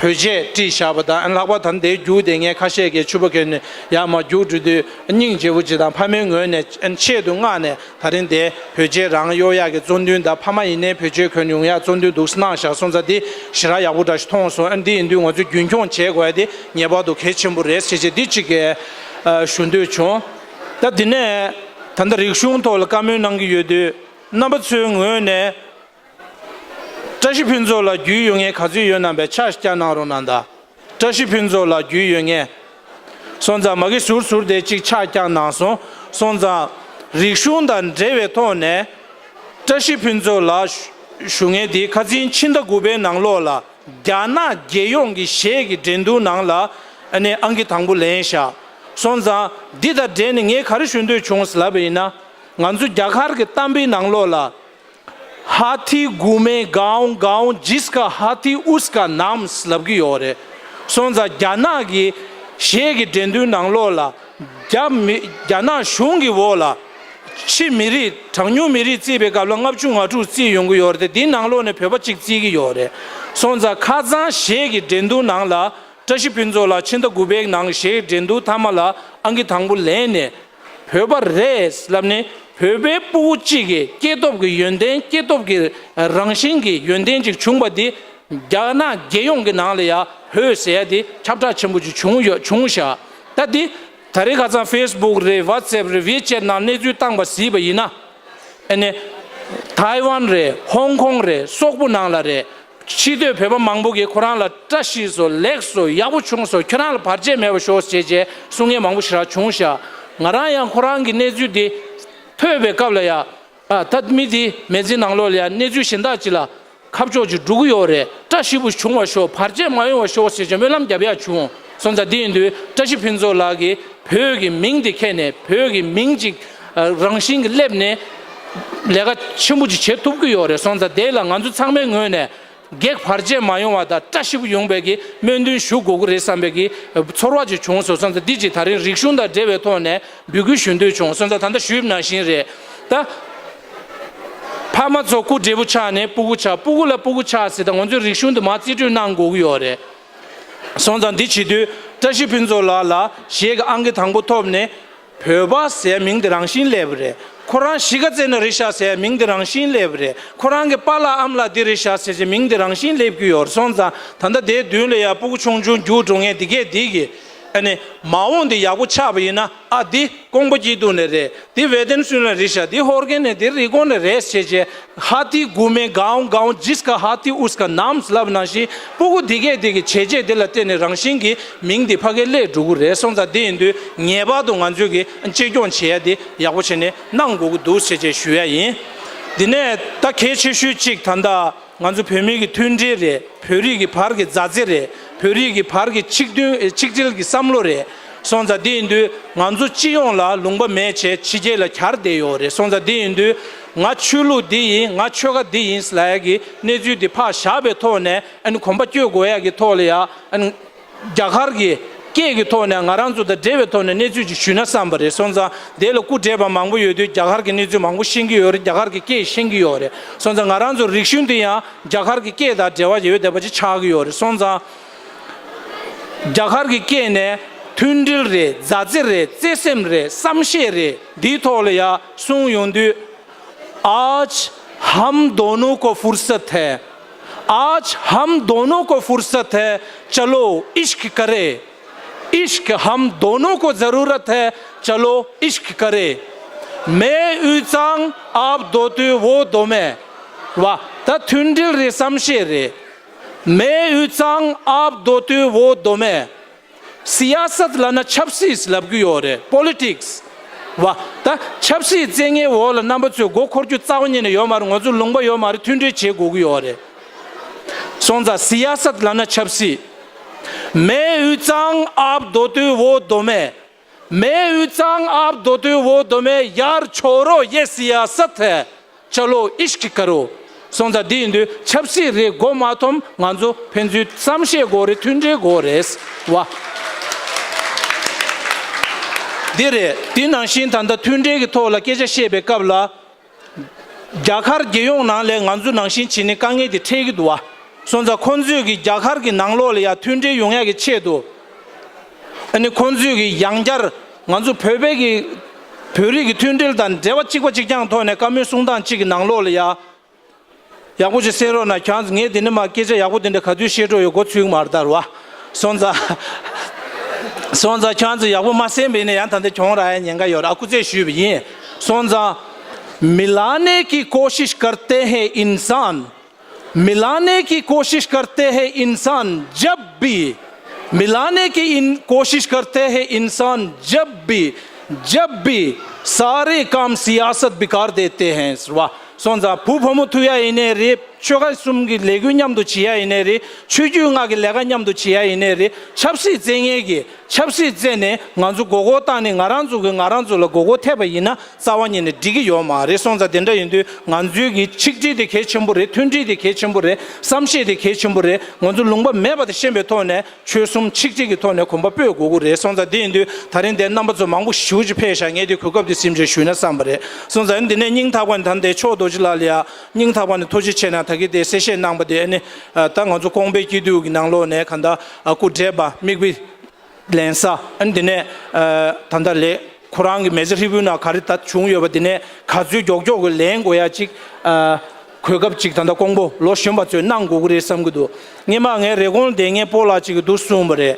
བོད་ཆས་དཀྲིས་བཞག་པ་དང་། ཨ་ནི་ལྷག་པར་ད་དེའི་རྒྱུགས་དེ་ངས་ཁ་ཤས་ཀྱིས་ཕྱུ་པ་གྱོན་ནས་ཡར་མར་རྒྱུགས་འགྲོ་དུས་སྙིང་རྗེ་པོ་ཅིག་དང་། ཕ་མའི་ངོས་ནས་ཨ་ནི་ཆེད་དུ་མངགས་ནས་ད་རིང་དེ་བོད་ཆས་རང་གཡོག་ཡག་གི་བཙོན་འདུན་དང་། ཕ་མ་ཡིན་ནའི་བོད་ཆས་གྱོན་ཡོང་ཡག་བཙོན་འདུན་འདུག་སེ་གནང་བཞག་སོང་ཙང་། འདི་ཞེ་དྲག་ཡག་པོ་འདྲ་ཞིག་མཐོང་སོང་། ཨ་ནི་འདི་ཡིན་དུས་ང་ཚོས་རྒྱུན་འཁྱོངས་བྱེད་དགོས་ཡ་དེ་ངེས་པར་དུ་གལ་ཆེན་པོ་རེད་ཟེར་བྱས་འདི་གཅིག་གི་ཨ་ཞུ་འདོད་བྱུང་། ད་འདི་ནས་ད་ལྟ་རིག་གཞུང་ཐོག་ལ་བཀའ་མོལ་གནང་གི་ཡོད་དུས། རྣམ་པ་ཚོའི་ངོས་ནས་བཀྲ་ཤིས་ཕུན་ཚོགས་ལགས་རྒྱུས་ཡོད་མཁན་ག་ཚོད་ཡོད་ན་བས་ཕྱག་བརྐྱངས་གནང་རོགས་གནང་དང་། བཀྲ་ཤིས་ཕུན་ཚོགས་ལགས་རྒྱུས་ཡོད་མཁན། སོང་ཙང་མ་གི་ཟུར་ཟུར་དེ་གཅིག་ཕྱག་བརྐྱངས་གནང་སོང་། སོང་ཙང་རིག་གཞུང་དང་འབྲེལ་བའི་ཐོག་ནས་བཀྲ་ཤིས་ཕུན་ཚོགས་ལགས་ཞུ་མཁན་དེ་ཁ་སང་ཕྱི་ཟླ་དགུ་པའི་ནང་ལོགས་ལ་རྒྱ་ནག་རྒྱལ་ཡོངས་ཀྱི་གཞས་ཀྱི་འགྲན་བསྡུར་ནང་ལ་ཨ་ནི་ཨང་ཀི་དང་པོ་ལེན་བཞག་སོང་ཙང་འདི་དང་འབྲེལ་ནས་ངས་ག་རེ་ཞུ་འདོད་བྱུང་ཟེར་ལབ་པ་ཡིན་ན། ང་ཚོ་རྒྱ་གར་གྱི་གཏམ་དཔེའི་ནང་ལོགས་ལ། हाथी घूमे गांव गांव, जिसका हाथी उसका नाम ལབ་ཀྱི་ཡོད་རེད། སོང་ཙང་རྒྱ་ནག་གི་གཞས་ཀྱི་འགྲན་བསྡུར་ནང་ལོགས་ལ། རྒྱ་མི་རྒྱ་ནག་གཞུང་གི་འོག་ལ། ཕྱི་མི་རིགས་གྲངས་ཉུང་མི་རིགས་བརྩིས་པའི་སྐབས་ལ་ལྔ་བཅུ་ང་དྲུག་བརྩིས་ཡོང་གི་ཡོད་རེད་དེ། འདིའི་ནང་ལོགས་ནས་བོད་པ་གཅིག་བརྩི་གི་ཡོད་རེད། སོང་ཙང་ཁ་སང་གཞས་ཀྱི་འགྲན་བསྡུར་ནང་ལ་བཀྲ་ཤིས་ཕུན་ཚོགས་ལགས་ཕྱི་ཟླ་དགུ་པའི་ནང་གཞས་ཀྱི་འགྲན་བསྡུར་མཐའ་མ་ལ་ཨང་ཀི་དང་པོ་ལེན་ནས། བོད་པ་རེད་ལབ་ནས་བོད་པའི་སྤུ་གུ་གཅིག་གི་སྐྱེ་སྟོབས་ཀྱི་ཡོན་ཏན། སྐྱེ་སྟོབས་ཀྱི་རང་བཞིན་གྱི་ཡོན་ཏན་ཅིག་བྱུང་བ་འདི་རྒྱ་ནག་རྒྱལ་ཡོངས་ཀྱི་ནང་ལ་ཡ་ཧོས་ཟེར་ཡ་དེ་ཁྱབ་བསྒྲགས་ཆེན་པོ་ཅིག་བྱུང་ཡོད། བྱུང་བཞག་ད་འདི་ད་རེས་ཁ་སང་ཕེ་སི་བུག་རེད། ཝ་ཊི་སི་ཨེབ་རེད། ཝི་ཆེ་ཊི་ནང་གནས་ཚུལ་བཏང་པ་གཟིགས་པ་ཡིན་ན། ཨ་ནི་ཐའེ་ཝན་རེད། ཧོང་ཀོང་རེད། སོག་པོ་ནང་ལ་རེད། ཕྱི་སྡོད་བོད་པ་མང་པོ་གིས་ཁོ་རང་ལ་བཀྲ་ཤིས་སོ། ལེགས་སོ། ཡག་པོ་བྱུང་སོ། ཁྱོད་རང་ལ་བར་ཆད་མེད་པ་ཤོག་ཅེས་བྱས་གསུང་མཁན་མང་པོ་ཞེ་དྲག་བྱུང་ཤག་ང་རང་ཡང་ཁོ་རང་གི་གནས་ཚུལ་དེ་ཐོས་པའི་སྐབས་ལ་ཡ། ཨ་ད་མི་དེ་མི་ཚེ་ནང་ལོགས་ལ་ཡ་གནས་ཚུལ་གཞན་དག་ཅིག་ལ་ཁ་ཕྱོགས་ཅིག་འགྲོ་གི་ཡོད་རེད། བཀྲ་ཤིས་པོ་བྱུང་བ་ཤོག་བར་ཆད་མ་ཡོང་བ་ཤོག་ཅེས་བྱས་སྨོན་ལམ་རྒྱབ་ཡ་བྱུང་། སོང་ཙང་འདི་ཡིན་དུས་བཀྲ་ཤིས་ཕུན་ཚོགས་ལགས་ཀྱིས་བོད་ཀྱི་མིང་དེ་ཁྱེར་ནས། བོད་ཀྱི་མིང་ཅིག་རང་བཞིན་གྱིས་སླེབས་ནས་ལས་ཀ་ཆེན་པོ་ཅིག་བྱེད་ཐུབ་ཀྱི་ཡོད་རེད། སོང་ཙང་དེ་ལ་ང་ཚོ་ཚང་མའི་ངོས་ནས་གེགས་བར་ཆད་མ་ཡོང་བ་དང་བཀྲ་ཤིས་པོ་ཡོང་བའི་གི་སྨོན་འདུན་ཞུ་དགོས་ཀྱི་རེད་བསམ་པའི་གི་ཚོར་བ་ཅིག་བྱུང་སོང་། སོང་ཙང་འདི་ཅིག་ད་རིང་རིག་གཞུང་དང་འབྲེལ་བའི་ཐོག་ནས་འབོད་སྐུལ་ཞུ་འདོད་བྱུང་། སོང་ཙང་ད་ལྟ་ཞུས་པ་ནང་བཞིན་རེད། ད་ཕ་མ་ཚོ་སྐུ་བགྲེས་པོ་ཆགས་ནས་སྤུ་གུ་ཆགས། སྤུ་གུ་ལ་སྤུ་གུ་ཆགས་ཟེར། ད་ང་ཚོའི་རིག་གཞུང་དེ་མར་རྩིས་སྤྲོད་གནང་དགོས་ཀྱི་ཡོད་རེད། སོང་ཙང་འདི་བྱེད་དུས་བཀྲ་ཤིས་ཕུན་ཚོགས་ལགས་ལ་གཞས་ཀྱི་ཨང་ཀི་དང་པོ་ཐོབ་ནས། བོད་པ་ཟེར་མིང་དེ་རང་བཞིན་སླེབས་པ་རེད། ཁོ་རང་གཞིས་ཀ་རྩེ་ནས་རེད་ཤག་ཟེར་མིང་དེ་རང་བཞིན་སླེབས་པ་རེད། ཁོ་རང་གི་པཱ་ལགས་ཨ་མ་ལགས་འདི་རེད་ཤག་ཟེར་བྱས་མིང་དེ་རང་བཞིན་སླེབས་ཀྱི་ཡོད་རེད། སོང་ཙང་ད་ལྟ་དེའི་མདུན་ལ་ཡ་སྤུ་གུ་ཆུང་ཆུང་རྒྱུགས་འགྲོ་མཁན་འདི་གས་འདི་གིས་ཨ་ནི་མ་འོངས་དེ་ཡག་པོ་ཆགས་པ་ཡིན་ན། ཨ་འདི་ཀོང་པོ་སྐྱིད་སྡུག་ནས་རེད། འདི་ཝེ་ཏན་སུན་ལ་རེད་ཤག་འདི་ཧོར་ཁེན་ནས། འདི་རི་ཀོན་ནས་རེད་ཟེར་བྱས། हाथी घूमे गांव गांव, जिसका हाथी उसका नाम ལབ་ནང་བཞིན། སྤུ་གུ་འདི་གས་འདི་གི་བྱས་རྗེས་འདི་ལ་བརྟེན་ནས་རང་བཞིན་གྱིས་མིང་འདི་ཕ་གིར་སླེབས་འགྲོ་གི་རེད། སོང་ཙང་འདི་ཡིན་དུས་ངེས་པར་དུ་ང་ཚོས་ཀྱི་གཅེས་སྐྱོང་བྱེད་ཡ་འདི་ཡག་པོ་བྱས་ནས་གནང་དགོས་ཀྱི་འདུག་ཟེར་བྱས་ཞུ་ཡ་ཡིན། འདི་ནས་ད་གལ་ཆེ་ཤོས་གཅིག་ད་ལྟ་ང་ཚོ་བོད་མི་གི་མཐུན་སྒྲིལ་རེད། བོད་རིགས་ཀྱི་བར་གྱི་མཛའ་བརྩེ་རེད། བོད་རིགས་ཀྱི་བར་གྱི་ཆིག་མཐུན་ཆིག་སྒྲིལ་གྱི་བསམ་བློ་རེད། སོང་ཙང་འདི་ཡིན་དུས་ང་ཚོ་སྤྱི་ཡོངས་ལ་ལུང་པ་མེད་བྱས་ཕྱི་རྒྱལ་ལ་གྱར་བསྡད་ཡོད་རེད། སོང་ཙང་འདི་ཡིན་དུས་ང་ཆོས་ལུགས་འདི་ཡིན། ང་ཆོལ་ཁ་འདི་ཡིན་ལབ་ཡ་གི་གནས་ཚུལ་འདི་ཕར་བཞག་པའི་ཐོག་ནས། ཨ་ནི་གོམ་པ་བསྐྱོད་དགོས་ཡ་གི་ཐོག་ལ་ཡ། ཨ་ནི་རྒྱ་གར་གྱི་སྐད་ཀྱི་ཐོག་ནས་ང་རང་ཚོ་དང་འབྲེལ་བའི་ཐོག་ནས་གནས་ཚུལ་ཅིག་ཞུས་ན་བསམ་པ་རེད། སོང་ཙང་དེ་ལ་སྐུ་བགྲེས་པ་མང་པོ་ཡོད་དུས་རྒྱ་གར་གྱི་གནས་ཚུལ་མང་པོ་ཤེས་ཀྱི་ཡོད་རེད། རྒྱ་གར་གྱི་སྐད་ཤེས་ཀྱི་ཡོད་རེད། སོང་ཙང་ང་རང་ཚོ་རིག་གཞུང་དེ་ཡང་རྒྱ་གར་གྱི་སྐད་དང་འབྲེལ་བ་ཡོད་བསྡད་པ་ཅིག་ཆགས་ཀྱི་ཡོད་རེད། སོང་ཙང་རྒྱ་གར་གྱི་སྐད་ནས་མཐུན་སྒྲིལ་རེད། མཛའ་བརྩེ་རེད། བརྩེ་སེམས་རེད། བསམ་ཤེས་རེད། འདིའི་ཐོག་ལ་ཡ་གསུངས་ཡོང་དུས། आज हम दोनों को फुर्सत है, आज हम दोनों को फुर्सत है, चलो इश्क करें। इश्क हम दोनों को ज़रूरत है, चलो इश्क करें। མེ་དབུས་གཙང་ཨ་བ་མདོ་སྟོད་འོ་མདོ་སྨད། བ་ད་མཐུན་སྒྲིལ་རེད། བསམ་ཤེས་རེད། མེ་དབུས་གཙང་ཨ་བ་མདོ་སྟོད་འོ་མདོ་སྨད། སི་ཡ་སད་ལབ་ན་ཆབ་སྲིད་ལབ་ཀྱི་ཡོད་རེད། པོ་ལི་ཊིག་སི། བ་ད་ཆབ་སྲིད་བཙན་ཉེ་འོག་ལ་རྣམ་པ་ཚོས་མགོ་འཁོར་རྒྱུ་རྩ་བ་ཉིད་ནས་ཡོད་མ་རེད། ང་ཚོ་ལུང་པ་ཡོད་མ་རེད། མཐུན་སྒྲིལ་བྱེད་དགོས་ཀྱི་ཡོད་རེད། སོང་ཙང་སི་ཡ་སད་ལབ་ན་ཆབ་སྲིད། མེ་དབུས་གཙང་ཨ་བ་མདོ་སྟོད་འོ་མདོ་སྨད། མེ་དབུས་གཙང་ཨ་བ་མདོ་སྟོད་འོ་མདོ་སྨད། यार छोड़ो ये सियासत है, चलो इश्क करो། སོང་ཙང་འདི་ཡིན་དུས་ཆབ་སྲིད་རེད་མགོ་མ་འཐོམ། ང་ཚོ་ཕན་ཚུན་བསམ་ཤེས་དགོས་རེད། མཐུན་སྒྲིལ་དགོས་རེད། བ་འདི་རེད། འདི་ནང་བཞིན་ད་ལྟ་མཐུན་སྒྲིལ་གྱི་ཐོག་ལ་སྐད་ཆ་བཤད་པའི་སྐབས་ལ། རྒྱ་གར་རྒྱལ་ཡོངས་ནང་ལ་ང་ཚོ་ནང་བཞིན་བྱས་ནས་དཀའ་ངལ་དེ་འཕྲད་ཀྱི་འདུག་བ། སོང་ཙང་ཁོང་ཚོས་ཀྱི་རྒྱ་གར་གྱི་ནང་ལོགས་ལ་ཡ་མཐུན་སྒྲིལ་ཡོང་ཡ་གི་ཆེད་དུ། ཨ་ནི་ཁོང་ཚོས་ཀྱི་ཡང་བསྐྱར་ང་ཚོ་བོད་པའི་གི་བོད་རིགས་ཀྱི་མཐུན་སྒྲིལ་དང་འབྲེལ་བ་གཅིག་པ་གཅིག་རྐྱང་ཐོག་ནས་བཀའ་མོལ་གསུང་སྟངས་གཅིག་གི་ནང་ལོགས་ལ་ཡ། ཡག་པོ་ཅིག་གསན་རོགས་གནང་། ཁྱོད་ཚོ་ངས་འདི་ནས་མར་སྐད་ཆ་ཡག་པོ་འདི་འདྲ་ག་དུས་བཤད་འགྲོ་ཡོད་མགོ་ཚོད་ཀྱི་མ་རེད་ད་རེད་བ། སོང་ཙང་། སོང་ཙང་ཁྱོད་ཚོ་ཡག་པོ་མ་གསན་པ་ཡིན་ན་ཡང་ད་ལྟ་གྱོང་རག་ཡ་ཉེན་ཁ་ཡོད་རེད། ཨ་སྐུ་རྩེད་ཞུས་པ་ཡིན། སོང་ཙང་། मिलाने की कोशिश करते हैं इंसान, मिलाने की कोशिश करते हैं इंसान जब भी, मिलाने की इन कोशिश करते हैं इंसान जब भी, जब भी सारे काम सियासत बिगाड़ देते हैं। སོང་ཙང་བུ་ཕོ་མོ་ཐུག་ཡ་ཡིན་ནའི་རེད། ཆོལ་ཁ་གསུམ་གྱི་ལས་འགུལ་མཉམ་དུ་བྱེད་ཡ་ཡིན་ནའི་རེད། ཆོས་བརྒྱུད་ལྔ་གི་ལས་ཀ་མཉམ་དུ་བྱེད་ཡ་ཡིན་ནའི་རེད། ཆབ་སྲིད་རྩེད་མཁན་གྱི་ཆབ་སྲིད་རྩེད་ནས་ང་ཚོ་མགོ་སྐོར་བཏང་ནས་ང་རང་ཚོ་གི་ང་རང་ཚོ་ལ་མགོ་སྐོར་ཐེབས་པ་ཡིན་ན་རྩ་བ་ཉིད་ནས་འགྲིག་གི་ཡོད་མ་རེད། སོང་ཙང་དེ་འདྲ་ཡིན་དུས་ང་ཚོའི་གི་ཆིག་སྒྲིལ་དེ་གལ་ཆེན་པོ་རེད། མཐུན་སྒྲིལ་དེ་གལ་ཆེན་པོ་རེད། བསམ་ཤེས་དེ་གལ་ཆེན་པོ་རེད། ང་ཚོ་ལུང་པ་མེད་པ་དེ་ཤེས་པའི་ཐོག་ནས། ཆོལ་གསུམ་ཆིག་སྒྲིལ་གྱི་ཐོག་ནས་གོམ་པ་སྤོས་དགོས་ཀྱི་རེད། སོང་ཙང་དེ་ཡིན་དུས་ད་རིང་དེ་རྣམ་པ་ཚོ་མང་པོ་ཞེ་པོ་ཅིག་ཕེབས་ཤག་ངས་དེ་གོ་སྐབས་དེ་ཟིན་བྱས་ཞུས་ན་བསམ་པ་རེད། སོང་ཙང་འདི་ནས་སྙིང་ཐག་པ་ནས་ད་ལྟའི་ཕྱོགས་རྡོ་རྗེ་ལགས་ལ་ཡ་སྙིང་ཐག་པ་ནས་ཐུགས་རྗེ་ཆེ་གནང་། ད་གིན་དེ་གསལ་བཤད་གནང་པ་དེ་ཨ་ནི་ད་ང་ཚོ་ཀོང་པོའི་སྐྱིད་སྡུག་གི་ནང་ལོགས་ནས་གང་ལྟར་སྐུ་བགྲེས་པ་མིག་དཔེ་ལེན་ས་ཨ་ནི་འདི་ནས་ད་ལྟ་ལས། ཁོ་རང་གི་མི་ཚེ་ཧྲིལ་པོའི་ནང་ག་རེ་ད་བྱུང་ཡོད་པ་དེ་ནས་ག་ཚོད་མགྱོགས་མགྱོགས་ཀྱི་ལེན་དགོས་ཡ་གཅིག་ཨ། གོ་སྐབས་གཅིག་ད་ལྟ་ཀོང་པོ་ལོ་གཞོན་པ་ཚོས་གནང་དགོས་ཀྱི་རེད་བསམ་གྱི་འདུག་སྔོན་མ་ངའི་རེབ་གོང་བསྡད་མཁན་སྤོ་ལགས་གཅིག་གིས་འདུག་གསུངས་པ་རེད།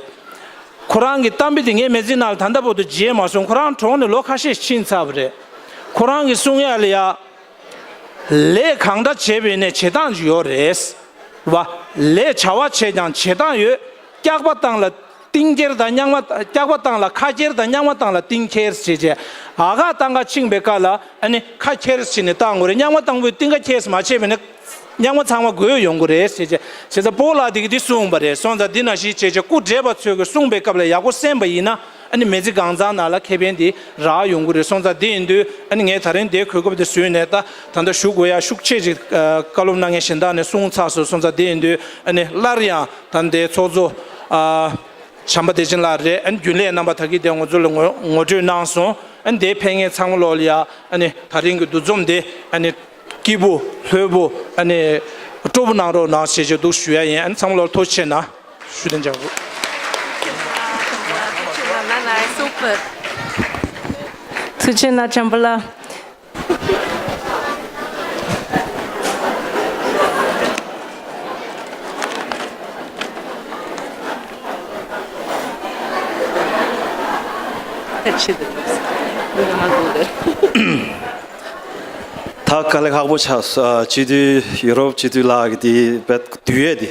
ཁོ་རང་གི་གཏམ་དཔེ་དེ་ངའི་མི་ཚེ་ནང་ལ་ད་ལྟ་བར་དུ་བརྗེད་མ་སོང་། ཁོ་རང་གྲོངས་ནས་ལོ་ཁ་ཤས་ཕྱིན་ཚར་བ་རེད། ཁོ་རང་གིས་གསུང་ཡ་ལ་ཡ། ལས་གང་འདྲ་བྱས་པ་ཡིན་ནའི་བྱེད་སྟངས་ཡོད་རེད། བ། ལས་བྱ་བ་བྱས་ཀྱང་བྱེད་སྟངས་ཡོད། སྐྱག་པ་བཏང་ལ་ཏིང་ཁྱེར་དང་རྙིང་མ། སྐྱག་པ་བཏང་ལ་ཁ་ཁྱེར་དང་རྙིང་མ་བཏང་ལ་ཏིང་ཁྱེར་བྱས་རྗེས། ཨ་ཁ་བཏང་ག་ཕྱིན་པའི་སྐབས་ལ་ཨ་ནི་ཁ་ཁྱེར་བྱས་ནས་བཏང་དགོས་རེད། རྙིང་མ་བཏང་དགོས། ཏིང་ཁ་ཁྱེར་མ་བྱས་པ་ཡིན་ན་རྙིང་མ་ཚང་མ་རྒོལ་ཡོང་གི་རེད་བྱས་རྗེས། བྱས་ཙང་སྤོ་ལགས་དེ་གིས་འདི་གསུངས་པ་རེད། སོང་ཙང་འདི་ནང་བཞིན་བྱས་རྗེས་སྐུ་བགྲེས་པ་ཚོས་གི་གསུངས་པའི་སྐབས་ལ་ཡག་པོ་གསན་པ་ཡིན་ན། ཨ་ནི་མི་ཚེ་གང་ཚང་ནང་ལ་ཁེ་ཕན་དེ་རག་ཡོང་གི་རེད། སོང་ཙང་དེ་ཡིན་དུས་ཨ་ནི་ངས་ད་རིང་དེའི་གོ་སྐབས་དེ་བཟུང་ནས་ད་ད་ལྟ་ཞུ་དགོས་ཡ་ཤུགས་ཆེ་ཅིག་ཨ། བཀའ་སློབ་གནང་མཁན་གཞན་དག་ནས་གསུངས་ཚར་སོང་། སོང་ཙང་དེ་ཡིན་དུས་ཨ་ནི་སླར་ཡང་ད་ལྟའི་ཚོགས་གཙོ་ཨ། བྱམས་པ་བདེ་ཆེན་ལགས་རེད། ཨ་ནི་རྒྱུན་ལས་རྣམ་པ་ད་གིན་དེ་ང་ཚོ་ལ་ངོ་ངོ་སྤྲོད་གནང་སོང་། ཨ་ནི་དེ་ཕེབས་མཁན་ཚང་མ་ལོག་ལ་ཡ་ཨ་ནི་ད་རིང་གི་འདུ་འཛོམས་དེ་ཨ་ནི་སྐྱིད་པོ་ལྷོད་པོ་ཨ་ནི་སྤྲོ་པོ་གནང་རོགས་གནང་ཞེས་ཞུ་འདུག་ཞུ་ཡ་ཡིན། ཨ་ནི་ཚང་མ་ལོག་ཐུགས་རྗེ་ཆེ་གནང་། ཞུ་དོན་ཅང་གོ། ཐུགས་རྗེ་གནང་བྱམས་པ་ལགས། ད་དཀའ་ལས་ཁག་པོ་ཆགས་སོང་། སྤྱི་འཐུས་ཡུ་རོབ་སྤྱི་འཐུས་ལགས་ཀྱི་དེ་བེད་དུས་ཡས་དེ་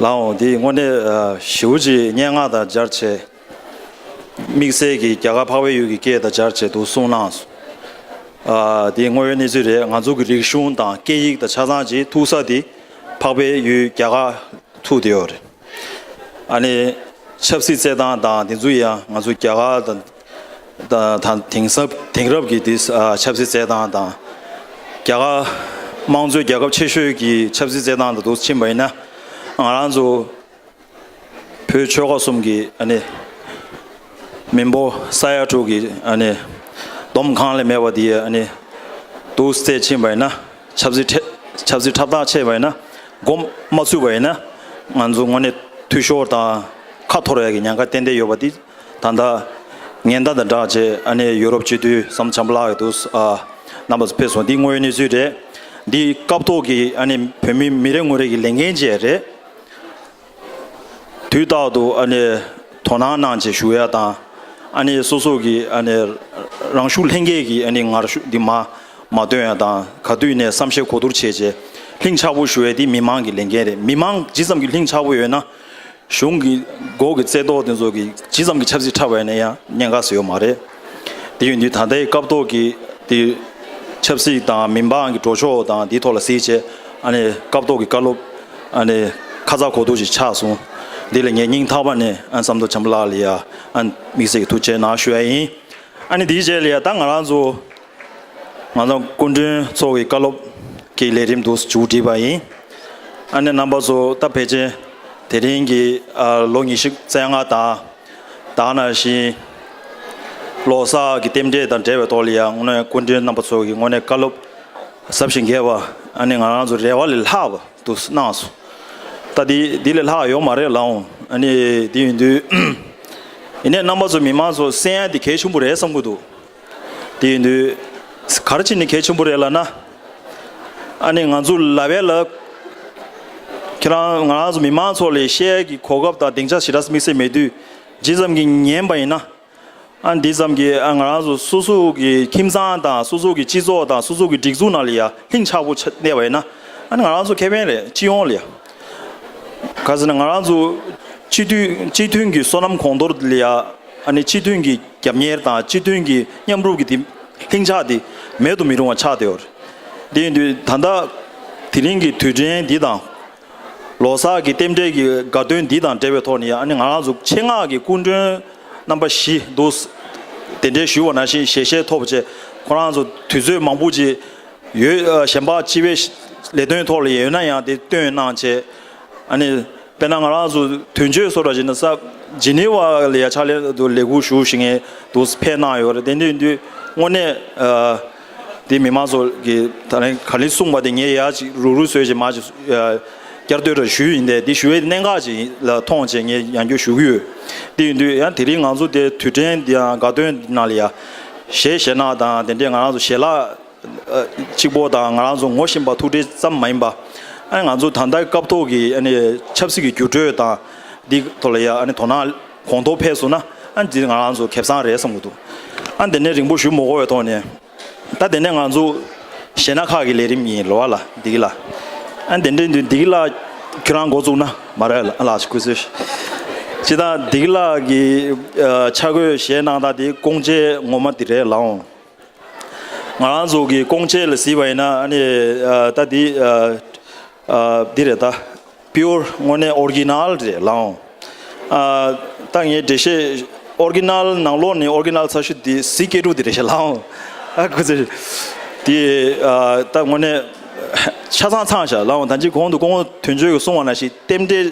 ལའོ་དེ་དངོས་གནས་ཞེ་པོ་ཅིག་སྙན་ངག་དང་སྦྱར་བྱས། དམིགས་བསལ་གྱི་རྒྱ་གར་འཕགས་པའི་ཡུལ་གྱི་སྐད་དང་སྦྱར་བྱས་འདུག་གསུངས་གནང་སོང་། ཨ། འདི་དངོས་ཡོད་གནས་ཚུལ་རེད། ང་ཚོ་གི་རིག་གཞུང་དང་སྐད་ཡིག་དང་ཆ་ཚང་ཅིག་ཐུག་ས་དེ་འཕགས་པའི་ཡུལ་རྒྱ་གར་ཐུག་བསྡད་ཡོད་རེད། ཨ་ནི་ཆབ་སྲིད་རྩེད་ཐང་དང་དེ་ཚོ་ཡང་ང་ཚོ་རྒྱ་གར་དང་དང་དེང་སང་དེང་རབས་ཀྱི་དེ་ཨ་ཆབ་སྲིད་རྩེད་ཐང་དང་རྒྱ་གར་དམངས་གཙོའི་རྒྱལ་ཁབ་ཆེ་ཤོས་ཀྱི་ཆབ་སྲིད་རྩེད་ཐང་དང་འདུག་ཕྱིན་པ་ཡིན་ན་ང་རང་ཚོ། བོད་ཆོལ་ཁ་གསུམ་གྱི་ཨ་ནི་མི་འབོར་ས་ཡ་དྲུག་གི་ཨ་ནི་འདོམ་གང་ལས་མེད་པ་དེ་ཨ་ནི་འདུག་སེ་ཕྱིན་པ་ཡིན་ན། ཆབ་སྲིད་ཁྲ་ཆབ་སྲིད་འཁྲབ་སྟངས་ཕྱིན་པ་ཡིན་ན་འགོ་མ་ཚུགས་པ་ཡིན་ན་ང་ཚོ་དངོས་གནས་འཐུས་ཤོར་དང་ཁ་འཐོར་ཡ་གི་ཉེན་ཁ་ཏན་ཏན་ཡོད་པ་དེ་ད་ལྟ་ཉེན་བརྡ་དང་སྦྲགས་བྱས་ཨ་ནི་ཡུ་རོབ་སྤྱི་འཐུས་བསམ་འཇམ་པོ་ལགས་ཀྱིས་འདུག་ཨ་རྣམ་པ་ཚོ་ཕེབས་སོང་། འདི་དངོས་ཡོད་གནས་ཚུལ་རེད། འདི་སྐབས་ཐོག་གི་ཨ་ནི་བོད་མི་མི་རེ་ངོ་རེ་གི་ལས་འགན་བཅས་རེད། དུས་རྟག་ཏུ་ཨ་ནི་དོ་སྣང་གནང་བྱས་ཞུ་ཡ་དང་། ཨ་ནི་སོ་སོ་གི་ཨ་ནི་རང་ཤུགས་ལྷན་སྐྱེས་ཀྱི་ཨ་ནི་ངར་ཤུགས་འདི་མ་མ་བཏོན་ཡ་དང་། ག་དུས་ནས་བསམ་ཤེས་གོ་བསྡུར་བྱས་བྱས་ལྷིང་འཇགས་པོ་ཞུ་ཡ་འདི་མི་མང་གི་ལས་འགན་རེད། མི་མང་ཇི་ཙམ་གྱི་ལྷིང་འཇགས་པོ་ཡོད་ན་གཞུང་གི་སྒོ་གི་རྩེ་ཏོག་དེ་ཚོ་གི་ཇི་ཙམ་གྱི་ཆབ་སྲིད་འཁྲབ་པ་ཡིན་ན་ཡང་ཉེན་ཁ་ཟེར་ཡོད་མ་རེད། དེ་ཡིན་དུས་ད་ལྟའི་སྐབས་ཐོག་གི་དེ་ཆབ་སྲིད་དང་མི་མང་གི་འགྲོ་ཕྱོགས་དང་དེའི་ཐོག་ལ་གཟིགས་བྱས་ཨ་ནི་སྐབས་ཐོག་གི་བཀའ་སློབ་ཨ་ནི་ཁ་ཚ་དགོས་གཏུགས་ཤིག་ཆགས་སོང་། འདི་ལ་ངས་སྙིང་ཐག་པ་ནས་ཨ་བསམ་མདོ་བྱམས་པ་ལགས་ལ་ཡ་ཨ་དམིགས་བསལ་གྱི་ཐུགས་རྗེ་གནང་ཞུ་ཡ་ཡིན། ཨ་ནི་དེའི་རྗེས་ལ་ཡ་ད་ང་རང་ཚོ་ང་ཚོ་སྐུ་མགྲོན་ཚོ་གི་བཀའ་སློབ་ཀྱི་ལས་རིམ་དུ་མཇུག་སྒྲིལ་བ་ཡིན། ཨ་ནི་རྣམ་པ་ཚོ་ད་ཕལ་ཆེར་དེ་རིང་གི་ཨ་ལོ་ཉི་ཤུ་རྩ་ལྔ་དང་། ད་ག་ནང་བཞིན་ལོ་གསར་གྱི་རྟེན་འབྲེལ་དང་འབྲེལ་བའི་ཐོག་ལ་ཡང་དངོས་གནས་སྐུ་མགྲོན་རྣམ་པ་ཚོ་གིས་དངོས་གནས་བཀའ་སློབ་ཟབ་ཞིང་རྒྱས་པ་ཨ་ནི་ང་རང་ཚོ་རེ་བ་ལས་ལྷག་པ་འདུག་གནང་སོང་ ད་འདི་འདི་ལས་ལྷག་ཡོད་མ་རེད་ལགས་འོང་། ཨ་ནི་འདི་ཡིན་དུས་ཡིན་ནའི་རྣམ་པ་ཚོ་མི་མང་ཚོ་གསན་ཡ་འདི་གལ་ཆེན་པོ་རེད་བསམ་གྱི་འདུག། དེ་ཡིན་དུས་ག་རེ་བྱས་ནས་གལ་ཆེན་པོ་རེད་ལབ་ན། ཨ་ནི་ང་ཚོ་ལབ་ཡ་ལ་ཁྱེད་རང་ང་རང་ཚོ་མི་མང་ཚོ་ལ་བཤད་ཡ་གི་གོ་སྐབས་དང་སྡིངས་ཆ་ཞེ་དྲག་དམིགས་བསལ་མེད་དུས་ཇི་ཙམ་གྱིས་ཉན་པ་ཡིན་ན། ཨ་འདི་ཙམ་གྱིས་ཨ་ང་རང་ཚོ་སོ་སོ་གི་ཁྱིམ་ཚང་དང་སོ་སོ་གི་སྤྱི་ཚོགས་དང་སོ་སོ་གི་སྒྲིག་འཛུགས་ནང་ལ་ཡ་ལྷིང་ཆགས་པོ་ཆགས་གནས་པ་ཡིན་ན། ཨ་ནི་ང་རང་ཚོ་ཁེ་ཕན་རེད། སྤྱི་ཡོངས་ལ་ཡ། ག་ཟེར་ན་ང་རང་ཚོ་སྤྱི་འཐུས་སྤྱི་མཐུན་གྱི་སོ་ནམ་གོང་མཐོར་ལ་ཡ། ཨ་ནི་སྤྱི་མཐུན་གྱི་རྒྱབ་གཉེར་དང་སྤྱི་མཐུན་གྱི་མཉམ་རུབ་ཀྱི་དེ་ལྷིང་འཇགས་དེ་མེད་དུ་མི་རུང་བ་ཆགས་བསྡད་ཡོད་རེད། དེ་ཡིན་དུས་ད་ལྟ་དེ་རིང་གི་དུས་དྲན་འདི་དང་། ལོ་གསར་གྱི་རྟེན་འབྲེལ་གྱི་དགའ་སྟོན་འདི་དང་འབྲེལ་བའི་ཐོག་ནས་ཨ་ནི་ང་རང་ཚོ་ཆེད་མངགས་ཀྱི་སྐུ་མགྲོན་རྣམ་པ་བཞི་འདུག། གདན་འདྲེན་ཞུས་པ་ནང་བཞིན་ཞལ་བཞེས་ཐོབ་བྱས་ཁོ་རང་ཚོ་དུས་ཚོད་མང་པོ་ཅིག་ཡོད། གཞན་པ་སྤྱི་པའི་ལས་དོན་ཐོག་ལ་ཡོད་ན་ཡང་དེ་བཏོན་གནང་བྱས། ཨ་ནི་དཔེར་ན་ང་རང་ཚོ་དོན་གཅོད་སོགས་འདྲ་བྱས་ན་ས་ཇི་ནི་ཝ་ལ་ཡ་ཕྱག་ལས་དུ་ལས་འཁུར་ཞུ་བཞིན་འདུག་ཕེབས་གནང་ཡོད་རེད། དེ་འདྲ་ཡིན་དུས་དངོས་གནས་དེ་མི་མང་ཚོ་གི་ད་རིང་ག་ལེར་གསུངས་པ་དེ་ངས་ཡ་ཅིག་རུག་རུག་བཟོས་བྱས་མ་ཅིག་བསྐྱར་ཟློས་འདྲ་ཞུས་ཡིན་ཏེ། འདི་ཞུ་བའི་གནད་འགག་ཅིག་ལ་མཐོང་བྱས་ངས་ཡང་བསྐྱར་ཞུ་གི་ཡོད། དེ་ཡིན་དུས་ཡང་དེ་རིང་ང་ཚོ་དེ་དུས་དྲན་འདི་ཡང་དགའ་སྟོན་འདི་ནང་ལ་ཡ་གཞས་གཞས་ནག་དང་དེ་འདྲའི་ང་རང་ཚོ་ཞལ་ལག་གཅིག་པོ་དང་ང་རང་ཚོ་ངོ་ཤེས་པ་ཐུག་འཕྲད་ཙམ་མ་ཡིན་པ། ཨ་ནི་ང་ཚོ་ད་ལྟའི་སྐབས་ཐོག་གི་ཨ་ནི་ཆབ་སྲིད་ཀྱི་འགྱུར་འགྲོས་དང་འདི་ཐོག་ལ་ཡ་ཨ་ནི་དོ་སྣང་གོང་མཐོར་ཕེབས་སོང་ན་ཨ་ནི་འདི་ང་རང་ཚོ་ཁེ་བཟང་རེད་བསམ་གྱི་འདུག། ཨ་ནི་དེ་ནས་རིང་པོ་ཞུ་མ་དགོས་པའི་ཐོག་ནས། ད་དེ་ནས་ང་ཚོ་གཞས་སྣ་ཁག་གི་ལས་རིམ་ཡིན་ལོ་བ་ལ་འདི་གི་ལ། ཨ་འདི་འདྲའི་འདི་འདི་གི་ལ་ཁྱོད་རང་འགོ་བཙུགས་ན་མ་རེད་ལ་ལ་ཞིག་ཁུ་ཚོས། ཅི་ད་འདི་གི་ལ་གི་ཆ་བགོས་གཞས་གནང་སྟངས་དེ་སྐོང་བྱེད་ངོ་མ་འདི་རེད་ལགས་འོང་། ང་རང་ཚོ་གི་སྐོང་བྱེད་ལ་གཟིགས་པ་ཡིན་ན་ཨ་ནི་ད་འདི་འདི་རེད་ད། པིའུར་དངོས་གནས་ཨོ་རི་ཇི་ནལ་རེད་ལགས་འོང་། ཨ་ད་ངས་འགྲེལ་བཤད་ཨོ་རི་ཇི་ནལ་ནང་ལོགས་ནས་ཨོ་རི་ཇི་ནལ་ཚ་ཤོས་དེ་གཟི་སྐྱེ་དྲུག་དེ་རེད་ཤག་ལགས་འོང་། ཨ་ཁུ་ཚེ་དེ་ཨ་ད་དངོས་གནས་ཆ་ཚང་ཚང་ཤག་ལགས་འོང་། ད་ཅི་གོང་དུ་སྐུ་ངོ་དོན་གཅོད་ཀྱིས་གསུངས་པ་ནང་བཞིན་རྟེན་འབྲེལ་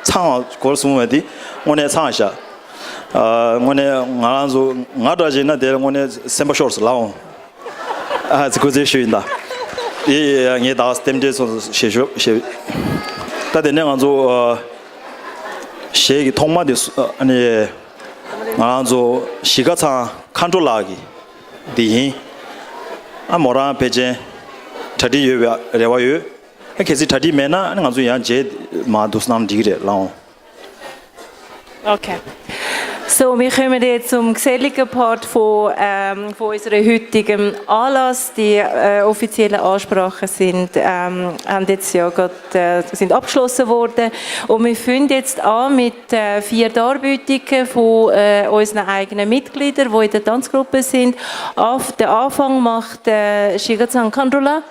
ཚང་བ་སྐོར་གསུངས་པ་དེ་དངོས་གནས་ཚང་ཤག། ཨ་དངོས་གནས་ང་རང་ཚོ་ང་འདྲ་བྱས་ན་དེ་དངོས་གནས་སེམས་པ་ཤོར་སོང་ལགས་འོང་། ཨ་ཙི་སྐུ་རྩེད་ཞུ་ཡིན་ད། ཡེ་ཡེ་ཡ་ངས་ད་རྟེན་འབྲེལ་སོང་ཞེས་ཞུ་ཞེས། ད་དེ་ནས་ང་ཚོ་ཨ་གཞས་ཀྱི་ཐོག་མ་དེ་སུ་ཨ་ནི་ང་རང་ཚོ་གཞིས་ཀ་ཚང་མཁའ་འགྲོ་ལགས་ཀྱི་འདི་ཡིན། ཨ་མོ་རང་ཕལ་ཆེར་གྲ་སྒྲིག་ཡོད་པའི་རེ་བ་ཡོད། ཨ་གལ་སྲིད་གྲ་སྒྲིག་མེད་ན་ཨ་ནི་ང་ཚོ་ཡང་རྗེས་མ་འདུག་སེ་གནང་འགྲིག་གི་རེད་ལགས་འོང་། Okay. So, wir kommen jetzt zum geselligen Part von, ähm, von unserem heutigen Anlass. Die äh, offiziellen Ansprachen sind, ähm, haben jetzt ja gerade, äh, sind abgeschlossen worden. Und wir fangen jetzt an mit äh, vier Darbietungen von äh, unseren eigenen Mitgliedern, die in der Tanzgruppe sind. Auf, den Anfang macht äh, Shiga-san Kandrula.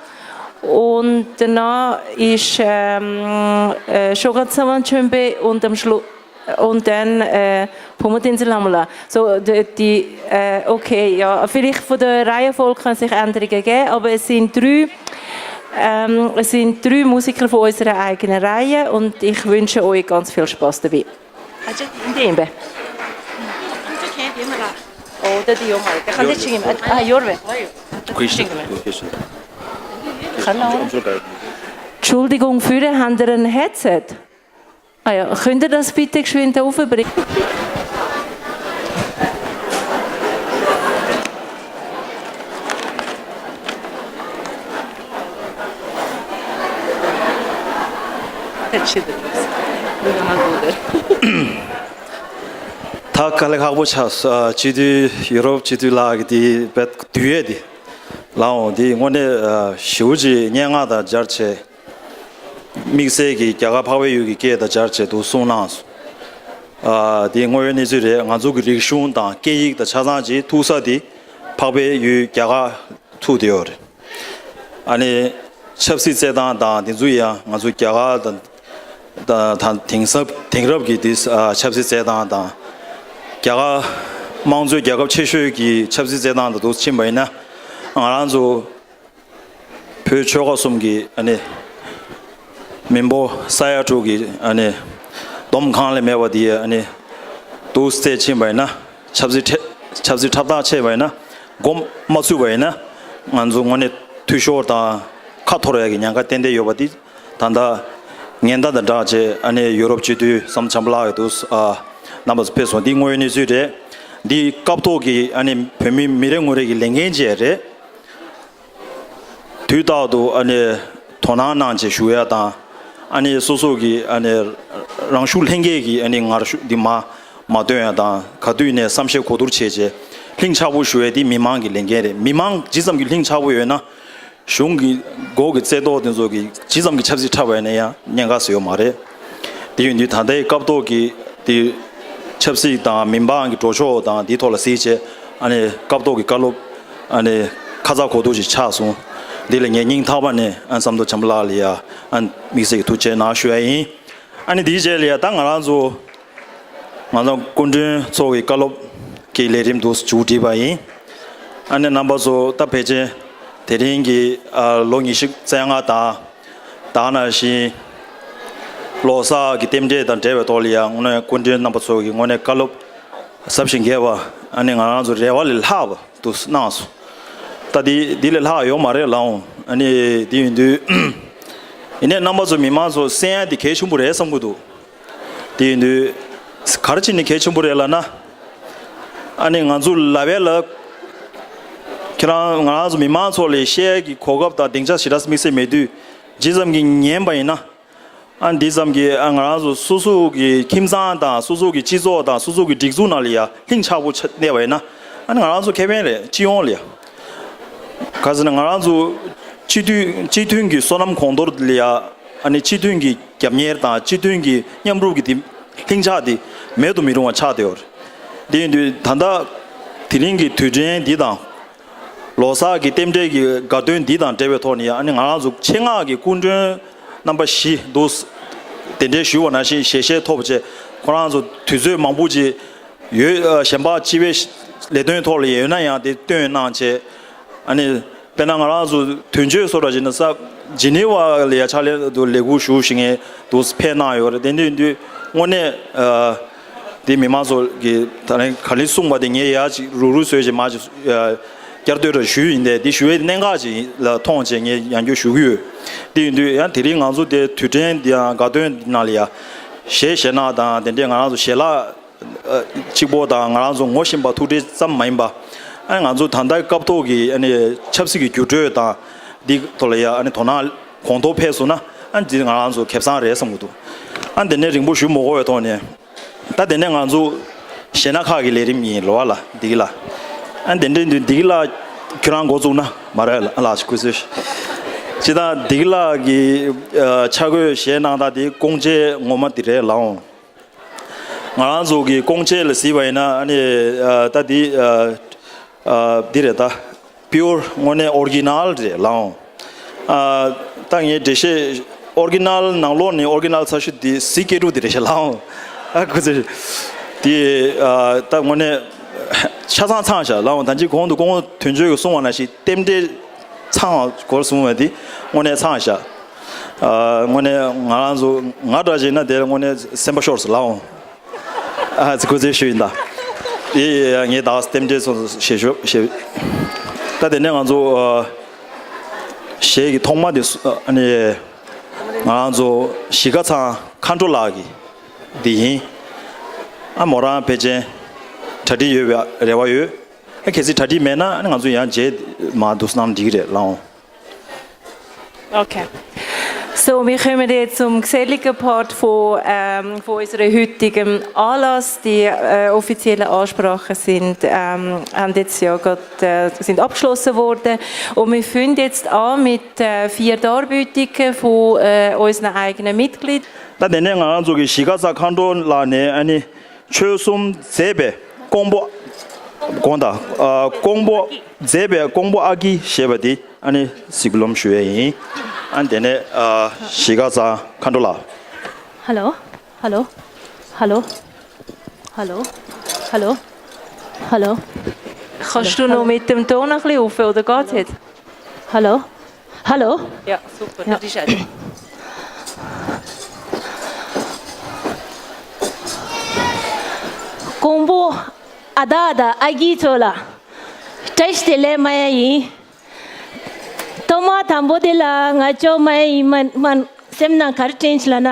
Und danach ist ähm, äh, Shogatsaman Chönbe und am Schluss und dann äh, Pumutin Zilamula. So, die, die äh, okay, ja, vielleicht von der Reihenfolge kann sich Änderungen geben, aber es sind drei, ähm, es sind drei Musiker von unserer eigenen Reihe und ich wünsche euch ganz viel Spaß dabei. ཨ་ཅེ་འདི་ཡིན་པས། ཨོ་ད་འདི་ཡོད་མ་རེད། ད་ག་འདྲ་ཅིག་ཡིན་པས། ཨ་ཡོད་རེད། ཁུ་ཤི་ཁུ་ཤི། ག་ལ། Entschuldigung, für habt ihr ein Headset? Ah ja, könnt ihr das bitte geschwind aufbringen? ད་དཀའ་ལས་ཁག་པོ་ཆགས་སོང་། སྤྱི་འཐུས་ཡུ་རོབ་སྤྱི་འཐུས་ལགས་ཀྱི་དེ་བེད་དུས་ཡས་དེ་ལའང་དེ་དངོས་གནས་ཞེ་པོ་ཅིག་སྙན་ངག་དང་སྦྱར་བྱས། དམིགས་བསལ་གྱི་རྒྱ་གར་འཕགས་པའི་ཡུལ་གྱི་སྐད་དང་སྦྱར་བྱས་འདུག་གསུངས་གནང་སོང་། ཨ་དེ་དངོས་ཡོད་གནས་ཚུལ་རེད། ང་ཚོ་གི་རིག་གཞུང་དང་སྐད་ཡིག་དང་ཆ་ཚང་ཅིག་ཐུག་ས་དེ་འཕགས་པའི་ཡུལ་རྒྱ་གར་ཐུག་བསྡད་ཡོད་རེད། ཨ་ནི་ཆབ་སྲིད་བརྩེ་སྟངས་དང་དེ་ཚོ་ཡང་ང་ཚོ་རྒྱ་གར་དང་དང་དེང་སང་དེང་རབས་ཀྱི་དེ་ཨ་ཆབ་སྲིད་བརྩེ་སྟངས་དང་རྒྱ་གར་དམངས་གཙོའི་རྒྱལ་ཁབ་ཆེ་ཤོས་ཀྱི་ཆབ་སྲིད་བརྩེ་སྟངས་དང་དུ་ཕྱིན་པ་ཡིན་ན་ང་རང་ཚོ། བོད་ཆོལ་ཁ་གསུམ་གྱི་ཨ་ནི་མི་འབོར་ས་ཡ་དྲུག་གི་ཨ་ནི་འདོམ་གང་ལས་མེད་པ་འདི་ཨ་ནི་འདུག་སེ་ཕྱིན་པ་ཡིན་ན། ཆབ་སྲིད་ཁྲ་ཆབ་སྲིད་འཁྲབ་སྟངས་ཕྱིན་པ་ཡིན་ན། གོམ་མ་ཚུད་པ་ཡིན་ན་ང་ཚོ་དངོས་གནས་འཐུས་ཤོར་དང་ཁ་འཐོར་ཡ་གི་ཉེན་ཁ་ཏན་ཏན་ཡོད་པ་འདི་ད་ལྟ་ ཉེན་བརྡ་དང་སྦྲགས་བྱས་ཨ་ནི་ཡུ་རོབ་སྤྱི་འཐུས་བསམ་འཛོམས་ལགས་ཀྱི་འདུག་ཨ་རྣམ་པ་ཚོ་ཕེབས་སོང་། འདི་དངོས་ཡོད་གནས་ཚུལ་རེད། འདི་སྐབས་ཐོག་གི་ཨ་ནི་བོད་མི་མི་རེ་ངོ་རེ་གི་ལས་འགན་བཅས་རེད། དུས་རྟག་ཏུ་ཨ་ནི་དོ་སྣང་གནང་བྱས་ཞུ་ཡ་དང་། ཨ་ནི་སོ་སོ་གི་ཨ་ནི་རང་ཤུགས་ལྷན་སྐྱེས་ཀྱི་ཨ་ནི་ངར་ཤུགས་འདི་མ་མ་བཏོན་ཡ་དང་། ག་དུས་ནས་བསམ་ཤེས་གོ་བསྡུར་བྱས་བྱས་ལྷིང་འཇགས་པོ་ཞུ་ཡ་འདི་མི་མང་གི་ལས་འགན་རེད། མི་མང་ཇི་ཙམ་གྱི་ལྷིང་འཇགས་པོ་ཡོད་ན། གཞུང་གི་སྒོ་གི་རྩེ་ཏོག་དེ་ཚོ་གི་ཇི་ཙམ་གྱི་ཆབ་སྲིད་འཁྲབ་པ་ཡིན་ན་ཡང་ཉེན་ཁ་ཟེར་ཡོད་མ་རེད། དེ་ཡིན་དུས་ད་ལྟའི་སྐབས་ཐོག་གི་དེ་ཆབ་སྲིད་དང་མི་འབངས་ཀྱི་འགྲོ་ཕྱོགས་དང་དེའི་ཐོག་ལ་གཟིགས་བྱས་ཨ་ནི་སྐབས་ཐོག་གི་བཀའ་སློབ་ཨ་ནི་ཁ་ཚ་གོ་སྡུག་ཅིག་ཆགས་སོང་། འདི་ལ་ངས་སྙིང་ཐག་པ་ནས་ཨ་བསམ་མདོ་བྱམས་པ་ལགས་ལ་ཡ་ཨ་དམིགས་བསལ་གྱི་ཐུགས་རྗེ་གནང་ཞུ་ཡ་ཡིན། ཨ་ནི་དེའི་རྗེས་ལ་ཡ་ད་ང་རང་ཚོ་ང་ཚོ་སྐུ་མགྲོན་ཚོ་གི་བཀའ་སློབ་ཀྱི་ལས་རིམ་དུ་མཇུག་སྒྲིལ་བ་ཡིན། ཨ་ནི་རྣམ་པ་ཚོ་ད་ཕལ་ཆེར་དེ་རིང་གི་ཨ་ལོ་ཉི་ཤུ་རྩ་ལྔ་དང་། ད་ནང་བཞིན་ལོ་གསར་གྱི་རྟེན་འབྲེལ་དང་འབྲེལ་བའི་ཐོག་ལ་ཡང་དངོས་གནས་སྐུ་མགྲོན་རྣམ་པ་ཚོ་གིས་དངོས་གནས་བཀའ་སློབ་ཟབ་ཞིང་རྒྱས་པ། ཨ་ནི་ང་རང་ཚོ་རེ་བ་ལས་ལྷག་པ་དུ་གནང་སོང་། ད་འདི་འདི་ལས་ལྷག་ཡོད་མ་རེད་ལགས་འོང་། ཨ་ནི་འདི་ཡིན་དུས་ཡིན་ནའི་རྣམ་པ་ཚོ་མི་མང་ཚོ་གསན་ཡ་འདི་གལ་ཆེན་པོ་རེད་བསམ་གྱི་འདུག་དེ་ཡིན་དུས་ག་རེ་བྱས་ནས་གལ་ཆེན་པོ་རེད་ལབ་ན། ཨ་ནི་ང་ཚོ་ལབ་ཡ་ལ་ཁྱེད་རང་ང་རང་ཚོ་མི་མང་ཚོ་ལ་བཤད་ཡ་གི་གོ་སྐབས་དང་སྡིངས་ཆ་ཞེ་དྲག་དམིགས་བསལ་མེད་དུས་ཇི་ཙམ་གྱིས་ཉན་པ་ཡིན་ན། ཨ་ནི་འདི་ཙམ་གྱིས་ཨ་ང་རང་ཚོ་སོ་སོ་གི་ཁྱིམ་ཚང་དང་སོ་སོ་གི་སྤྱི་ཚོགས་དང་སོ་སོ་གི་སྒྲིག་འཛུགས་ནང་ལ་ཡ་ལྷིང་ཆགས་པོ་ཆགས་གནས་པ་ཡིན་ན། ཨ་ནི་ང་རང་ཚོ་ཁེ་ཕན་རེད། སྤྱི་ཡོངས་ལ་ཡ། ག་ཟེར་ན་ང་རང་ཚོ་སྤྱི་འཐུས་སྤྱི་མཐུན་གྱི་སོ་ནམ་གོང་མཐོར་ལ་ཡ། ཨ་ནི་སྤྱི་མཐུན་གྱི་རྒྱབ་གཉེར་དང་སྤྱི་མཐུན་གྱི་མཉམ་རུབ་ཀྱི་དེ་ལྷིང་འཇགས་དེ་མེད་དུ་མི་རུང་བ་ཆགས་བསྡད་ཡོད་རེད། དེ་ཡིན་དུས་ད་ལྟ་དེ་རིང་གི་དུས་དྲན་འདི་དང་། ལོ་གསར་གྱི་རྟེན་འབྲེལ་གྱི་དགའ་སྟོན་འདི་དང་འབྲེལ་བའི་ཐོག་ནས་ཨ་ནི་ང་རང་ཚོ་ཆེད་མངགས་ཀྱི་སྐུ་མགྲོན་རྣམ་པ་བཞི་འདུག་དེ་འདྲའི་ཞུས་པ་ནང་བཞིན་ཞལ་བཞེས་ཐོབ་བྱས་ཁོ་རང་ཚོ་དུས་ཚོད་མང་པོ་ཅིག་ཡོད། ཨ་གཞན་པ་སྤྱི་པའི་ལས་དོན་ཐོག་ལ་ཡོད་ན་ཡང་དེ་བཏོན་གནང་བྱས། ཨ་ནི་དཔེར་ན་ང་རང་ཚོ་དོན་གཅོད་སོགས་ར་བྱས་ན་ས་ཇི་ནི་ཝ་ལ་ཡ་ཕྱག་ལས་དུ་ལས་འཁུར་ཞུ་བཞིན་ངས་འདུག་ཕེབས་གནང་ཡོད་རེད། དེ་འདྲ་ཡིན་དུས་དངོས་གནས་ཨ་དེ་མི་མང་ཚོ་གི་ད་རིང་ག་ལེར་གསུངས་པ་དེ་ངས་ཡ་ཅིག་རུག་རུག་བཟོས་བྱས་མ་ཅིག་ཨ་བསྐྱར་ཟློས་ར་ཞུས་ཡིན། དེ་དེ་ཞུ་བའི་གནད་འགག་ཅིག་ལ་མཐོང་བྱས་ངས་ཡང་བསྐྱར་ཞུ་གི་ཡོད། དེ་ཡིན་དུས་ཡང་དེ་རིང་ང་ཚོ་དེ་དུས་དྲན་འདི་ཡང་དགའ་སྟོན་འདི་ནང་ལ་ཡ་གཞས་གཞས་ནག་དང་དེ་འདྲས་ང་རང་ཚོ་ཞལ་ལག་ཨ་གཅིག་པོ་དང་ང་རང་ཚོ་ངོ་ཤེས་པ་ཐུག་འཕྲད་ཙམ་མ་ཡིན་པ། ཨ་ང་ཚོ་ད་ལྟའི་སྐབས་ཐོག་གི་ཨ་ནི་ཆབ་སྲིད་ཀྱི་འགྱུར་འགྲོས་དང་འདི་ཐོག་ལ་ཡ་ཨ་ནི་དོ་སྣང་གོང་མཐོར་ཕེབས་སོང་ན་ཨ་འདི་ང་རང་ཚོ་ཁེ་བཟང་རེད་བསམ་གྱི་འདུག་ཨ་དེ་ནས་རིང་པོ་ཞུ་མ་དགོས་པའི་ཐོག་ནས་ད་དེ་ནས་ང་ཚོ་གཞས་ནག་ཁག་གི་ལས་རིམ་ཡིན་ལོ་བ་ལ་འདི་གི་ལ། ཨ་དེ་འདྲའི་འདི་འདི་གི་ལ་ཁྱོད་རང་འགོ་བཙུགས་ན་མ་རེད་ལ་ལ་ཞིག་ཁུ་སུ་ཞིག་ཅི་ད་འདི་གི་ལ་གི་ཨ་ཆ་གོས་གཞས་ནག་ད་འདི་ཀོང་ཇེ་ངོ་མ་འདི་རེད་ལགས་འོང་། ང་རང་ཚོ་གི་ཀོང་ཅེ་ལ་གཟིགས་པ་ཡིན་ན་ཨ་ནི་ཨ་ད་འདི་ཨ་ཨ་འདི་རེད། ད་པིའུར་དངོས་གནས་ཨོར་གི་ནལ་རེད་ལགས་འོང་། ཨ་ད་ངས་འགྲེལ་བཤད་ཨོར་གི་ནལ་ནང་ལོགས་ནས་ཨོར་གི་ནལ་ཚ་ཤོས་འདི་གཟི་སྐྱེ་དྲུག་འདི་རེད་ཤག་ལགས་འོང་། ཨ་ཁུ་ཚེ་འདི་ཨ་ད་དངོས་གནས་ཆ་ཚང་ཚང་ཤག་ལགས་འོང་། ད་ཅི་གོང་དུ་སྐུ་ངོ་དོན་གཅོད་ཀྱིས་གསུངས་པ་ནང་བཞིན་རྟེན་འབྲེལ་ཚང་བ་སྐོར་གསུངས་པ་འདི་དངོས་གནས་ཚང་ཤག་ཨ་དངོས་གནས་ང་རང་ཚོ་ང་འདྲ་བྱས་ན་དེ་དངོས་གནས་སེམས་པ་ཤོར་སོང་ལགས་འོང་། ཨ་ཙི་གུ་ཙི་ཞུ་ཡིན་ད། ཡེ་ཡེ་ཡ་ངས་ད་རྟེན་འབྲེལ་སོགས་ཞེས་ཞུ་ཞེས། ད་དེ་ནས་ང་ཚོ་ཨ་གཞས་ཀྱི་ཐོག་མ་དེ་སུ་ཨ་ནི་ང་རང་ཚོ་གཞིས་ཀ་ཚང་མཁའ་འགྲོ་ལགས་ཀྱི་འདི་ཡིན། ཨ་མོ་རང་ཕལ་ཆེར་གྲ་སྒྲིག་ཡོད་པའི་རེ་བ་ཡོད། ཨ་གལ་སྲིད་གྲ་སྒྲིག་མེད་ན་ཨ་ནི་ང་ཚོ་ཡང་རྗེས་མ་འདུག་སྣང་འགྲིག་གི་རེད་ལགས་འོང་། Okay. So, wir kommen jetzt zum geselligen Part von, ähm, von unserem heutigen Anlass. Die äh, offiziellen Ansprachen sind, ähm, haben jetzt ja gerade, äh, sind abgeschlossen worden. Und wir fangen jetzt an mit äh, vier Darbietungen von äh, unseren eigenen Mitgliedern. ད་དེ་ནས་ང་རང་ཚོ་གི་གཞིས་ཀ་རྩ་མཁའ་འགྲོ་ལགས་ནས་ཨ་ནི་ཆོལ་གསུམ་མཛད་པའི་ཀོང་པོ་དགོངས་དག་ཨ་ཀོང་པོ་མཛད་པའི་ཀོང་པོ་ཨ་ཀི་ཞེས་པ་འདི་ཨ་ནི་གཟིགས་རློམ་ཞུ་ཡས་ཡིན། ཨ་ནི་དེ་ནས་ཨ་གཞིས་ཀ་རྩ་མཁའ་འགྲོ་ལགས། Hallo? Hallo? Hallo? Hallo? Hallo? Hallo? Kannst du noch mit dem Ton ein bisschen auf, oder geht es jetzt? Hallo? Hallo? Ja, super, ja. Das ist es. ཀོང་པོ་ཨ་ད་ཨ་ད་ཨ་གི་ཚོ་ལ་བཀྲ་ཤིས་བདེ་ལེགས་སྨྲ་ཡ་ཡིན། ཐོག་མ་དང་པོ་དེ་ལ་ང་ཅོ་མ་ཡིན་མ་མ། སེམས་ནང་ག་རེ་དྲན་བྱུང་ལབ་ན།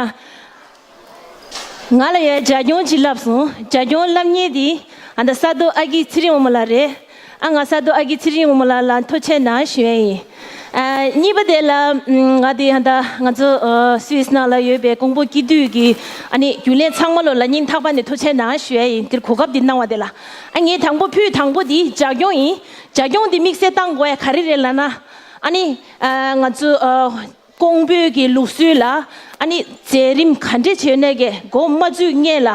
ང་ལ་ཡ་ཇ་སྐྱོང་ཅིག་བསླབས་སོང་། ཇ་སྐྱོང་བསླབ་མཁན་དེ་ཨ་ད་ས་རྡོ་ཨ་སྐྱིད་ཚེ་རིང་དབང་མོ་ལགས་རེད། ཨ་ང་ས་རྡོ་ཨ་སྐྱིད་ཚེ་རིང་དབང་མོ་ལགས་ལ་ཐུགས་རྗེ་གནང་ཞུ་ཡ་ཡིན། ཨ་གཉིས་པ་དེ་ལ་ང་དེ་ཨ་ད་ང་ཚོ་ཨ་སུད་སི་ནང་ལ་ཡོད་པའི་ཀོང་པོ་སྐྱིད་སྡུག་གི་ཨ་ནི་རྒྱུན་ལས་ཚང་མ་ལོ་ལ་སྙིང་ཐག་པ་ནས་ཐུགས་རྗེ་གནང་ཞུ་ཡ་ཡིན། དེར་གོ་སྐབས་དེ་གནང་བ་དེ་ལ། ཨ་ངས་དང་པོ་ཕུད་དང་པོ་དེ་ཇ་སྐྱོང་ཡིན། ཇ་སྐྱོང་དེ་དམིགས་བསལ་བཏང་དགོས་ཡ་ག་རེ་རེད་ལབ་ན། ཨ་ནི་ཨ་ང་ཚོ་ཨ། ཀོང་པོའི་གི་ལུགས་སྲོལ་ལ་ཨ་ནི་མཛད་རིམ་ག་འདྲས་བྱས་ནས་གི་འགོ་མ་བཙུགས་སྔོན་ལ་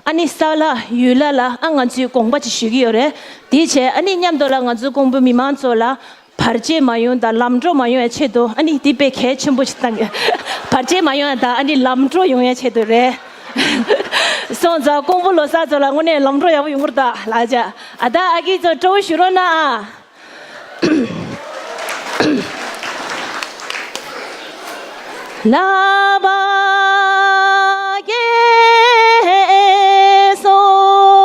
ཨ་ནི་ས་ལ་ཡུལ་ལ་ལ་ཨ་ང་ཚོས་དགོངས་པ་ཅིག་ཞུ་གི་ཡོད་རེད། དེ་བྱས་ཨ་ནི་མཉམ་དུ་ལ་ང་ཚོ་ཀོང་པོ་མི་མང་ཚོ་ལ་བར་ཆད་མ་ཡོང་དང་ལམ་འགྲོ་མ་ཡོང་ཡ་ཆེད་དུ་ཨ་ནི་དེ་དཔེ་གལ་ཆེན་པོ་ཞིག་བཏང་གི། བར་ཆད་མ་ཡོང་ཡ་དང་ཨ་ནི་ལམ་འགྲོ་ཡོང་ཡ་ཆེད་དུ་རེད། སོང་ཙང་ཀོང་པོ་ལོ་གསར་ཚོ་ལ་དངོས་གནས་ལམ་འགྲོ་ཡག་པོ་ཡོང་གི་རེད་ད་ལགས་ཅག་ཨ་ད་ཨ་ཀི་ཚོ་སྤྲོ་བོ་ཞུ་རོགས་གནང་ཨ། ལག་པ་རྒྱལ་སོང་།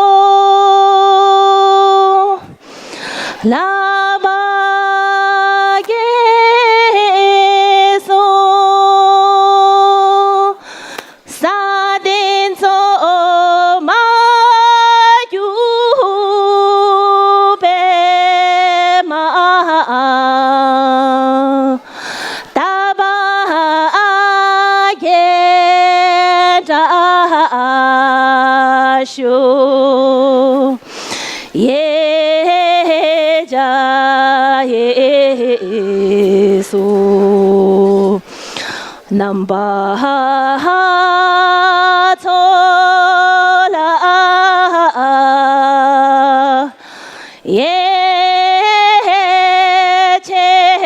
ལག་པ་རྒྱལ་སོང་། ས་སྟེང་ཚོ་མ་རྒྱུ་པའི་མ། རྟ་པ་རྒྱལ་དྲག་ཤོག། ཡེ་ཇ་ཡེ་སུ། རྣམ་པ་ཚོ་ལ་ཡིད་ཆེས་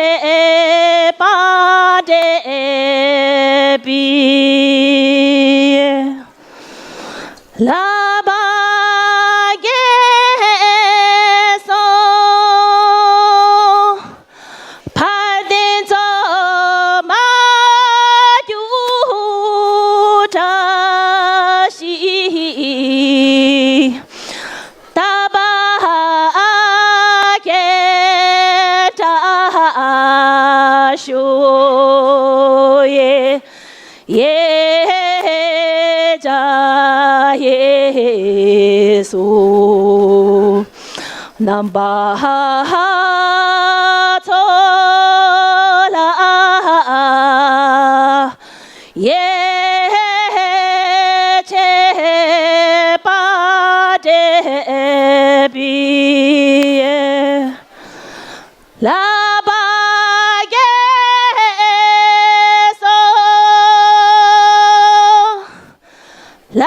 པ་འདྲེས་པའི། ལག་པ་རྒྱལ་སོང་། འཕར་ལྡིང་ཚོ་མ་རྒྱུ་བཀྲ་ཤིས། རྟ་པ་རྒྱལ་དྲག་ཤོག་ཡེ། ཡེ་ཇ་ཡེ་སུ། རྣམ་པ་ཚོ་ལ་ཡིད་ཆེས་པ་འདྲེས་པའི། ལག་པ་རྒྱལ་སོང་། ལག་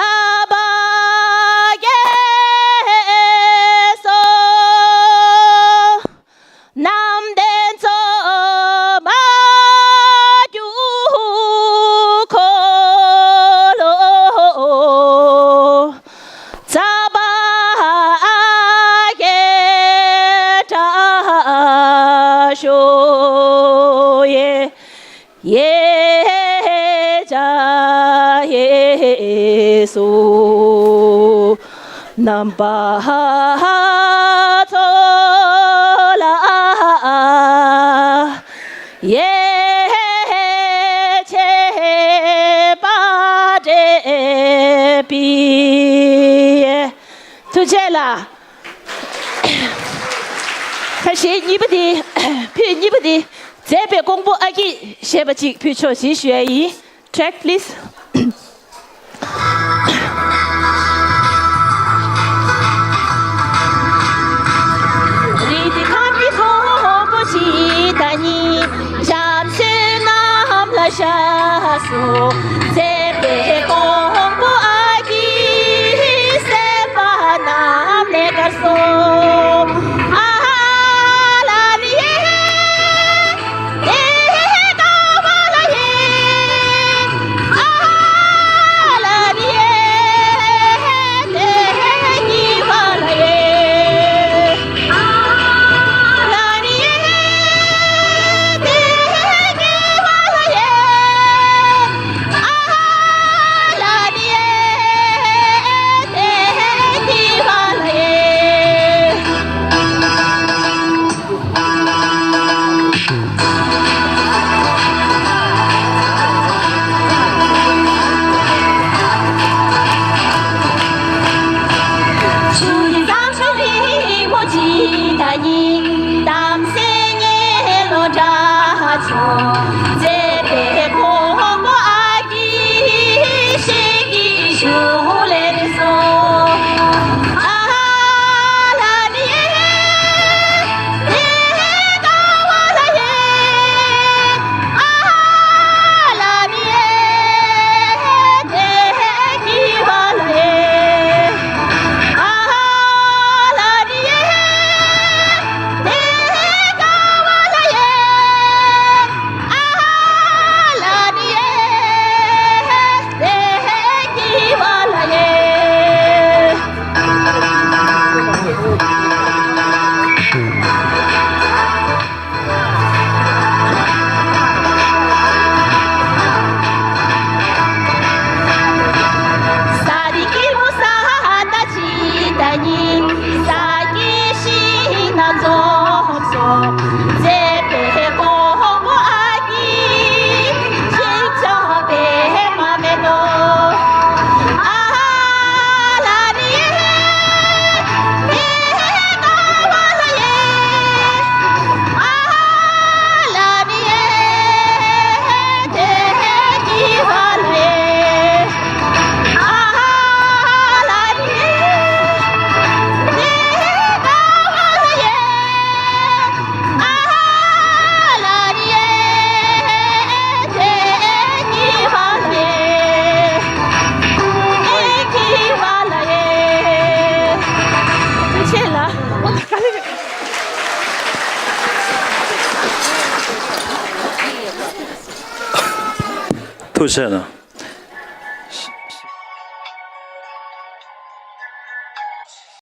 པ་རྒྱལ་སོང་། རྣམ་ལྡན་ཚོ་མ་རྒྱུ་འཁོར་ལོ། རྩ་བ་རྒྱས་དྲག་ཤོག་ཡེ། ཡེ་ཇ་ཡེ་སུ། རྣམ་པ་ཚོ་ལ་ཡིད་ཆེས་པ་འདྲེས་པའི། ཐུགས་རྗེ་ཆེ་ལགས། ཁ་ཤས་གཉིས་པ་དེ། ཕུད་གཉིས་པ་དེ། མཛད་པའི་ཀོང་པོ་ཨ་སྐྱིད་ཞེས་པ་ཅིག་ཕུལ་ཆོག་ཅེས་ཞུ་ཡ་ཡིན། Track, please. རིགས་ཁམས་ཀྱི་ཀོང་པོ་ཅིག་ད་ནི་བྱམས་བརྩེའི་གནམ་ལ་བཞག་སོང་། མཛད་པའི་ཀོང་པོ་ཨ་སྐྱིད་སེམས་པ་གནམ་ལས་དཀར་སོང་། ཨ་ལ་ལི་ཡེ། ཕུལ་ཚར་ན།